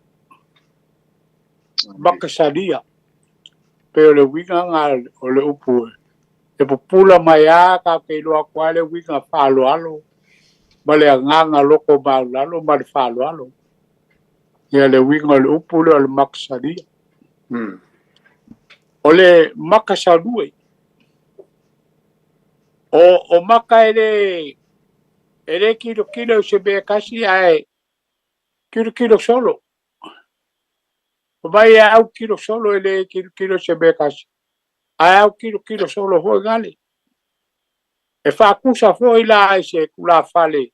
Makasalia. Pei o le uiga lena o le upu e pupula mai lava tatou te iloa atu lava le uiga faaaloalo ma le agaga loto maualalo ma le faaaloalo. Ia le uiga o le upu lea o le makasalia. O le makasalue, o maka e le tilotilo i se mea e tasi ae tilotilo solo. Fai mai e autilo solo e le tilotilo se mea tasi, ae autilotilo solo foi gale. E faatusa foi la i se tulafale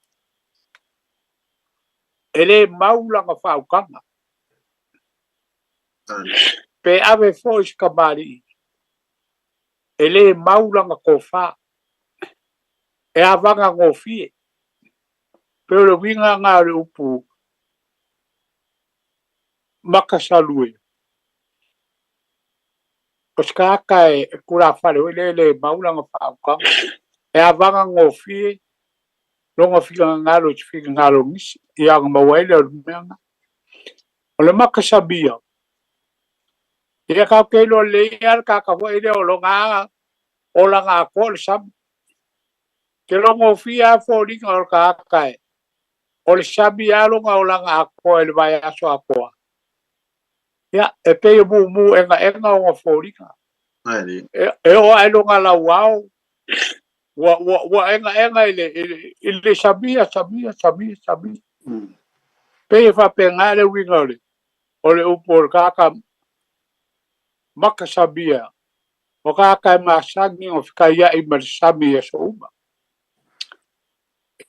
e le mau lana faautaga. Pe ave foi se kamali'i e le mau lana tofa, e avaga gofie. Pe o le uiga lena o le upu makasalue. O se tagata e tulafale foi lea e le mau lana faautaga. E avaga gofie lona finagalo i se finagalo o nisi, ia ona maua ai lea o le mea lena. O le makasamia, ia tatou te iloa lelei lava le tagata foi lea o lona olaga atoa o le sami. Ke logofie lava foliga o le tagata e o le sami lava lona olaga atoa i le vaiaso atoa. Ia, e pei e mumu egaega ona foliga. E oo ae lona lauao, ua, ua, ua egaega i le, i le, i le samia, samia, samia, samia. Pei e faapena le uiga o le, o le upu o le tagata maka samia, o tagata e masani ona fekaiai ma le sami i aso uma.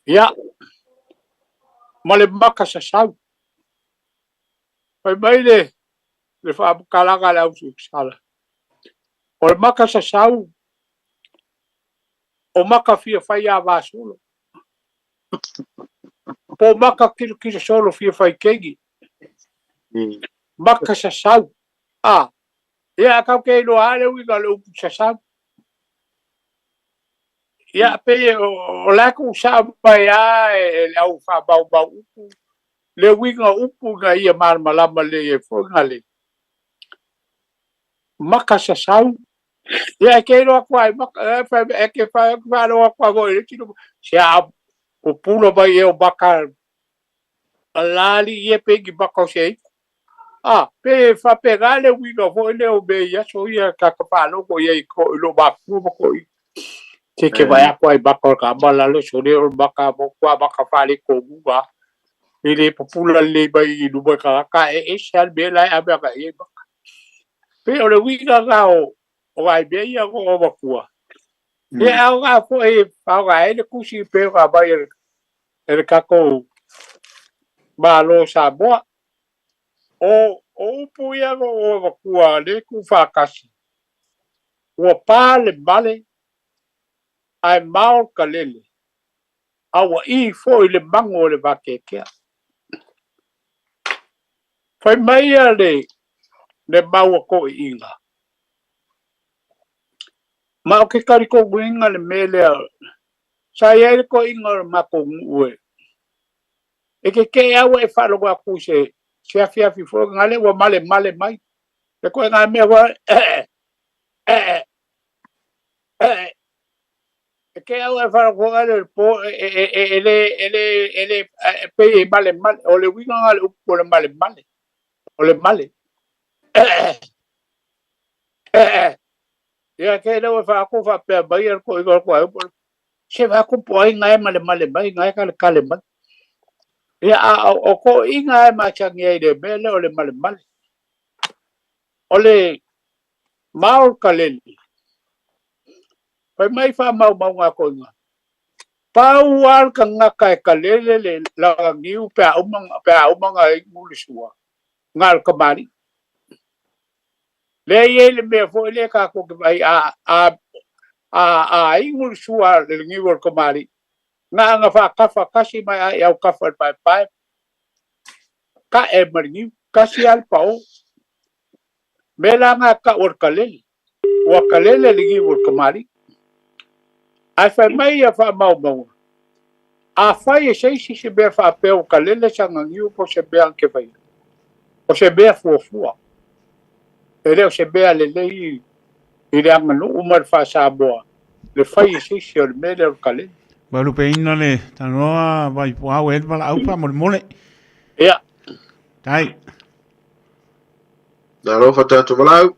Ia, ma le maka sasau. Fai mai le, le faamatalaga a le ausulusala, o le maka sasau, o maka fia fai ava solo. Po maka kilokilo solo fia fai keiki. Maka sasau. A, ia kau ke iloa a le uiga o le upu sasau. Ia, pei o la e tuusao mai lava e le au faamaumau upu le uiga o upu ina ia malamalama lelei ai foi na le maka sasau. Ia, e te iloa atu lava i maka, e te faalogo atu lava foi i le isi se a pupula mai ea o maka la alii ia pei ni maka o se i'a. A, pe e faapena le uiga foi lea o mea i aso ia ta ka faalogo i ai i lou mafua ma toeaiina. Se ke vaai atu lava i maka o le tama lalo sole o le maka matua maka faaletonu lava. E le pupula lelei mai i luma i tagata ae ese lava le mea la e ave agai i ai maka. Pei o le uiga lena o nai mea ia o lo o matua. Ia e aoga foi e faaaoga ai le tusi pei ona aumai e le tatou Malo o Samoa. O upu ia o lo o avatua lea e tuufaatasi, ua pa le male ae mao le kalele, a ua ī foi le mago o le vateatea. Fai mai ia le mau a toeaiina, ma ou te talitonuina le mea lea, sa i ai le toeaina o le matou nuu e E tetee lava ua e faalogo atu i se se afiafi foi gale ua malemale mai. Le ituaiga mea foi ee ee ee. E tetee lava ua e faalogo foi le po e e e e le e le e le e pei e malemale. O le uiga lena o le upu o le malemale. O le male. Ee ee. Ia te lea ua faalogo faapea mai le toeaina o le toeaina. Se vaai atu po o ai na e malemale mai, na e kaletale mai. Ia, a o toeaiina e masani ai i le mea lea o le malemale. O le mao o le kalele, fai mai faamaumauga a toeaiina, pau lava le tagata e kalele le lana niu pe a uma, pe a uma ona inu le sua, na o le tamalii. Lea e i ai le mea foi lea tatou te vaai a, a, a, a inu le sua le niu o le tamalii, na ona faatafa tasi mai lava i autafa i le paepae, tae ma le niu, tasi lava le pao. Mea la na tau o le kalele, ua kalele le niu o le tamalii. Ae fai mai ia faamaumauga, afai e se isi se mea faapea ua kalele sana niu po o se mea na te faia, o se mea fuafua, e le o se mea lelei i le aganuu ma le faa-Samoa le fai e se isi o le mea lea o le kalele. Vaelupeina le talanoa Vaipuau e le valaau faamolemole. Ia. Tai. Talofa tatou valaau.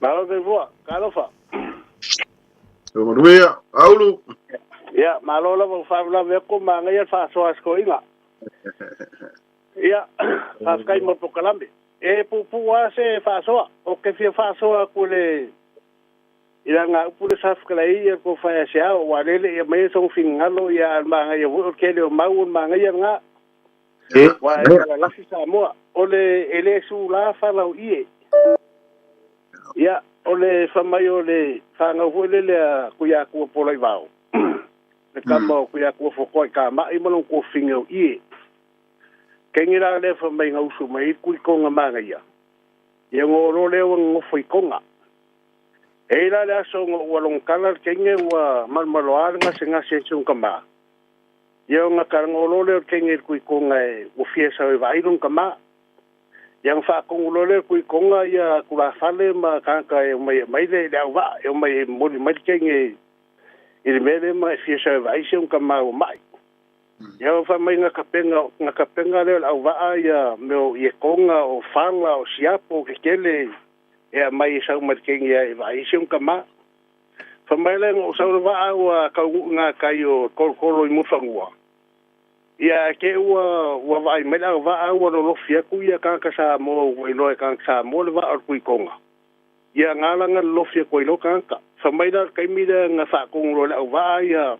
Malo soifua, talofa. Ia manuia, Aulu. Ia, malo lava ua faalavelave atu, manaia le faasoa a si toeaina. Ia, faafetai mo le polokalame. E puupuu lava se faasoa. Ou te fia faasoa atu i le i lana upu lea sa fetalai ai le tofa ia Seao, aua o lea e le i aumaia sona finagalo, ia a o le manaia foi o le tele o mau o le manaia lena. Aua e palalasi Samoa. O le e le sula falaoie. Ia, o le fai mai o le fanau foi lele a Tuiatua Polaivao, le tama o Tuiatua Fotoaitamai ma lona tuafafine o Ie. Taimi la lea fai mai na usu mai ai Tuitoga manaia, ia ona o loa lea ua nonofo i Toga. E i ai la le aso na ua logotala le teine ua malomaloa le gasegase i si ona tama, ia ona talanoa loa lea o le teine i le Tuitoga e ua fia sau e vaai lona tama. Ia ona faatonu loa lea o le Tuitoga ia tulafale ma tagata e omai e aumai le auvaa, e omai e momoli mai le teine i le mea lea ma e fia sau e vaai si ona tama ua mai. Ia ua fai mai na tapena, na tapena lea o le auvaa ia mea o ietoga, o fala, o siapo tetele e aumai e sau mai le Kenya e vaai ai si ona tama. Fai mai lea na ou sau i le vaa ua taunuu i gatai o Tolotolo i Mulifanua, ia ae te i ua ua vaai mai le auvaa ua lolofi atu ia tagata Samoa ua iloa e tagata Samoa le vaa o le Tuitoga. Ia na ala na lolofi atu ai loa tagata. Fai mai la o le taimi lea na faatonu loa e le auvaa ia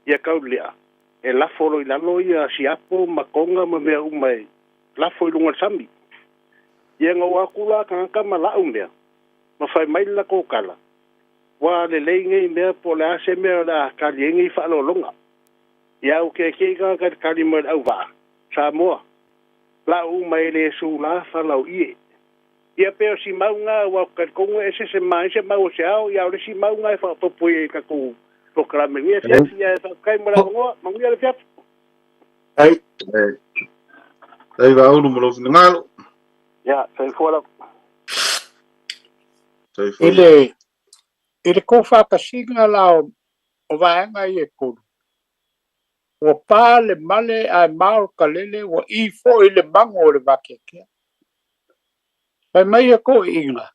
ia Taulelea e lafo loa i lalo ia siapo ma toga ma mea uma e lafo i luga o le sami. Ia na o atu la tagata ma lau mea, ma fai mai le latou tala, Ua lelei nei mea po o le a se mea o le a tali ai nei faaaloaloga. Ia au keakea i tagata i le tali mai o le auvaa, Samoa, lau uma e le sula falaoie. Ia pei o si mau na aua ou te talitonu e ese se manaia se mau o se ao, ia o le isi mau na e faaopoopo i ai i le tatou polokalame i lenei afiafi. Ae faafetai mo le avanoa. Manuia le afiafi. Ai. Ai Vaaulu ma lou finagalo. Ia, soifua lava. Soifua. I le, i le tuufaatasiga la o, o vaega ia e tolu, ua pa le male ae mao le kalele ua i foi le mago o le vakeakea. Fai mai ia toeaiina,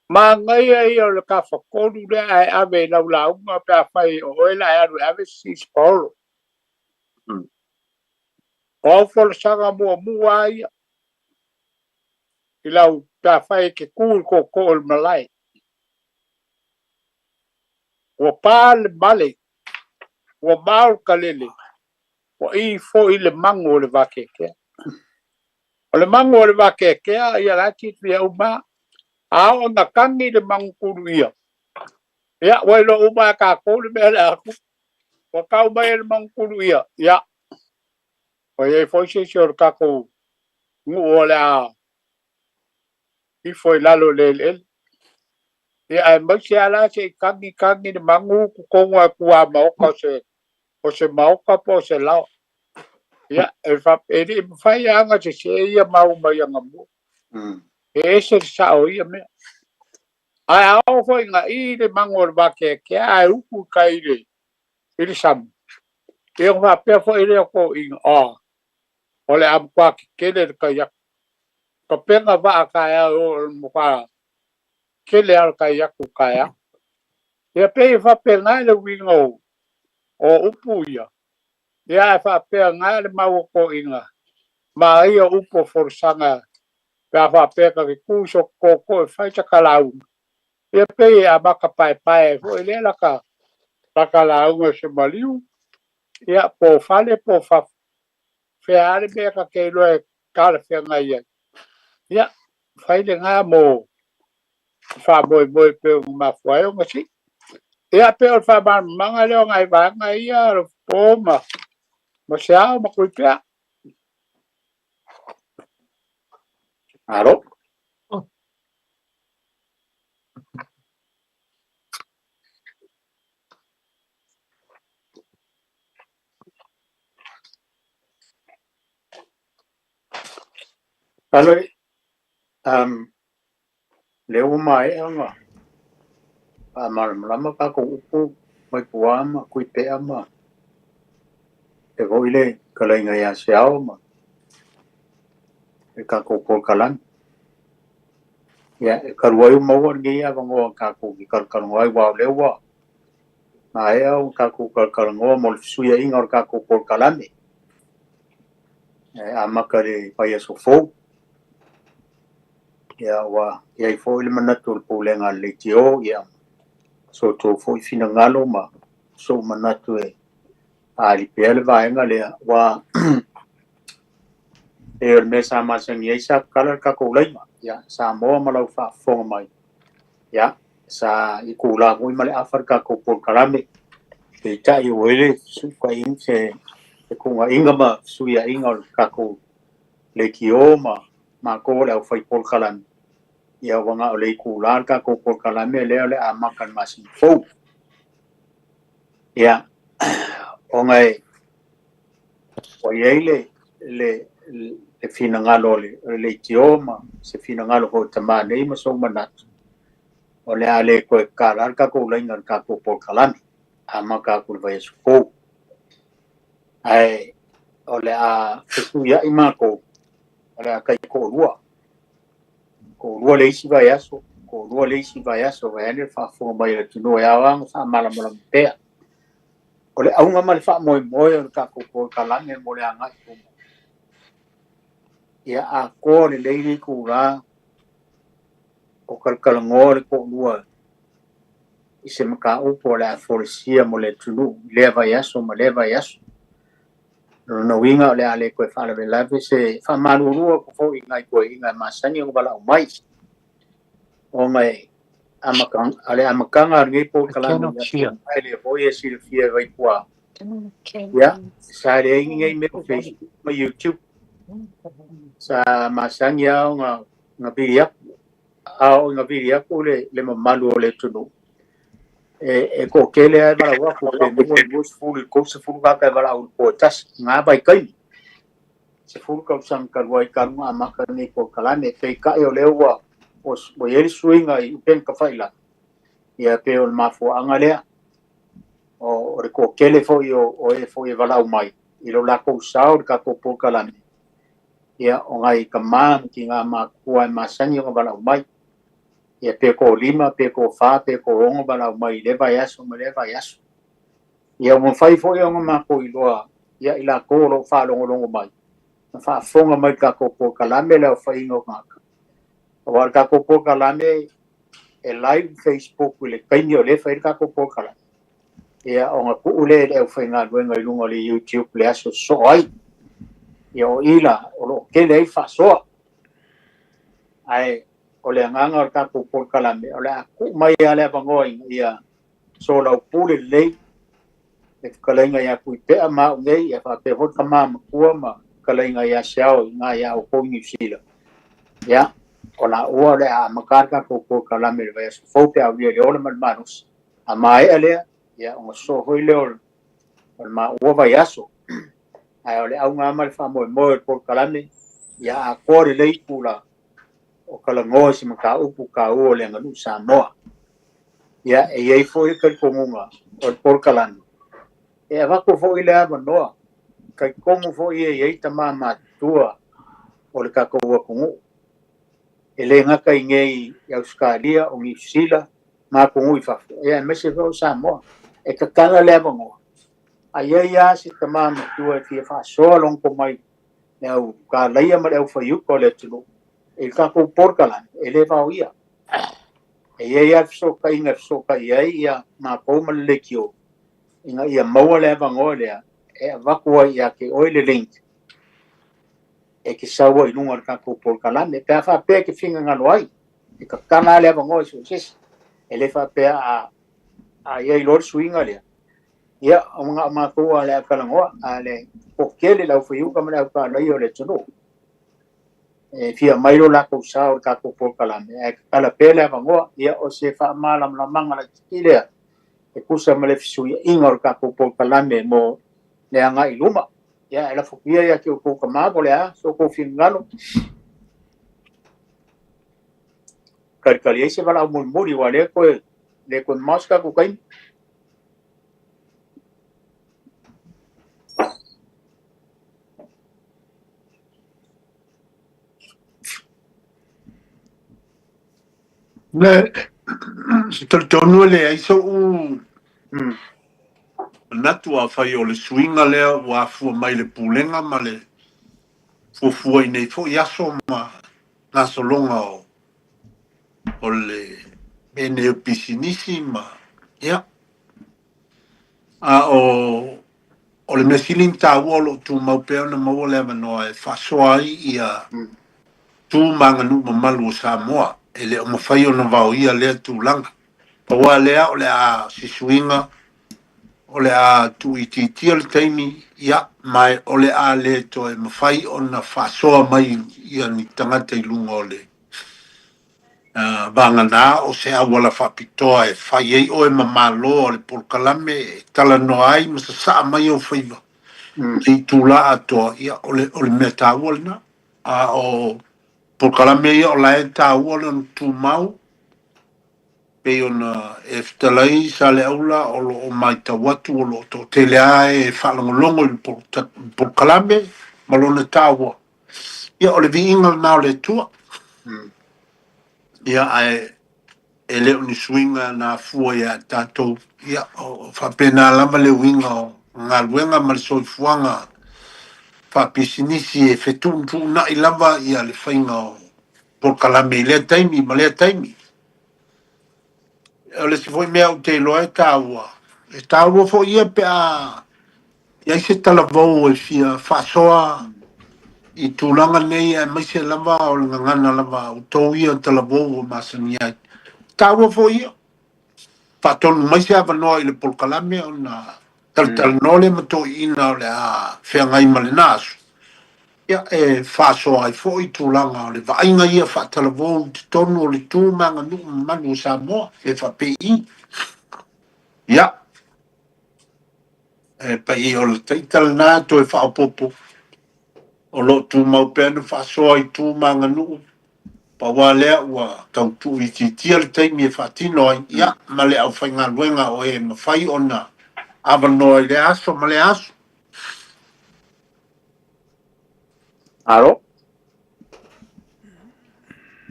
manaia ia o le tafatolu lea ae ave i lau lauga pe afai o oe la e alu e ave se sisi paolo. O au folasaga muamua lava ia i lau pe afai e te tu i le tootoo o le malae. Ua pa le male, ua mao le kalele, ua i foi le mago o le vakeakea. O le mago o le vakeakea, ia la e silafia uma lava. A oo ina tagi le mago kuluia, ia ua iloa uma lava e tatou le mea o le a tupu. Ua tau mai e le mago kuluia, ia ua i ai foi se isi o le tatou nuu o le a ifo i lalo i le eleele. Ia aemaise lava la se i tagi tagi le magu totonu lava i tuamaota o se o se maota po o se laoa. Ia, e, fa, e le i mafai lava ona sese ia mau mai anamua. E ese le sao o ia mea. Ae a oo foi ina i le mago o le vakeakea ae utu i tai i le, i le sami, ia ona faapea foi lea o toeaiina, oh, o le a matua tetele le tai atu. Tapena vaa taeao e o le matua tele lava le tai atu taeao. Ia pei e faapena le uiga o, o upu ia, ia ae faapea na le mau o toeaiina, ma ia upu o folasaga pe a faapea ta te tu i so tootoo e fai sata lauga, ia pei e amata paepae ai foi lea lata, lata lauga i se maliu, ia po o fale po o fafo, fea lava le mea ta te iloa e talafeagai ai. Ia, fai lena mo faamoemoe pei ona mafua ai ona sii. Ia, pei o le faamalamalamaga lea o nai vaega ia, Alofapo ma, ma Seao ma Tuipea. Malo. Alo, um, lea ua maea ona faamalamalama tatou upu mai puā ma Tuipea ma e foi le fetalaiga ia Seao ma le tatou polokalame. Ia, e talu ai ua maua lenei avanoa tatou te talatalanoa ai, aua o lea ua maea ona tatou talatalanoa mo le fesuiaiga o le tatou polokalame e amata i le vaiaso fou. Ia ua i ai foi le manatu o le pulega a le leitio, ia so outou foi finagalo ma sou manatu e faaali pea le vaega lea, ua e o le mea sa masani ai sa tatala le tatou laina. Ia Samoa ma lau faafofoga mai, ia sa itulā foi ma le afa le tatou polokalame, peitai ua i ai le fesuukaiga se fetuunaiga ma fesuiaiga o le tatou leitio ma matou o le aufai polokalame, ia ua na o le itulā le tatou polokalame lea o le a amata i le masina fou. Ia ona e ua i ai le le le finagalo o le leitio ma se finagalo foi o tamā nei ma sou manatu, o le a le toe tatala le tatou laina i le tatou polokalame, amata atu i le vaiaso fou. Ae o le a fesuiai matou, o le a taitoalua, toalua le isi vaiaso, toalua le isi vaiaso, vaeane le faafofoga mai a le atunuu e ao lava ona faamalamalama pea. O le auga ma le faamoemoe o le tatou polokalame mo le agai i luma, ia atoa lelei le itulā o talatalanoa le toalua i se mataupu o le a folasia mo le atunuu i lea vaiaso ma lea vaiaso. O lona uiga o le a le toe faalavelave se faamalulu atu foi i nai toeaiina e masani ona valaau mai, ona e amata, o le amataga o lenei polokalame i aso uma, e lea foi e silafia e Vaipua, ia, sa leai ni nei mea o Facebook ma YouTube. Sa masani lava ona na vili atu, a oo ina vili atu le, le mamalu o le atunuu, e, e toatele lava e valaau atu, pe 2 i le 20 i le 30 tagata e valaau i le po e tasi, i na vaitaimi. 10 tausaga talu ai talu ona amata lenei polokalame. Peitai o lea ua, ua, ua i ai le suiga i upega tafailagi, ia pei o le mafuaaga lea. O, o le toatele foi o, o e foi e valaau mai i lo latou sao i le tatou polokalame, ia o nai tama ma tinā matutua e masani ona valaau mai. Ia pe toalima, pe toafa, pe toaono valaau mai i lea vaiaso ma lea vaiaso. Ia ua mafai foi ona matou iloa ia i latou o lo o faalogologo mai ma faafofoga mai i le tatou polokalame le aofaiga o tagata. Aua o le tatou polokalame e live Facebook i le taimi o lea e fai ai le tatou polokalame. Ia ona tuu lea i le aufaigaluega i luga o le YouTube le aso e sosoo ai. Ia o i la o lo o tele ai le faasoa. Ae o le agaga o le tatou polokalame o le a tuu mai lava le avanoa ina ia soalaupule lelei le fetalaiga ia Tuipea ma au nei, ia faapea foi le tama matua ma fetalaiga ia Seao i ina ia outou i Niu Sila. Ia, o laua o le a amata le tatou polokalame i le vaiaso fou pe a aulia i le ola ma le malosi. A maea lea, ia ona sosoo foi lea o le maua vaiaso. Ae o le auga lava ma le faamoemoe o le polokalame, ia atoa lelei itula o talanoa i se mataupu taua o le aganuu Samoa. Ia, e i ai foi le talitonuga o le polokalame, e avatu foi le avanoa, talitonu foi e i ai tama matutua o le tatou atunuu, e le gata i inei i Ausetalia, o Niu Sila ma atunuu i fafo, ia aemaise foi o Samoa. E tatala le avanoa, a i ai lava se tama matua e fia faasoa lona tomai le au kalaia ma le au faiuta o le atunuu i le tatou polokalame, e le vaoia. E i ai lava le fesootaiga e fesootai ai ia matou ma le leitio ina ia maua le avanoa lea e avatu ai ia te oe le link e te sau ai i luga o le tatou polokalame. Pe a faapea e te finagalo ai, e tatala lava le avanoa i so o se isi. E le faapea a, a i ai loa le suiga lea, ia, ua na o matou lava o le a talanoa, a le toatele le aufaiuka ma le aukalaia o le atunuu e fia aumai lo latou sao i le tatou polokalame, ae tatala pea le avanoa. Ia, o se faamalamalamaga laitiiti lea e tusa ma le fesuiaiga o le tatou polokalame mo le agai i luma. Ia, e lafo atu ia ia te outou tama po o le a so outou finagalo. Talitali ai se valaau mulimuli, aua o lea toe le toe mamao se tatou taimi. Le talitonu e leai so'u manatu afai o le suiga lea ua afua mai i le Pulega ma le fuafua i nei foi aso ma gasologa o. O le mea nei o pisinisi ma ia. A o o le mea sili ona taua o lo o tumau pea ona maua le avanoa e faasoa ai ia tu ma aganuu mamalu o Samoa. E le o mafai ona vaoia lea tulaga. Pau lava lea o le a se suiga o le a tuuitiitia le taimi, ia, ma o le a le toe mafai ona faasoa mai ia ni tagata i luga o le vagana o se auala faapitoa e fai ai oe ma malo o le polokalame e talanoa ai ma sasaa mai ou faiva i itulā atoa, ia, o le, o le mea taua lena. A o polokalame ia o la e taua lona tumau, pei ona e fetalai Saleaula o lo o matau atu o lo o toatele lava e faalogologo i le polokalame ma lona taua. Ia, o le viiga lena o le Atua. Ia, ae e le o ni suiga na afua ia tatou. Ia, o faapena lava le uiga o galuega ma le soifuaga faapisinisi e fetuutuunai lava ia le faiga o polokalame i lea taimi ma lea taimi. O le isi foi mea ou te iloa e taua, e taua foi ia pe a i ai se talavou e fia faasoa i tulaga nei aemaise lava o le gagana lava a outou ia talavou ua masani ai. E taua foi ia. Faatonu mai se avanoa i le polokalame ona talatalanoa lea ma toeaiina o le a feagai ma lena aso. Ia, e faasoa ai foi tulaga o le vaaiga ia faatalavou i totonu o le tu ma aganuu mamalu o Samoa, e faapei. Ia, e pai o le taita lena toe faaopoopo o lo o tumau pea na faasoa i tu ma aganuu, pau lava lea ua tau tuuitiitia le taimi e faatino ai, ia, ma le aufaigaluega o e mafai ona avanoa i lea aso ma lea aso. Alo.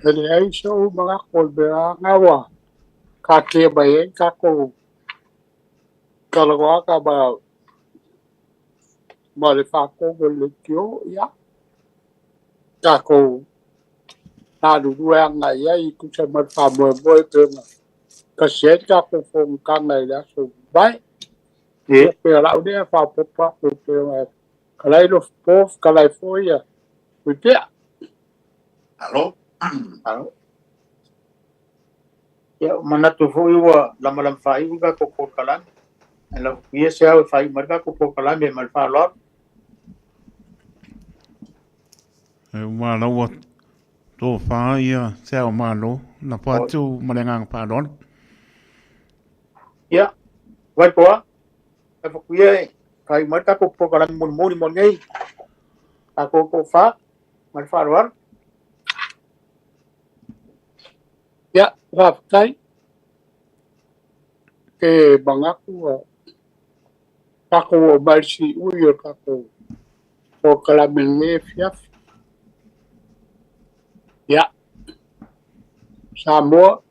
E leai so'u manatu o le mea lena ua taatia mai ai tatou talanoaga ma ma le faatonu o le leitio, ia tatou galulue agai ai e tusa ma le faamoemoe pei ona tasi ai le tatou fonotaga i le aso ua mavae. Ia pei o lau lea faaopoopo atu pei ona fetalai Lofipo, fetalai foi Puipea. Alo. Alo. Ia, manatu foi ua lamalama faaiu le tatou polokalame. Ae lau ia se ao e faaiu mai le tatou polokalame ma le faaaloalo. E uma lau tofa ia se ao malo, lafo atu ma le agaga faaaloalo. Ia, Vaitoa, e fakuia e faaiu mai le tatou polokalame mulimuli mo lenei. Tatou tofa ma le faaaloalo. Ia, faafetai. E manatu ua tatou oo mai i le siui o le tatou polokalame i lenei afiafi. Ia, Samoa,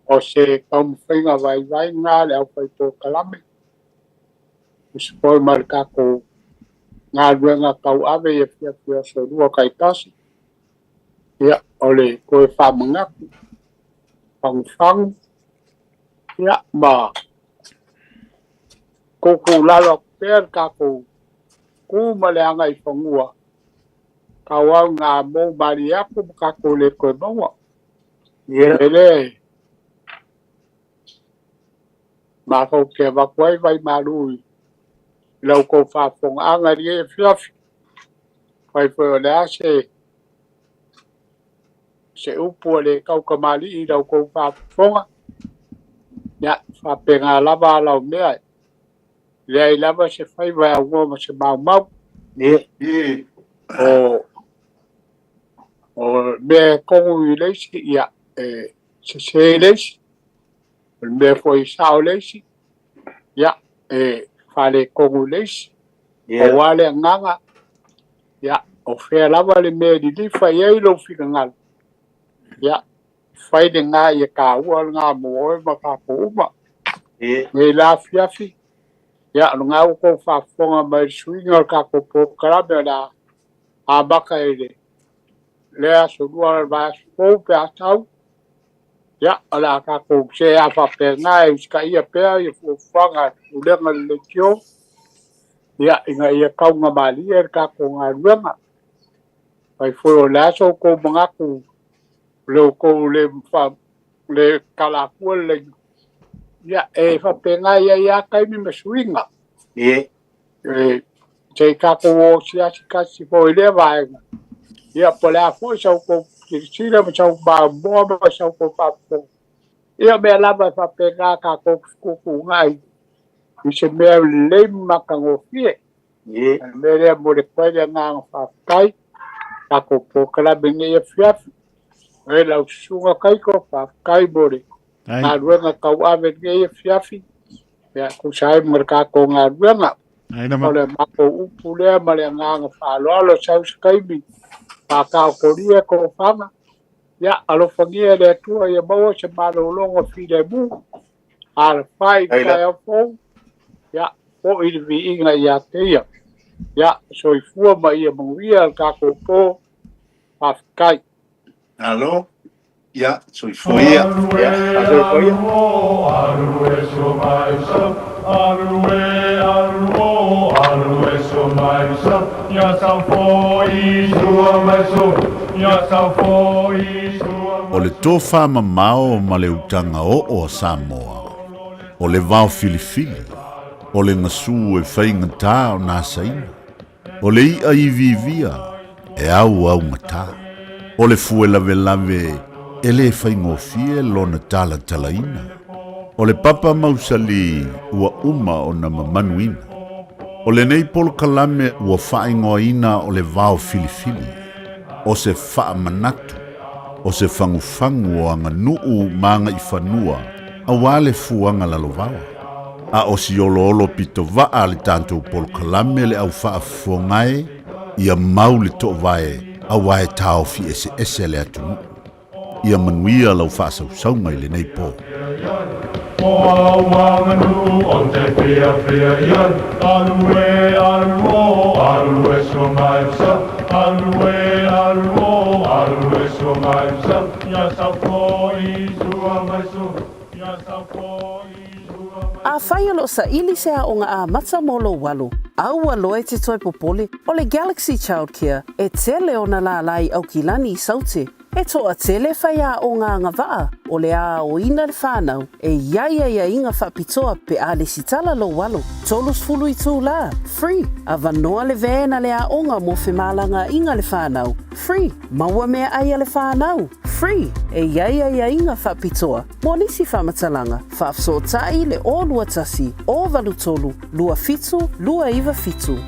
o se taumafaiga vaivai lena a le aufaipolokalame, usufono mai le tatou galuega tauave i afiafi o aso Lua taitasi. Ia, o le toe faamanatu, fagufagu, ia, ma tuutuulalo atu pea le tatou tu ma le agaifanua, tauau ina mou malie atu ma tatou le toe maua. E le matou te avatu ai vaimalu i la outou faafofogaaga i lenei afiafi. Afai foi o le a se se upu a le tautamalii i la outou faafofoga, ia, faapena lava ala o mea, e leai lava se faiva e aunoa ma se maumau. O o mea e tonu i le isi, ia, e sese i le isi. O le mea foi e sao i le isi, ia, e faaletonu i le isi. Pau lava le agaga, ia, o fea lava le mea e lilifa i ai lou finagalo, ia, fai lena ia taua lena mo oe ma tatou uma. Nei la afiafi, ia, o lena ua outou faafofoga mai i le suiga o le tatou polokalame o le a amata i le lea aso lua o le vaiaso fou pe a sau. Ia, o le a tatou se a faapena e usitaia pea ia fuafuaga a le Pulega o le Leitio, ia, ina ia taugamalie le tatou galuega. Fai foi o le a so outou manatu le outou le le tala atua le laina, ia, e faapena e i ai lava taimi ma suiga. Ie. E, se i tatou o asiasi tasi foi i lea vaega, ia, po o le a foi sa outou silasila ma sa mamoa ma sa outou faafofoga, ia, o mea lava e faapena tatou fetuutuunai i se mea lelei ma matagofie. Ie. O le mea lea e momoli atu ai le agaga faafetai, tatou polokalame i lenei afiafi. E lau susuga Taito, faafetai mo le galuega tauave i lenei afiafi, ia tusa ai ma le tatou galuega. O le matou upu lea ma le agaga faaaloalo, sau se taimi faataotolia tofaga, ia alofagia e le Atua ia maua se malologa filemu, alafai i le taeao fou, ia foi le viiga ia te ia. Ia soifua ma ia manuia le tatou po. Faafetai. Malo. Ia, soifua ia. Ia, soifua ia. O le tofa mamao ma le utaga oo a Samoa, o le vao filifili, o le gasu e faigata ona asaina, O le iʻa iviivia e auaugata. O le fue lavelave e le faigofie lona talatalaina. O le papa mausali ua uma ona mamanuina. O lenei polokalame ua faaigoaina o le vao filifili, o se faamanatu, o se fagufagu o aganuu ma agaifanua aua le fuaga lalovaoa. A o si oloolo pito vaa a le tatou polokalame le au faafofoga e, ia mau le toovae aua e taofi eseese le atunuu. Ia manuia lau faasausauga i lenei po. Afai o lo o saili se aoga amata mo lou alo, aua loa e te toe popole, o le Galaxy Childcare e tele ona lālā i Aukilani i Saute. E toatele faiaoga agavaa o le a aoina le whanau e i ai aiaiga faapitoa pe a lesitala lou alo. 30 itulā, free, avanoa le van a le aoga mo femalagaaiga le whanau, free, maua meaai a le whanau, free, e i ai aiaiga faapitoa mo nisi faamatalaga, faafesootai le 021 083 27 297.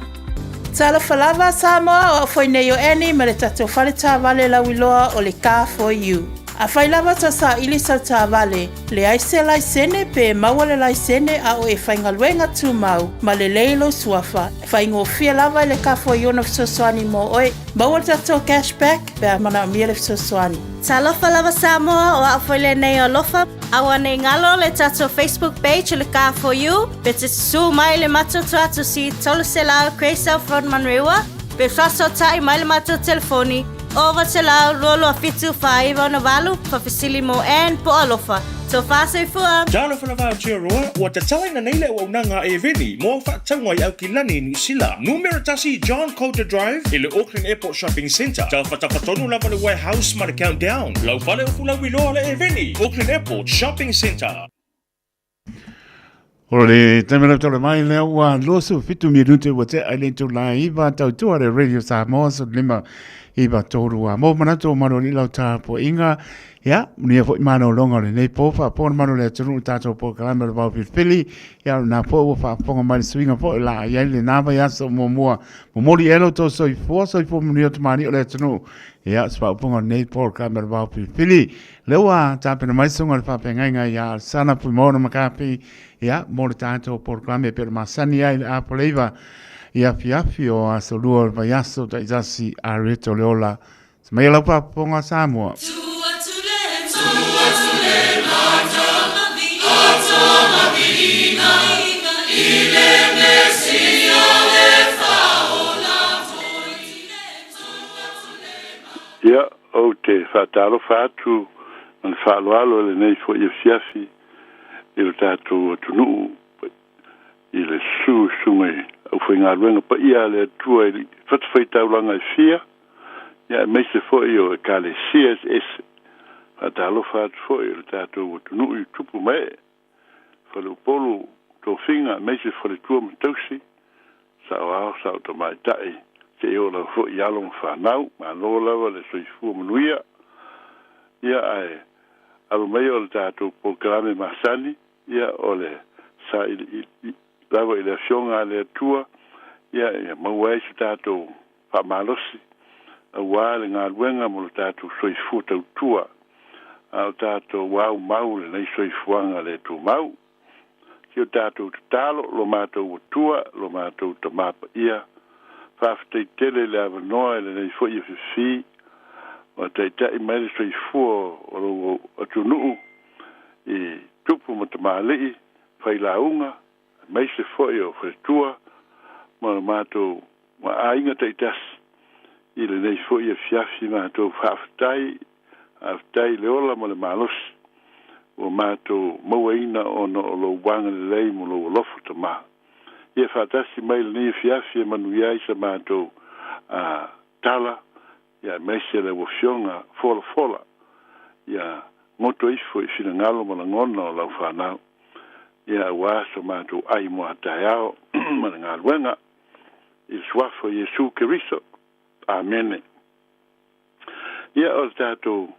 Talofa lava Samoa, o au foi nei o Annie ma le tatou fale taavale lauiloa o le Car For You. Afai lava tau saili sau taavale, leai se laisene pe maua le laisene a o e faigaluega tumau ma lelei lou suafa, faigofie lava i le Car For You ona fesoasoani mo oe. Maua le tatou cash back pe a manaomia le fesoasoani. Talofa lava Samoa, o au foi lenei o Alofa. Aua nei galo le tatou Facebook page o le Car For You, pe te susū mai le matou tuatusi 300 Grey South Road Manurewa, pe faasootai mai le matou telefoni 0900 22 7 49 68, faafesili mo Ann po o Alofa. Tofa soifua! Talofa lava Aotearoa, ua tatalaina nei le auaunaga a Eveni mo au faatauga i Aukilani, Niu Sila. Numera tasi John Coulter Drive i le Auckland Airport Shopping Centre. Tafatafa tonu lava le Warehouse ma le Countdown. Lau fale ufu lauiloa le Eveni, Auckland Airport Shopping Centre. O le taimi lau tole mai lea ua 27 minute ua tea ai le itula iva tautua le Radio Samoa so lima iva tōru a mō manatu o manu lau tāpoinga. Ia, manuia foi malologa o lenei po, faafofoga le malu o le atunuu i tatou polokalame o le Vao Filifili. Ia, o lena foi ua faafofoga mai le suiga foi o le a i ai lena vaiaso muamua. Momoli i ai lo outou soifua, soifua manuia tamalii o le atunuu. Ia, o se faaupuga o lenei polokalame o le Vao Filifili. Lea ua tapena mai susuga i le faafeagaiga ia Alesana Fuimaono McCarthy, ia, mo le tatou polokalame e pei ona masani ai le Apoleiva i afiafi o aso lua o le vaiaso taitasi a Reto le Ola. Se mai lau faafofoga Samoa. Ia. te faatalofa atu ma le faaaloalo i lenei foi afiafi i lo tatou atunuu i le susu i susuga i aufaigaluega paia a le Atua i fatafaitaulaga e fia, ia aemaise foi o Ekalesia eseese. Faatalofa atu foi i lo tatou atunuu i tupu ma ee, faleupolu tofiga aemaise faletua ma tausi, saoao, sao tamaitai, seia oo lava foi i alo ma fanau. Malo lava le soifua manuia. Ia ae alo maia o le tatou polokalame masani, ia o le sailiili lava i le Afioga a le Atua, ia ia maua ai se tatou faamalosi auā le galuega mo lo tatou soifua tautua a o tatou aumau lenei soifuaga le tumau. Si o tatou tatalo, lo matou Atua, lo matou Tamā Paia, faafetai tele i le avanoa i lenei foi afiafi ua taitai mai le soifua o lou atunuu i tupu ma tamalii, failauga, aemaise foi o faletua ma lo matou ma aiga taitasi i lenei foi afiafi. Matou faafetai, faafetai i le ola ma le malosi ua matou mauaina ona o lou agalelei ma lou alofa Tamā. Ia faatasi mai i lenei afiafi e manuia ai sa matou tala, ia aemaise lau Afioga folafola, ia goto ifo i finagalo ma lagona o lau fanau, ia auā so matou ai mo a taeao ma le galuega i le Suafa o Iesu Keriso. Amene. Ia o le tatou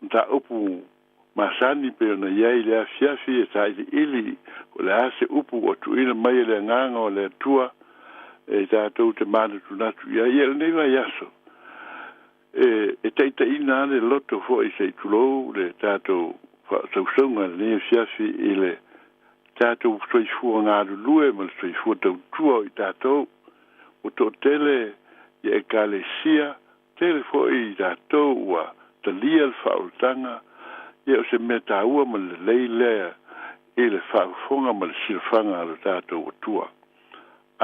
mataupu masani pei ona i ai i le afiafi e sailiili po o le a se upu ua tuuina mai e le Agaga o le Atua e tatou te manatunatu i ai. Ia lenei vaiaso e taitaiina lava le loto foi se i tulou le tatou faasausauga i lenei afiafi i le tatou soifua galulue ma le soifua tautua o i tatou. Ua toatele ia Ekalesia, tele foi i tatou ua talia le faaolataga, ia o se mea taua ma le lelei lea i le faafofoga ma le silafaga a lo tatou Atua.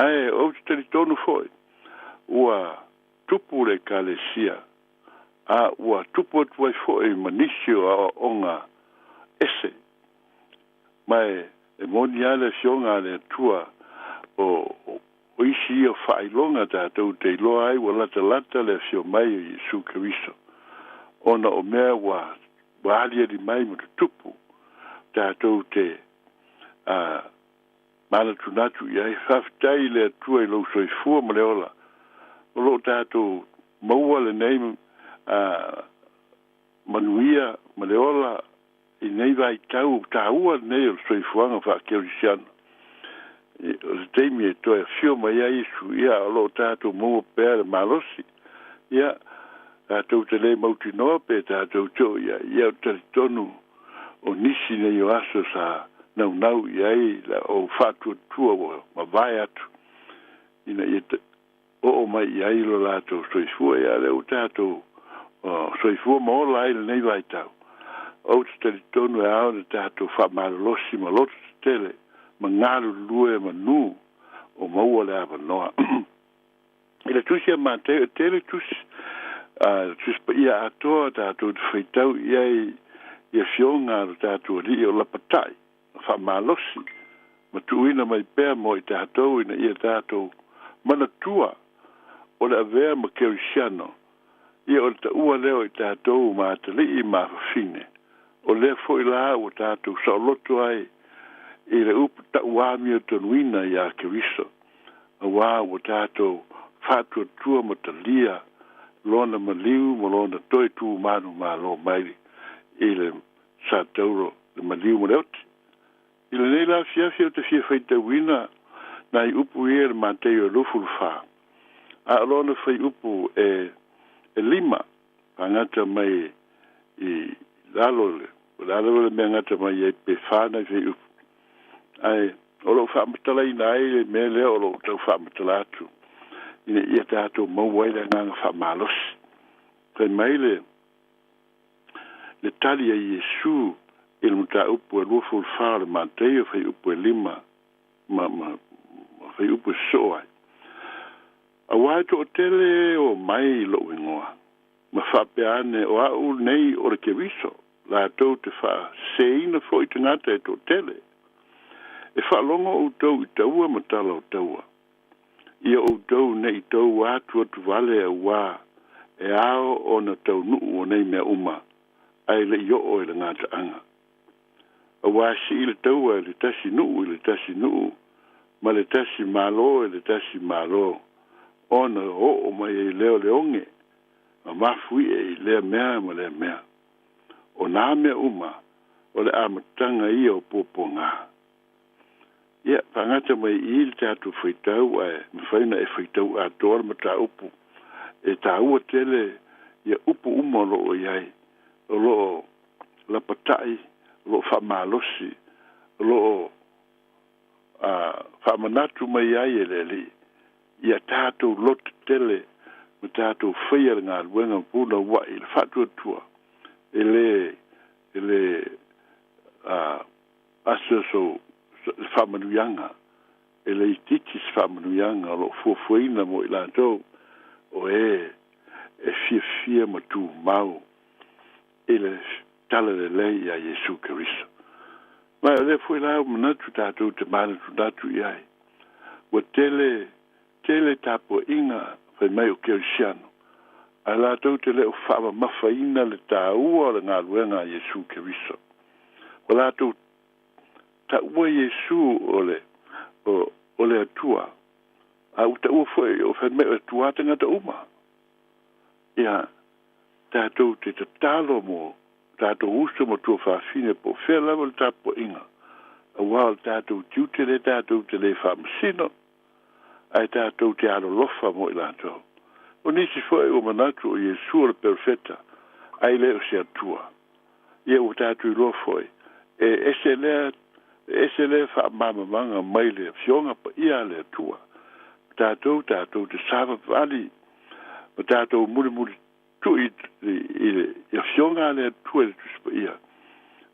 Ae ou te talitonu foi ua tupu le Ekalesia, a ua tupu atu ai foi ma nisi o aoaoga ese. Ma e moni lava le Afioga a le Atua, o o isi ia o faailoga tatou te iloa ai ua latalata le afio mai o Iesu Keriso, ona o mea ua ua aliali mai ma tutupu tatou te a manatunatu i ai. Faafetai i le Atua i lou soifua ma le ola o lo o tatou maua lenei a manuia ma le ola i nei vaitau taua lenei o le soifuaga faakerisiano. O se taimi e toe afio mai ai Iesu, ia, o lo o tatou maua pea le malosi. Ia, tatou te le mautinoa pe tatou te oo i ai. Ia, ou te talitonu o nisi nei o aso sa naunau i ai la ou faatuatua ua mavae atu ina ia oo mai i ai lo latou soifua. Ia lea ua tatou soifua ma ola ai lenei vaitau. Ou te talitonu e ao ona tatou faamalolosi ma loto tetele ma galulue manu o maua le avanoa. I le Tusi a Mateo, e tele tusi, a le Tusi Paia atoa tatou te faitau i ai i afioga a lo tatou Alii o lapatai ma faamalosi ma tuuina mai pea mo i tatou ina ia tatou manatua o le avea ma Kerisiano, ia o le taua lea o i tatou ma atalii ma afafine, o lea foi la ua tatou saoloto ai i le upu tauamiotonuina iā Keriso, auā ua tatou faatuatua ma talia Lona maliu ma Lona toe tu manumalo mai i le satauro, le maliu ma le oti. I lenei la afiafi ou te fia faitauina nai upu ia i le Mateio e 24, a o lona fuaiupu e 5, fagata mai i lalo o le, po o le a lava le mea gata mai ai pe fa nai fuaiupu, ae o lo o faamatalaina ai le mea lea o lo o tau faamatala atu ina ia tatou maua ai le agaga faamalosi. Fai mai le le tali a Iesu i le mataupu e 24 o le Mateio fuaiupu e 5 ma ma fuaiupu e sosoo ai. Auā e toatele e omai i lou igoa. Ma faapea ane, O a'u lenei o le Keriso, latou te faaseseina foi tagata e toatele. E faalogo outou i taua ma tala o taua. Ia outou ne i tou atuatuvale auā e ao ona taunuu o nei mea uma, ae le i oo i le gataaga. Auā sii le taua e le tasi nuu i le tasi nuu, ma le tasi Malo i le tasi Malo, ona oo mai ai lea o le oge ma mafuie i lea mea ma lea mea. O nā mea uma, o le amataga ia o puapuagā. Ia, faagata mai i i le tatou faitau, ae mafai ona e faitau atoa le mataupu e taua tele ia upu uma o lo o i ai, o lo o lapatai, o lo o faamalosi, o lo o faamanatu mai ai e le Alii ia tatou loto tele ma tatou faia le galuega punouai i le faatuatua e le e le asoaso le faamanuiaga e le itiiti se faamanuiaga o lo o fuafuaina mo i latou o e e fiafia ma tumau i le talalelei iā Iesu Keriso. Ma o lea foi la ua manatu tatou te manatunatu i ai, ua tele, tele tapuaiga fai mai o Kerisiano, ae latou te le o faamamafaina le taua o le galuega a Iesu Keriso. Ua latou taua Iesu o le, o, o le Atua, a ua taua foi o fai mai o le Atua tagata uma. Ia, tatou te tatalo mo tatou uso ma tuafafine po o fea lava le tapuaiga, auā o le tatou tiute lea tatou te le faamasino, ae tatou te alolofa mo i latou. O nisi foi ua manatu o Iesu o le perofeta, ae le o se Atua. Ia ua tatou iloa foi, e ese lea, e ese lea faamamamaga mai le Afioga Paia a le Atua. O tatou, tatou te savavali ma tatou mulimuli tui i le Afioga a le Atua i le Tusi Paia,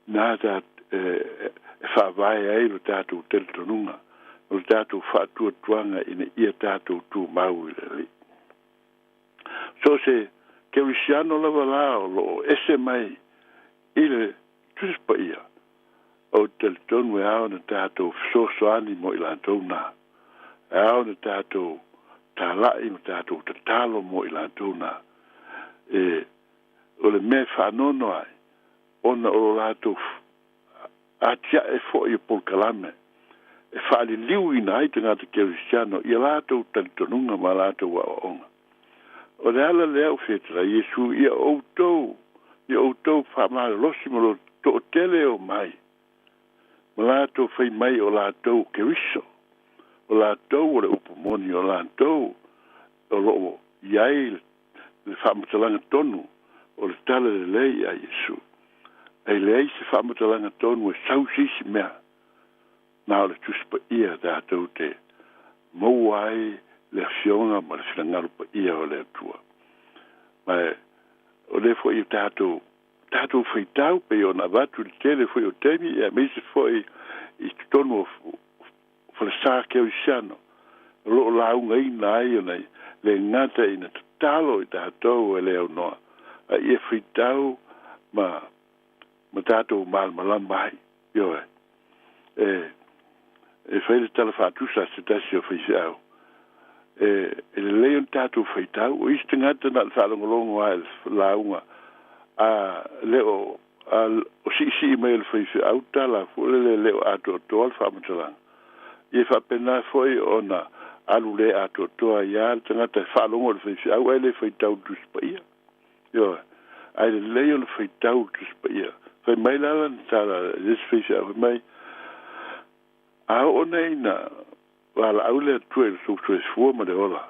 na ta e faavae ai lo tatou talitonuga ma lo tatou faatuatuaga ina ia tatou tumau i le Alii. So se Kerisiano lava la o lo o ese mai i le Tusi Paia, ou te talitonu e ao ona tatou fesoasoani mo i latou na. E ao ona tatou tala'i ma tatou tatalo mo i latou na. E, o le mea e faanoanoa ai, ona o lo latou atia'e foi o polokalame e faaliliuina ai tagata Kerisiano i a latou talitonuga ma a latou aoaoga. O le ala lea ua fetalai Iesu ia outou, ia outou faamalolosi ma lo toatele e omai, ma latou fai mai o latou o Keriso, o latou o le upu moni, o latou o lo o i ai le faamatalaga tonu o le talalelei a Iesu. Ae leai se faamatalaga tonu e sau se isi mea na o le Tusi Paia tatou te maua ai le Afioga ma le finagalo paia o le Atua. Ma o lea foi e tatou tatou faitau pei ona avatu i le tele foi o taimi aemaise foi i totonu o falesa Kerisiano o lo o laugaina ai ona le gata ina tatalo i tatou e le aunoa, a ia faitau ma ma tatou malamalama ai. Ioe. E, e fai le tala faatusa a se tasi o faifeau. E, e lelei ona tatou faitau. O isi tagata na o le faalogologo lava i le lauga, a le o, a o siisii mai o le faifeau tala foi lele e le o atoatoa le faamatalaga. Ia e faapena foi ona alu le atoatoa ai lava le tagata e faalogo i le faifeau ae le faitau i le Tusi Paia. Ioe. Ae lelei ona faitau le Tusi Paia. Fai mai la lana tala i le isi faifeau, fai mai, A oo nei ina valaau le Atua i lo tou soifua ma le ola,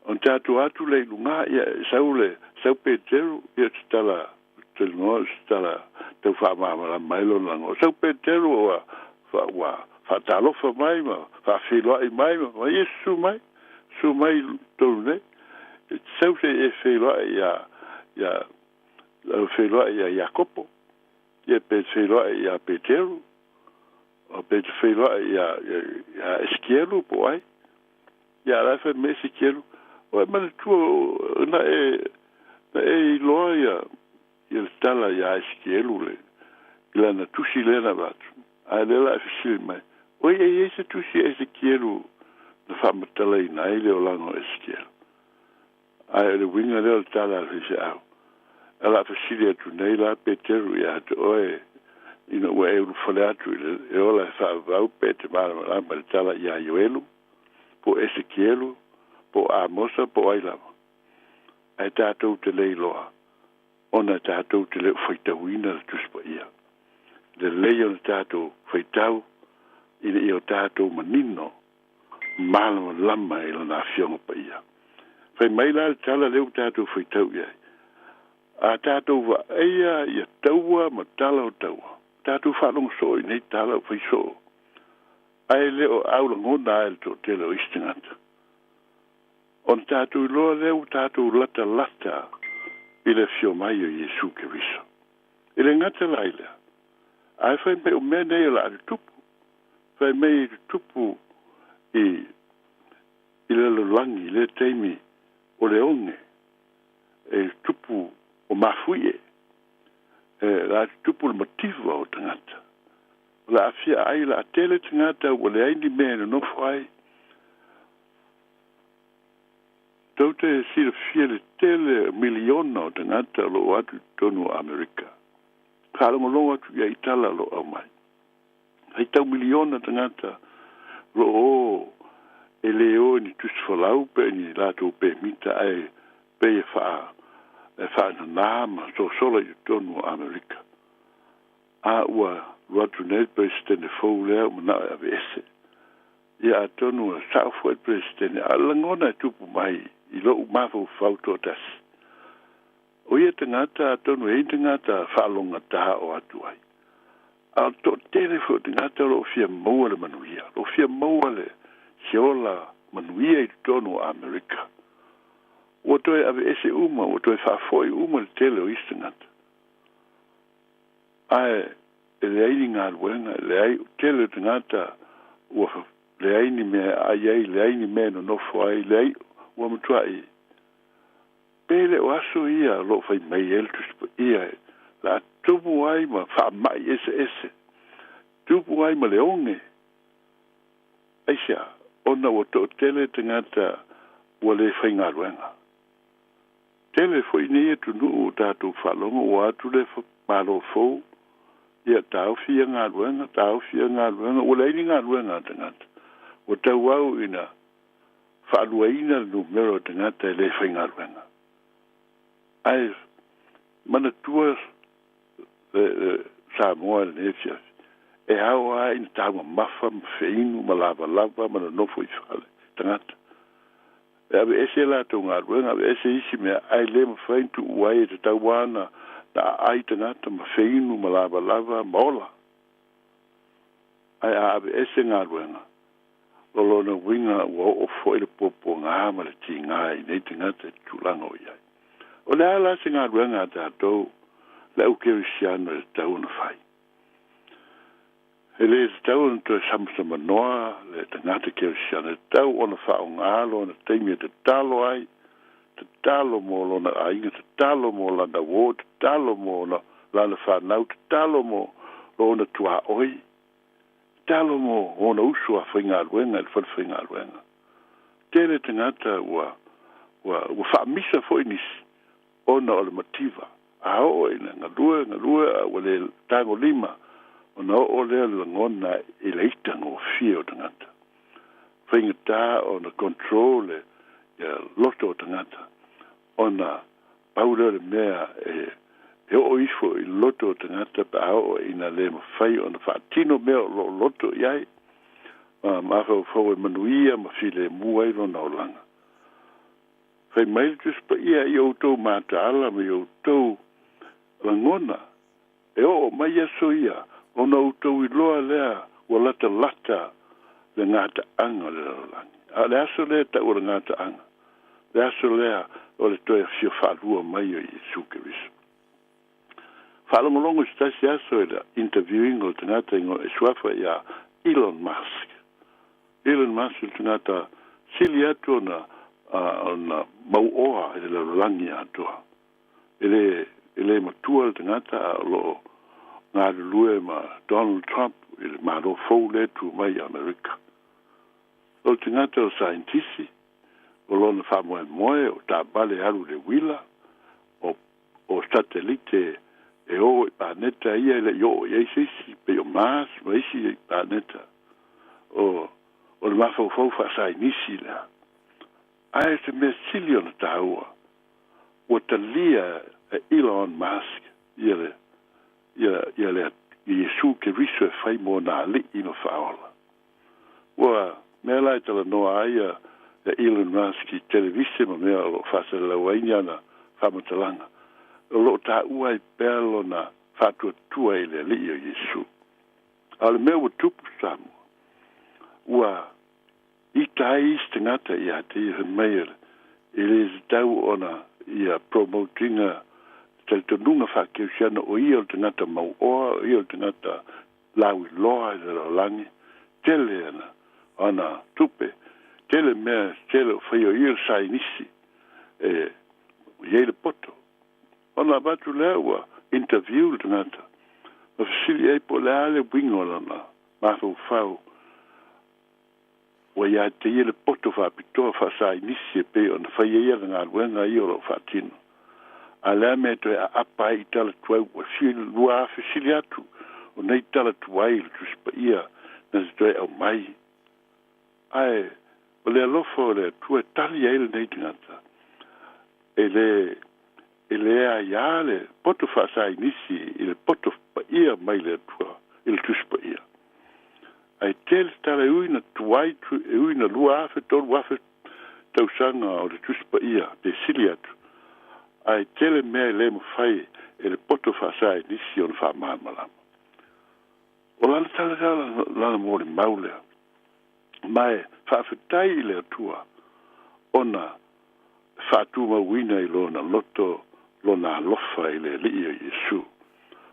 ona tatou atu lea i luga, ia, e sau le, sau Peteru, ia o se tala, ou te talanoa o se tala tau faamalamalama ai lona lagona. Sau Peteru ua, ua faatalofa mai ma faafeiloai mai ma fai mai, Ia susu mai, susu mai i totonu nei. E te sau se i e feiloai iā, iā, feiloai iā Iakopo, ia pe te feiloai iā Peteru, o pe te feiloai iā, iā, iā Esikielu po o ai. Ia, a la e fai mai Esikielu, O e manatua, na e, Na e iloa ia ia le tala iā Esekielu le i lana tusi lea na avatu, a o lea o le a e fesili mai, Oi, e i ai se tusi a Esekielu na faamatalaina ai le olaga o Esekielu? Ae o le uiga lea o le tala a le faifeau. O le a fesili atu nei la Peteru ia te oe, ina ua e ulufale atu i le ola e faavavau pe e te malamalama i le tala iā Ioelu, po o Esekielu, po o Amosa, po o ai lava. Ae tatou te le iloa, ona tatou te le o faitauina le Tusi Paia. Lelei ona tatou faitau ina ia o tatou manino malamalama i Lana Afioga Paia. Fai mai la le tala lea ua tatou faitau i ai, A tatou vaaia ia taua ma tala o taua, tatou faalogo soo i nei tala ua fai soo, ae le o aulagona ai le toatele o isi tagata. Ona tatou iloa lea ua tatou latalata i le afio mai o Iesu Keriso. E le gata la i lea, ae fai mai o mea nei o le a tutupu, fai mai e tutupu i i le lalolagi i lea taimi o le oge e tupu o mafuie, e o le a tutupu le mativa o tagata. O le a fia ai, o le a tele tagata ua leai ni mea e nonofo ai. Tou te silafia le tele o miliona o tagata o lo o atu i totonu o Amerika. Faalogologo atu i ai i tala o lo o aumai. Faitau miliona tagata o lo o o e le o i ni tusi folau pe ni latou pemita ae pei e faa e faananā ma sosola i totonu o Amerika. A ua alu atu nei le Peresetene fou lea ua manao e aveese. Ia atonu e sao foi le Peresetene, a o le lagona e tupu mai i lo'u mafaufau toatasi, o ia tagata atonu e i ai tagata faalogogata o atu ai, a o le toatele foi o tagata o lo o fia maua le manuia, o lo o fia maua le se ola manuia i totonu o Amerika. Ua toe aveese uma, ua toe faafoi uma le tele o isi tagata. Ae e leai ni galuega, e leai, o tele o tagata ua leai ni mea e aai ai, leai ni mea e nonofo ai, leai, ua matuai pe le o aso ia o lo o fai mai ai le Tusi Paia o le a tumu ai ma faamai eseese, tumu ai ma le oge. Aisea? Ona ua toatele tagata ua le faigaluega. Tele foi nei atunuu ua tatou faalogo ua atu le Malo fou, ia taofi ia galuega, taofi ia galuega, ua leai ni galuega a tagata. Ua tauau ina faaluaina le numera o tagata e le faigaluega. Ae manatua le, le Samoa i lenei afiafi, e ao lava ina taumamafa ma feinu ma lavalava ma nonofo i fale tagata. E aveese a latou galuega, aveese isi mea, ae le mafai ona tuu ai e tatau lava ona aai tagata ma feinu ma lavalava ma ola. Ae a aveese galuega, o lona uiga ua oo foi le puapuaga ma le tiga i nei tagata i le tulaga o i ai. O le a la se galuega a tatou le au kerisiano e tatau ona fai? E le tatau ona toe samasamanoa le tagata kerisiano, e tatau ona faaaoga lona taimi e tatalo ai, tatalo mo lona aiga, tatalo mo lana uō, tatalo mo lana fanau, tatalo mo lona tuaoi, tatalo mo ona uso a faigaluega i le falefaigaluega. Tele tagata ua ua ua faamisa foi nisi ona o le mativa. A oo ina galue, galue a ua le tagolima, ona oo lea o le lagona i le itagofie o tagata. Faigata ona control le ia loto o tagata, ona pau lea o le mea e e oo ifo i le loto o tagata pe a oo ina le mafai ona faatino mea o lo o loto i ai, ma mafaufau e manuia ma filemu ai lona olaga. Fai mai le Tusi Paia i outou mataala ma i outou lagona, e oo mai aso ia, ona outou iloa lea ua latalata le gataaga o le lalolagi. A o le aso lea e tau o le gataaga, le aso lea o le toe afio faalua mai o Iesu Keriso. Faalogologo i se tasi aso i le interviewing o le tagata e suafa ia Elon Musk. Elon Musk o le tagata sili atu ona ona mauoa i le lalolagi atoa. E le e le matua le tagata a o lo o galulue ma Donald Trump i le Malo fou lea e tu mai i Amerika. O le tagata o le saienitisi, o lona faamoemoe o taavale e alu i le uila, o o satelite e o i paneta ia e le i oo i ai se isi, pei o Mars ma isi paneta. O o le mafaufau faasainisi lea. Ae o se mea sili ona taua, ua talia e Elon Musk ia le ia ia le Iesu Keriso e fai mo ona alii ma faaola. Ua mea la e talanoa ai ia Elon Musk i televise ma mea o lo o faasalalau ai ni ana faamatalaga, o lo o taua ai pea lona faatuatua i le Alii o Iesu. A o le mea ua tupu Samoa, ua ita ai isi tagata ia te ia fai mai o le e le tatau ona ia promote ina talitonuga faakerisiano o ia o le tagata mauoa, o ia o le tagata lauiloa i le lalolagi, tele ana ana tupe, tele mea tele o faia o ia o le sainisi e i ai le poto. Ona avatu lea ua interview le tagata ma fesili i ai po o le a le uiga o lana mafaufau Ua ia te ia le poto faapitoa faasainisi e pei ona fai ai ana galuega ia o lo o faatino. A o le a mea e toe aapa ai i tala tuai ua 2000 sili atu o nei tala tuai i le Tusi Paia na te toe aumai? Ae o le alofa o le Atua e tali ai lenei tagata, e le e le aiā le poto faasainisi i le poto paia mai le Atua i le Tusi Paia. Ae tele tala e ui na tuai e ui na 2000, 3000 tausaga o le Tusi Paia pe sili atu, ae tele mea e le mafai e le poto faasainisi ona faamalamalama. O lana tala lea, lana molimau lea. Ma e faafetai i le Atua ona e faatumauina i lona loto lona alofa i le Alii o Iesu,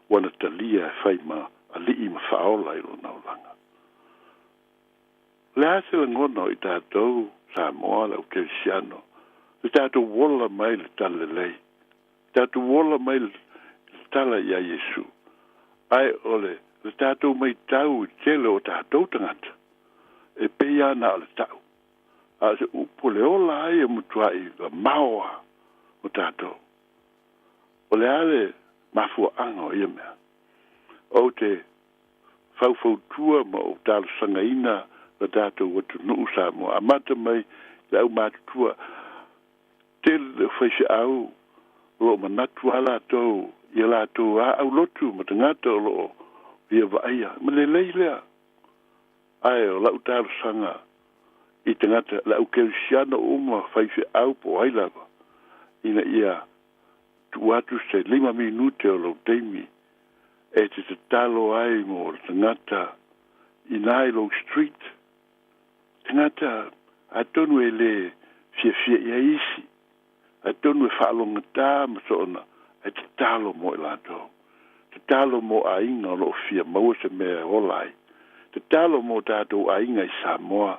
ua na talia e fai ma Alii ma Faaola i lona olaga. O le a se lagona o i tatou, Samoa, le au kerisiano, le tatou ola mai le Tala Lelei, le tatou ola mai le tala iā Iesu, ae o le le tatou maitau i le tele o tatou tagata, e pei lava na o le ta'u, a o se upu o le ola ai e matua'i mamao lava o tatou. O le a le mafuaaga o ia mea? Ou te faufautua ma ou talosagaina le tatou atunuu Samoa, amata mai i le aumatutua, tele le faifeau o lo o manatu lava latou i a latou aaulotu ma tagata o lo o ia vaaia, ma lelei lea. Ae o lau talosaga i tagata, le au kerisiano uma, faifeau po o ai lava, ina ia tuu atu se lima minute o lou taimi e te tatalo ai mo le tagata inā i lou street, tagata atonu e le fiafia i ai isi, atonu e faalogata ma soona, ae tatalo mo i latou. Tatalo mo aiga o lo o fia maua se mea e ola ai. Tatalo mo tatou aiga i Samoa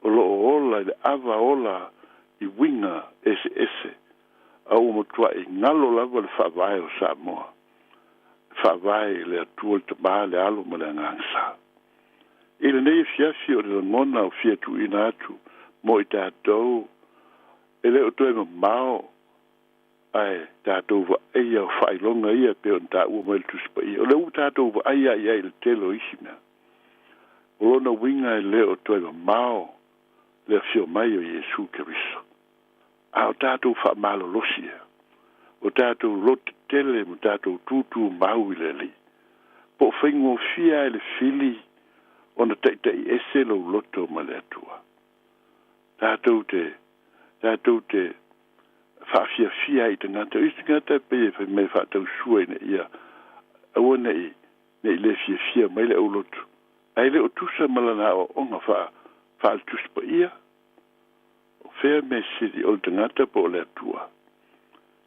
o lo o ola i le ava ola i uiga eseese a ua matua'i galo lava le Faavae o Samoa, e faavae i le Atua le Tama, le Alo ma le Agaga Sa. I lenei afiafi o le lagona o fia tuuina atu mo i tatou e le o toe mamao ae tatou vaaia o faailoga ia e pei ona taua mai le Tusi Paia. O lea ua tatou vaai lava i ai i le tele o isi mea. O lona uiga e le o toe mamao le afio mai o Iesu Keriso. A o tatou faamalolosi ea, o tatou loto tetele ma tatou tūtūmau i le Alii, po o faigofie lava i le fili ona taita'i ese lou loto ma le Atua. Tatou te, tatou te faafiafia ai i tagata. O isi tagata e pei e fai mai e faatausua ina ia aua ne i, ne i le fiafia mai le aulotu, ae le o tusa ma lana aoaoga faa, faale-Tusi Paia. O fea mea sili, o le tagata po o le Atua?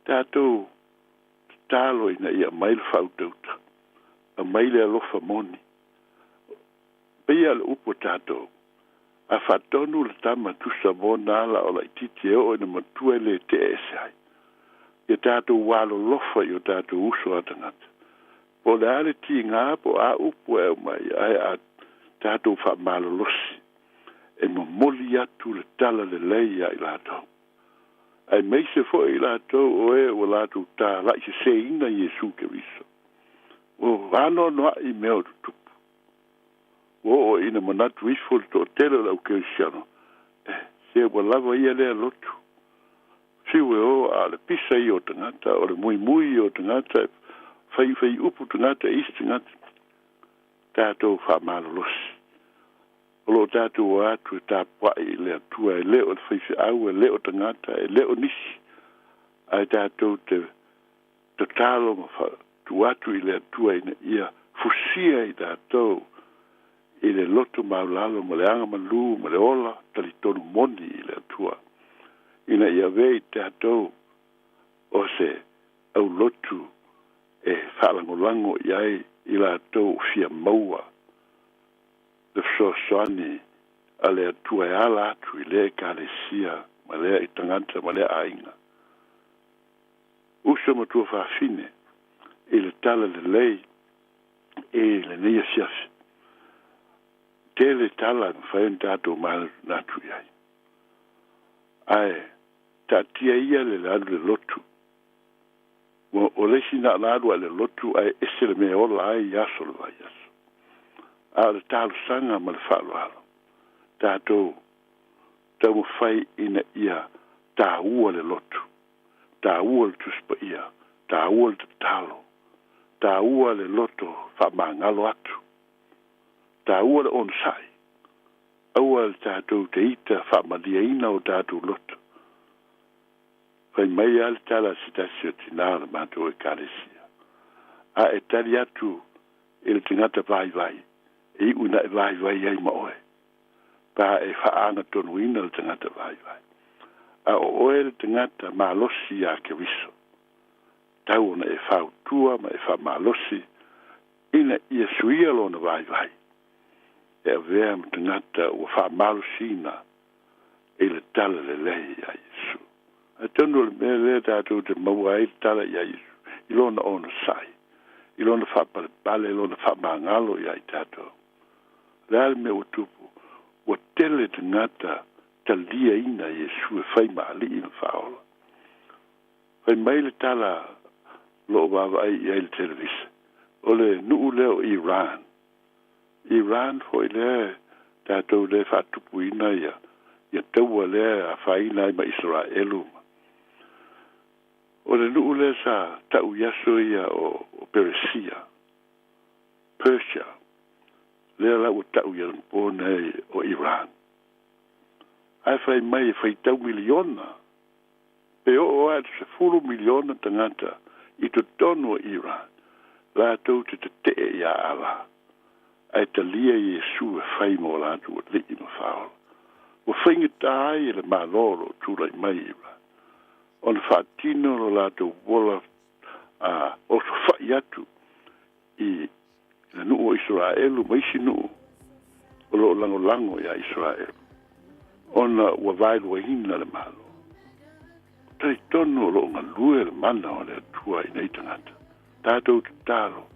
Tatou tatalo ina ia aumai le faautauta, aumai le alofa moni. Pei lava o le upu a tatou, a faatonu le tama tusa mona ala o laitiiti e oo ina matua e le tee ese ai. Ia tatou alolofa i o tatou uso a tagata. Po o le a le tiga po o a upu e aumai, ae a tatou faamalolosi, e momoli atu le tala lelei ia i latou. Aemaise foi i latou o e ua latou talai seseina Iesu Keriso. Ua anoanoai mea o tutupu. Ua oo ina manatu ifo le toatele o le au kerisiano, eh, se ua lava ia lea lotu. Fiu e o, a o le pisa ia o tagata, o le muimui ia o tagata, e faifai upu tagata i isi tagata. Tatou faamalolosi. O lo o tatou o atu e tapuai i le Atua, e le o le faifeau, e le o tagata, e le o nisi, ae tatou te tatalo ma tuu atu i le Atua ina ia fusia i tatou i le loto maulalo ma le agamalu ma le ola talitonu moni i le Atua, ina ia avea i tatou o se aulotu e faalagolago i ai i latou o fia maua le fesoasoani a le Atua e ala atu i lea Ekalesia ma lea tagata ma lea aiga. Uso ma tuafafine i le tala lelei i lenei afiafi. Tele tala e mafai ona tatou manatunatu i ai. Ae taatia ia le alu i le lotu. Ua o le isi na ona alu lava i le lotu ae ese le mea e ola ai i aso o le vaiaso. A o le talosaga ma le faaaloalo, tatou taumafai ina ia taua le lotu, taua le Tusi Paia, taua le tatalo, taua le loto faamagalo atu, taua le onosai. Aua le tatou te ita faamalieina o tatou loto. Fai mai lava le tala a se tasi o tinā o le matou Ekalesia, A e tali atu i le tagata vaivai, e iu ina e vaivai ai ma oe. Pa e faaagatonuina le tagata vaivai. A o oe le tagata malosi iā Keriso, tau ona e fautua ma e faamalosi ina ia suia lona vaivai, e avea ma tagata ua faamalosiina i le tala lelei iā Iesu. Atonu o le mea lea tatou te maua ai le tala iā Iesu, i lona onosai, i lona faapalepale, i lona faamagalo iā i tatou. O le a le mea ua tupu? Ua tele tagata taliaina Iesu e fai ma Alii ma Faaola. Fai mai le tala o lo o vaavaai i ai le televise, o le nuu lea o Iran, Iran foi lea tatou lea faatupuina ia ia taua lea e afaina ai ma Isaraelu ma o le nuu lea sa tau i aso ia o o Peresia, Persia, lea la ua tau i anapo nei o Iran. Ae fai mai e faitau miliona pe oo lava i le 10 miliona tagata i totonu o Iran latou te tetee iā Allah ae talia Iesu e fai mo latou alii ma faaola. Ua faigata ai e le Malo o lo o tulai mai i Iran ona faatino lo latou ola a osofai atu i le nuu o Isaraelu ma isi nuu o lo o lagolago iā Isaraelu, ona ua vaeluaina le Malo. Talitonu o lo o galue le mana o le Atua i nei tagata. Tatou tatalo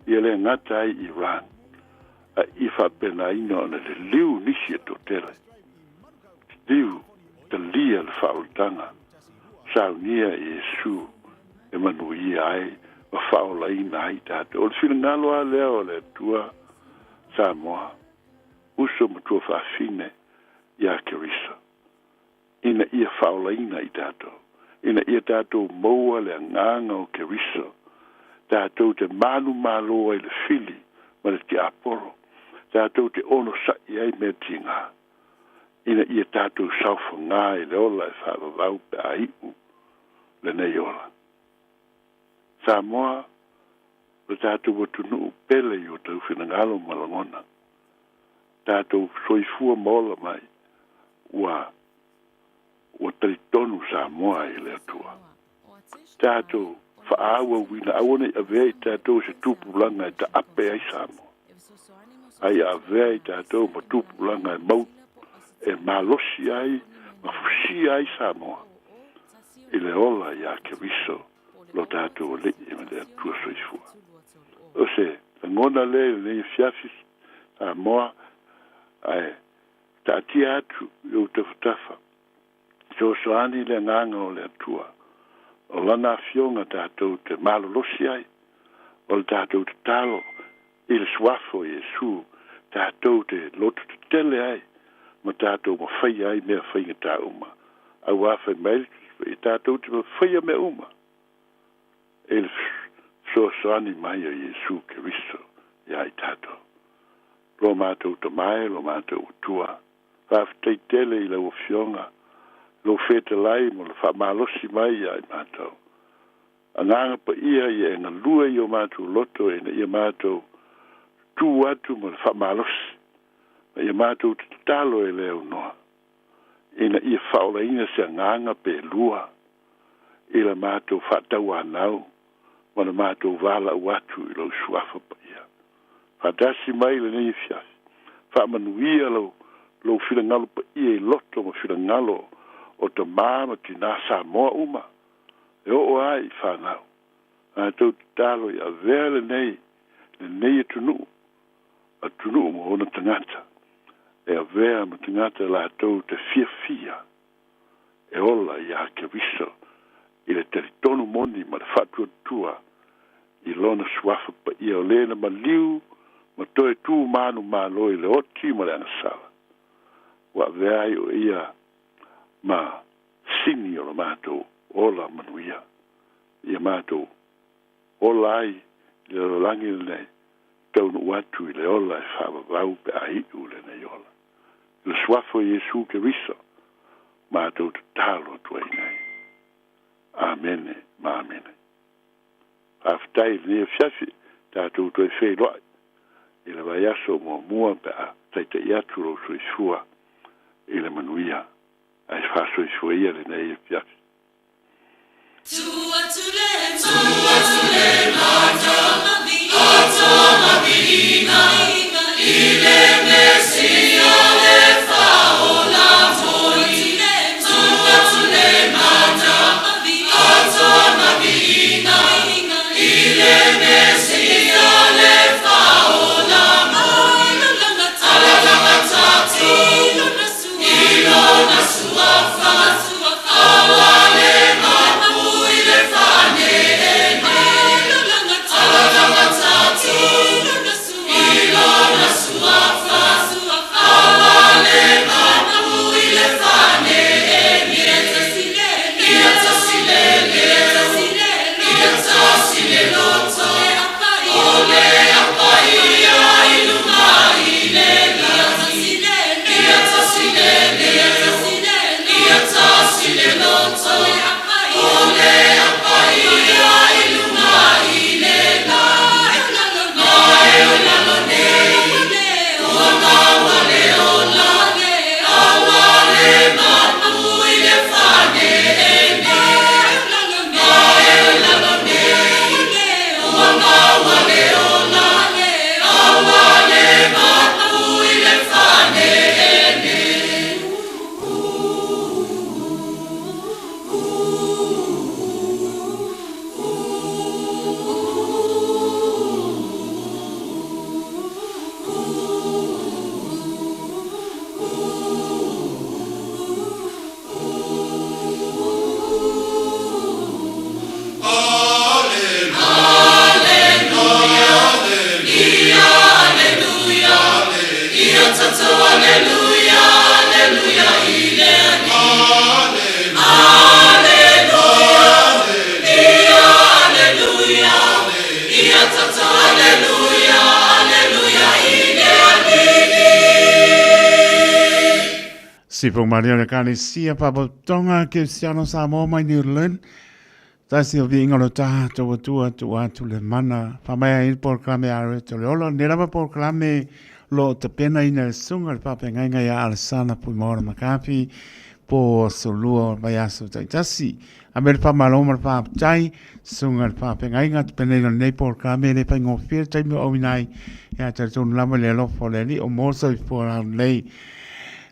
ia le gata ai Iran, a ia faapenaina ona liliu nisi e toatele. Liliu, talia le faaolataga, saunia i Iesu e manuia ai ma faaolaina ai tatou. O le finagalo lava lea o le Atua Samoa, uso ma tuafafine iā Keriso, ina ia faaolaina i tatou, ina ia tatou maua le agaga o Keriso, tatou te manumalo ai i le fili ma le tiapolo, tatou te onosai ai mea tiga, ina ia tatou saofagā i le ola e faavavau pe a iu lenei ola. Samoa, o le tatou atunuu pele i o outou finagalo ma lagona, tatou soifua ma ola mai, ua ua talitonu Samoa i le Atua. Tatou faaauauina, aua ne i avea i tatou se tupulaga e taape ai Samoa, a ia avea i tatou ma tupulaga e mau e malosi ai ma fusia ai Samoa. i le ola iā Keriso lo tatou Alii ma le Atua Soifua. O se lagona lea i lenei afiafi, Samoa, ae taatia atu i ou tafatafa, fesoasoani le Agaga o le Atua, o Lana Afioga tatou te malolosi ai, o le tatou tatalo i le Suafa o Iesu tatou te loto tetele ai ma tatou mafaia ai mea faigata uma, auā fai mai le Tusi Paia, tatou te mafaia mea uma i le fesoasoani mai o Iesu Keriso iā i tatou. Lo matou Tama e, lo matou Atua, faafetai tele i lau Afioga, lou fetalai mo le faamalosi mai iā i matou. Agaga Paia ia e galue i o matou loto ina ia matou tu atu ma le faamalosi, ma ia matou tatalo e le aunoa, ina ia faaolaina se agaga pe lua i la matou faatauanau ma le matou valaau atu i lou Suafa Paia. Faatasi mai i lenei afiafi, faamanuia lou, lou finagalo paia i loto ma finagalo o tamā ma tinā Samoa uma. E oo ai i fanau, matou tatalo i avea lenei, lenei atunuu, atunuu ma ona tagata, e avea ma tagata latou te fiafia e ola iā Keriso i le talitonu moni ma le faatuatua i Lona Suafa Paia o le na maliu ma toe tu manumalo i le oti ma le agasala, ua avea ai o Ia ma sini o lo matou ola manuia, ia matou ola ai i le lalolagi lenei, taunuu atu i le ola e faavavau pe a iu lenei ola. I le Suafa o Iesu Keriso matou tatalo atu ai nei. Amene ma amene. Faafetai i lenei afiafi, tatou toe feiloai i le vaiaso muamua pe a taitai atu lou soifua i le manuia. Ae faasoifua ia lenei afiafi. Sifo Maria le Ekalesia Fapotopotoga Kerisiano Samoa mai New Zealand. Tasi o viiga o lo tatou Atua tuu atu le mana faamai ai le polokalame a Roberto le Ola. Lenei lava polokalame lo o tapenaina e le Susuga i le Faafeagaiga ia Alesana Puimaola Makafi po aso lua o le vaiaso taitasi. A me le faamalo ma le faafetai Susuga i le Faafeagaiga tapenaina o lenei polokalame e le faigofie le taimi o auina ai. Ia talitonu lava i le alofa o le Alii o mo soifua laulelei.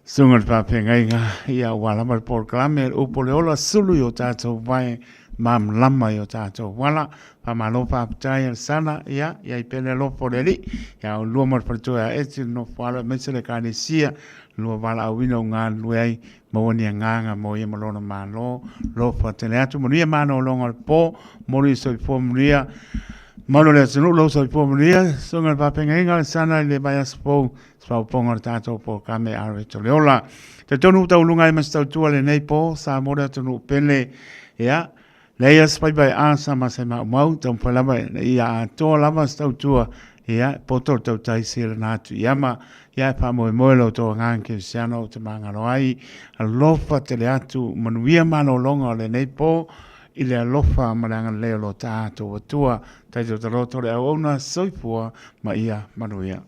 Susuga i le Faafeagaiga, ia ua lava le polokalame, le upu o le ola, sulu i o tatou vae, malamalama i o tatou ala. Faamalo faafetai Alesana, ia, i ai pea le alofa o le Alii, ia oulua ma le faletua ia Eti, le nofo alo aemaise le Ekalesia, lua valaauina o galulue ai, maua ni agaga mo ia ma lona Malo, alofa tele atu, manuia malologa o le po, momoli le soifua manuia, malu o le atunuu, lou soifua manuia, Susuga i le Faafeagaiga Alesana i le vaiaso fou, se faaopoopoga o le tatou polokalame Alo le Ola. Talitonu ua tauluga ai ma se tautua lenei po, Samoa le atunuu pele, ia, leai lava se faiva e asa ma se maumau, taumafai lava ina ia atoa lava se tautua, ia, e poto le tautai sia lena atu i ama, ia, e faamoemoe lo outou agaga kerisiano ou te magalo ai, alofa tele atu, manuia malologa o lenei po, i le alofa ma le agalelei o lo tatou Atua. Taitoa taloto le auauna, soifua ma ia manuia.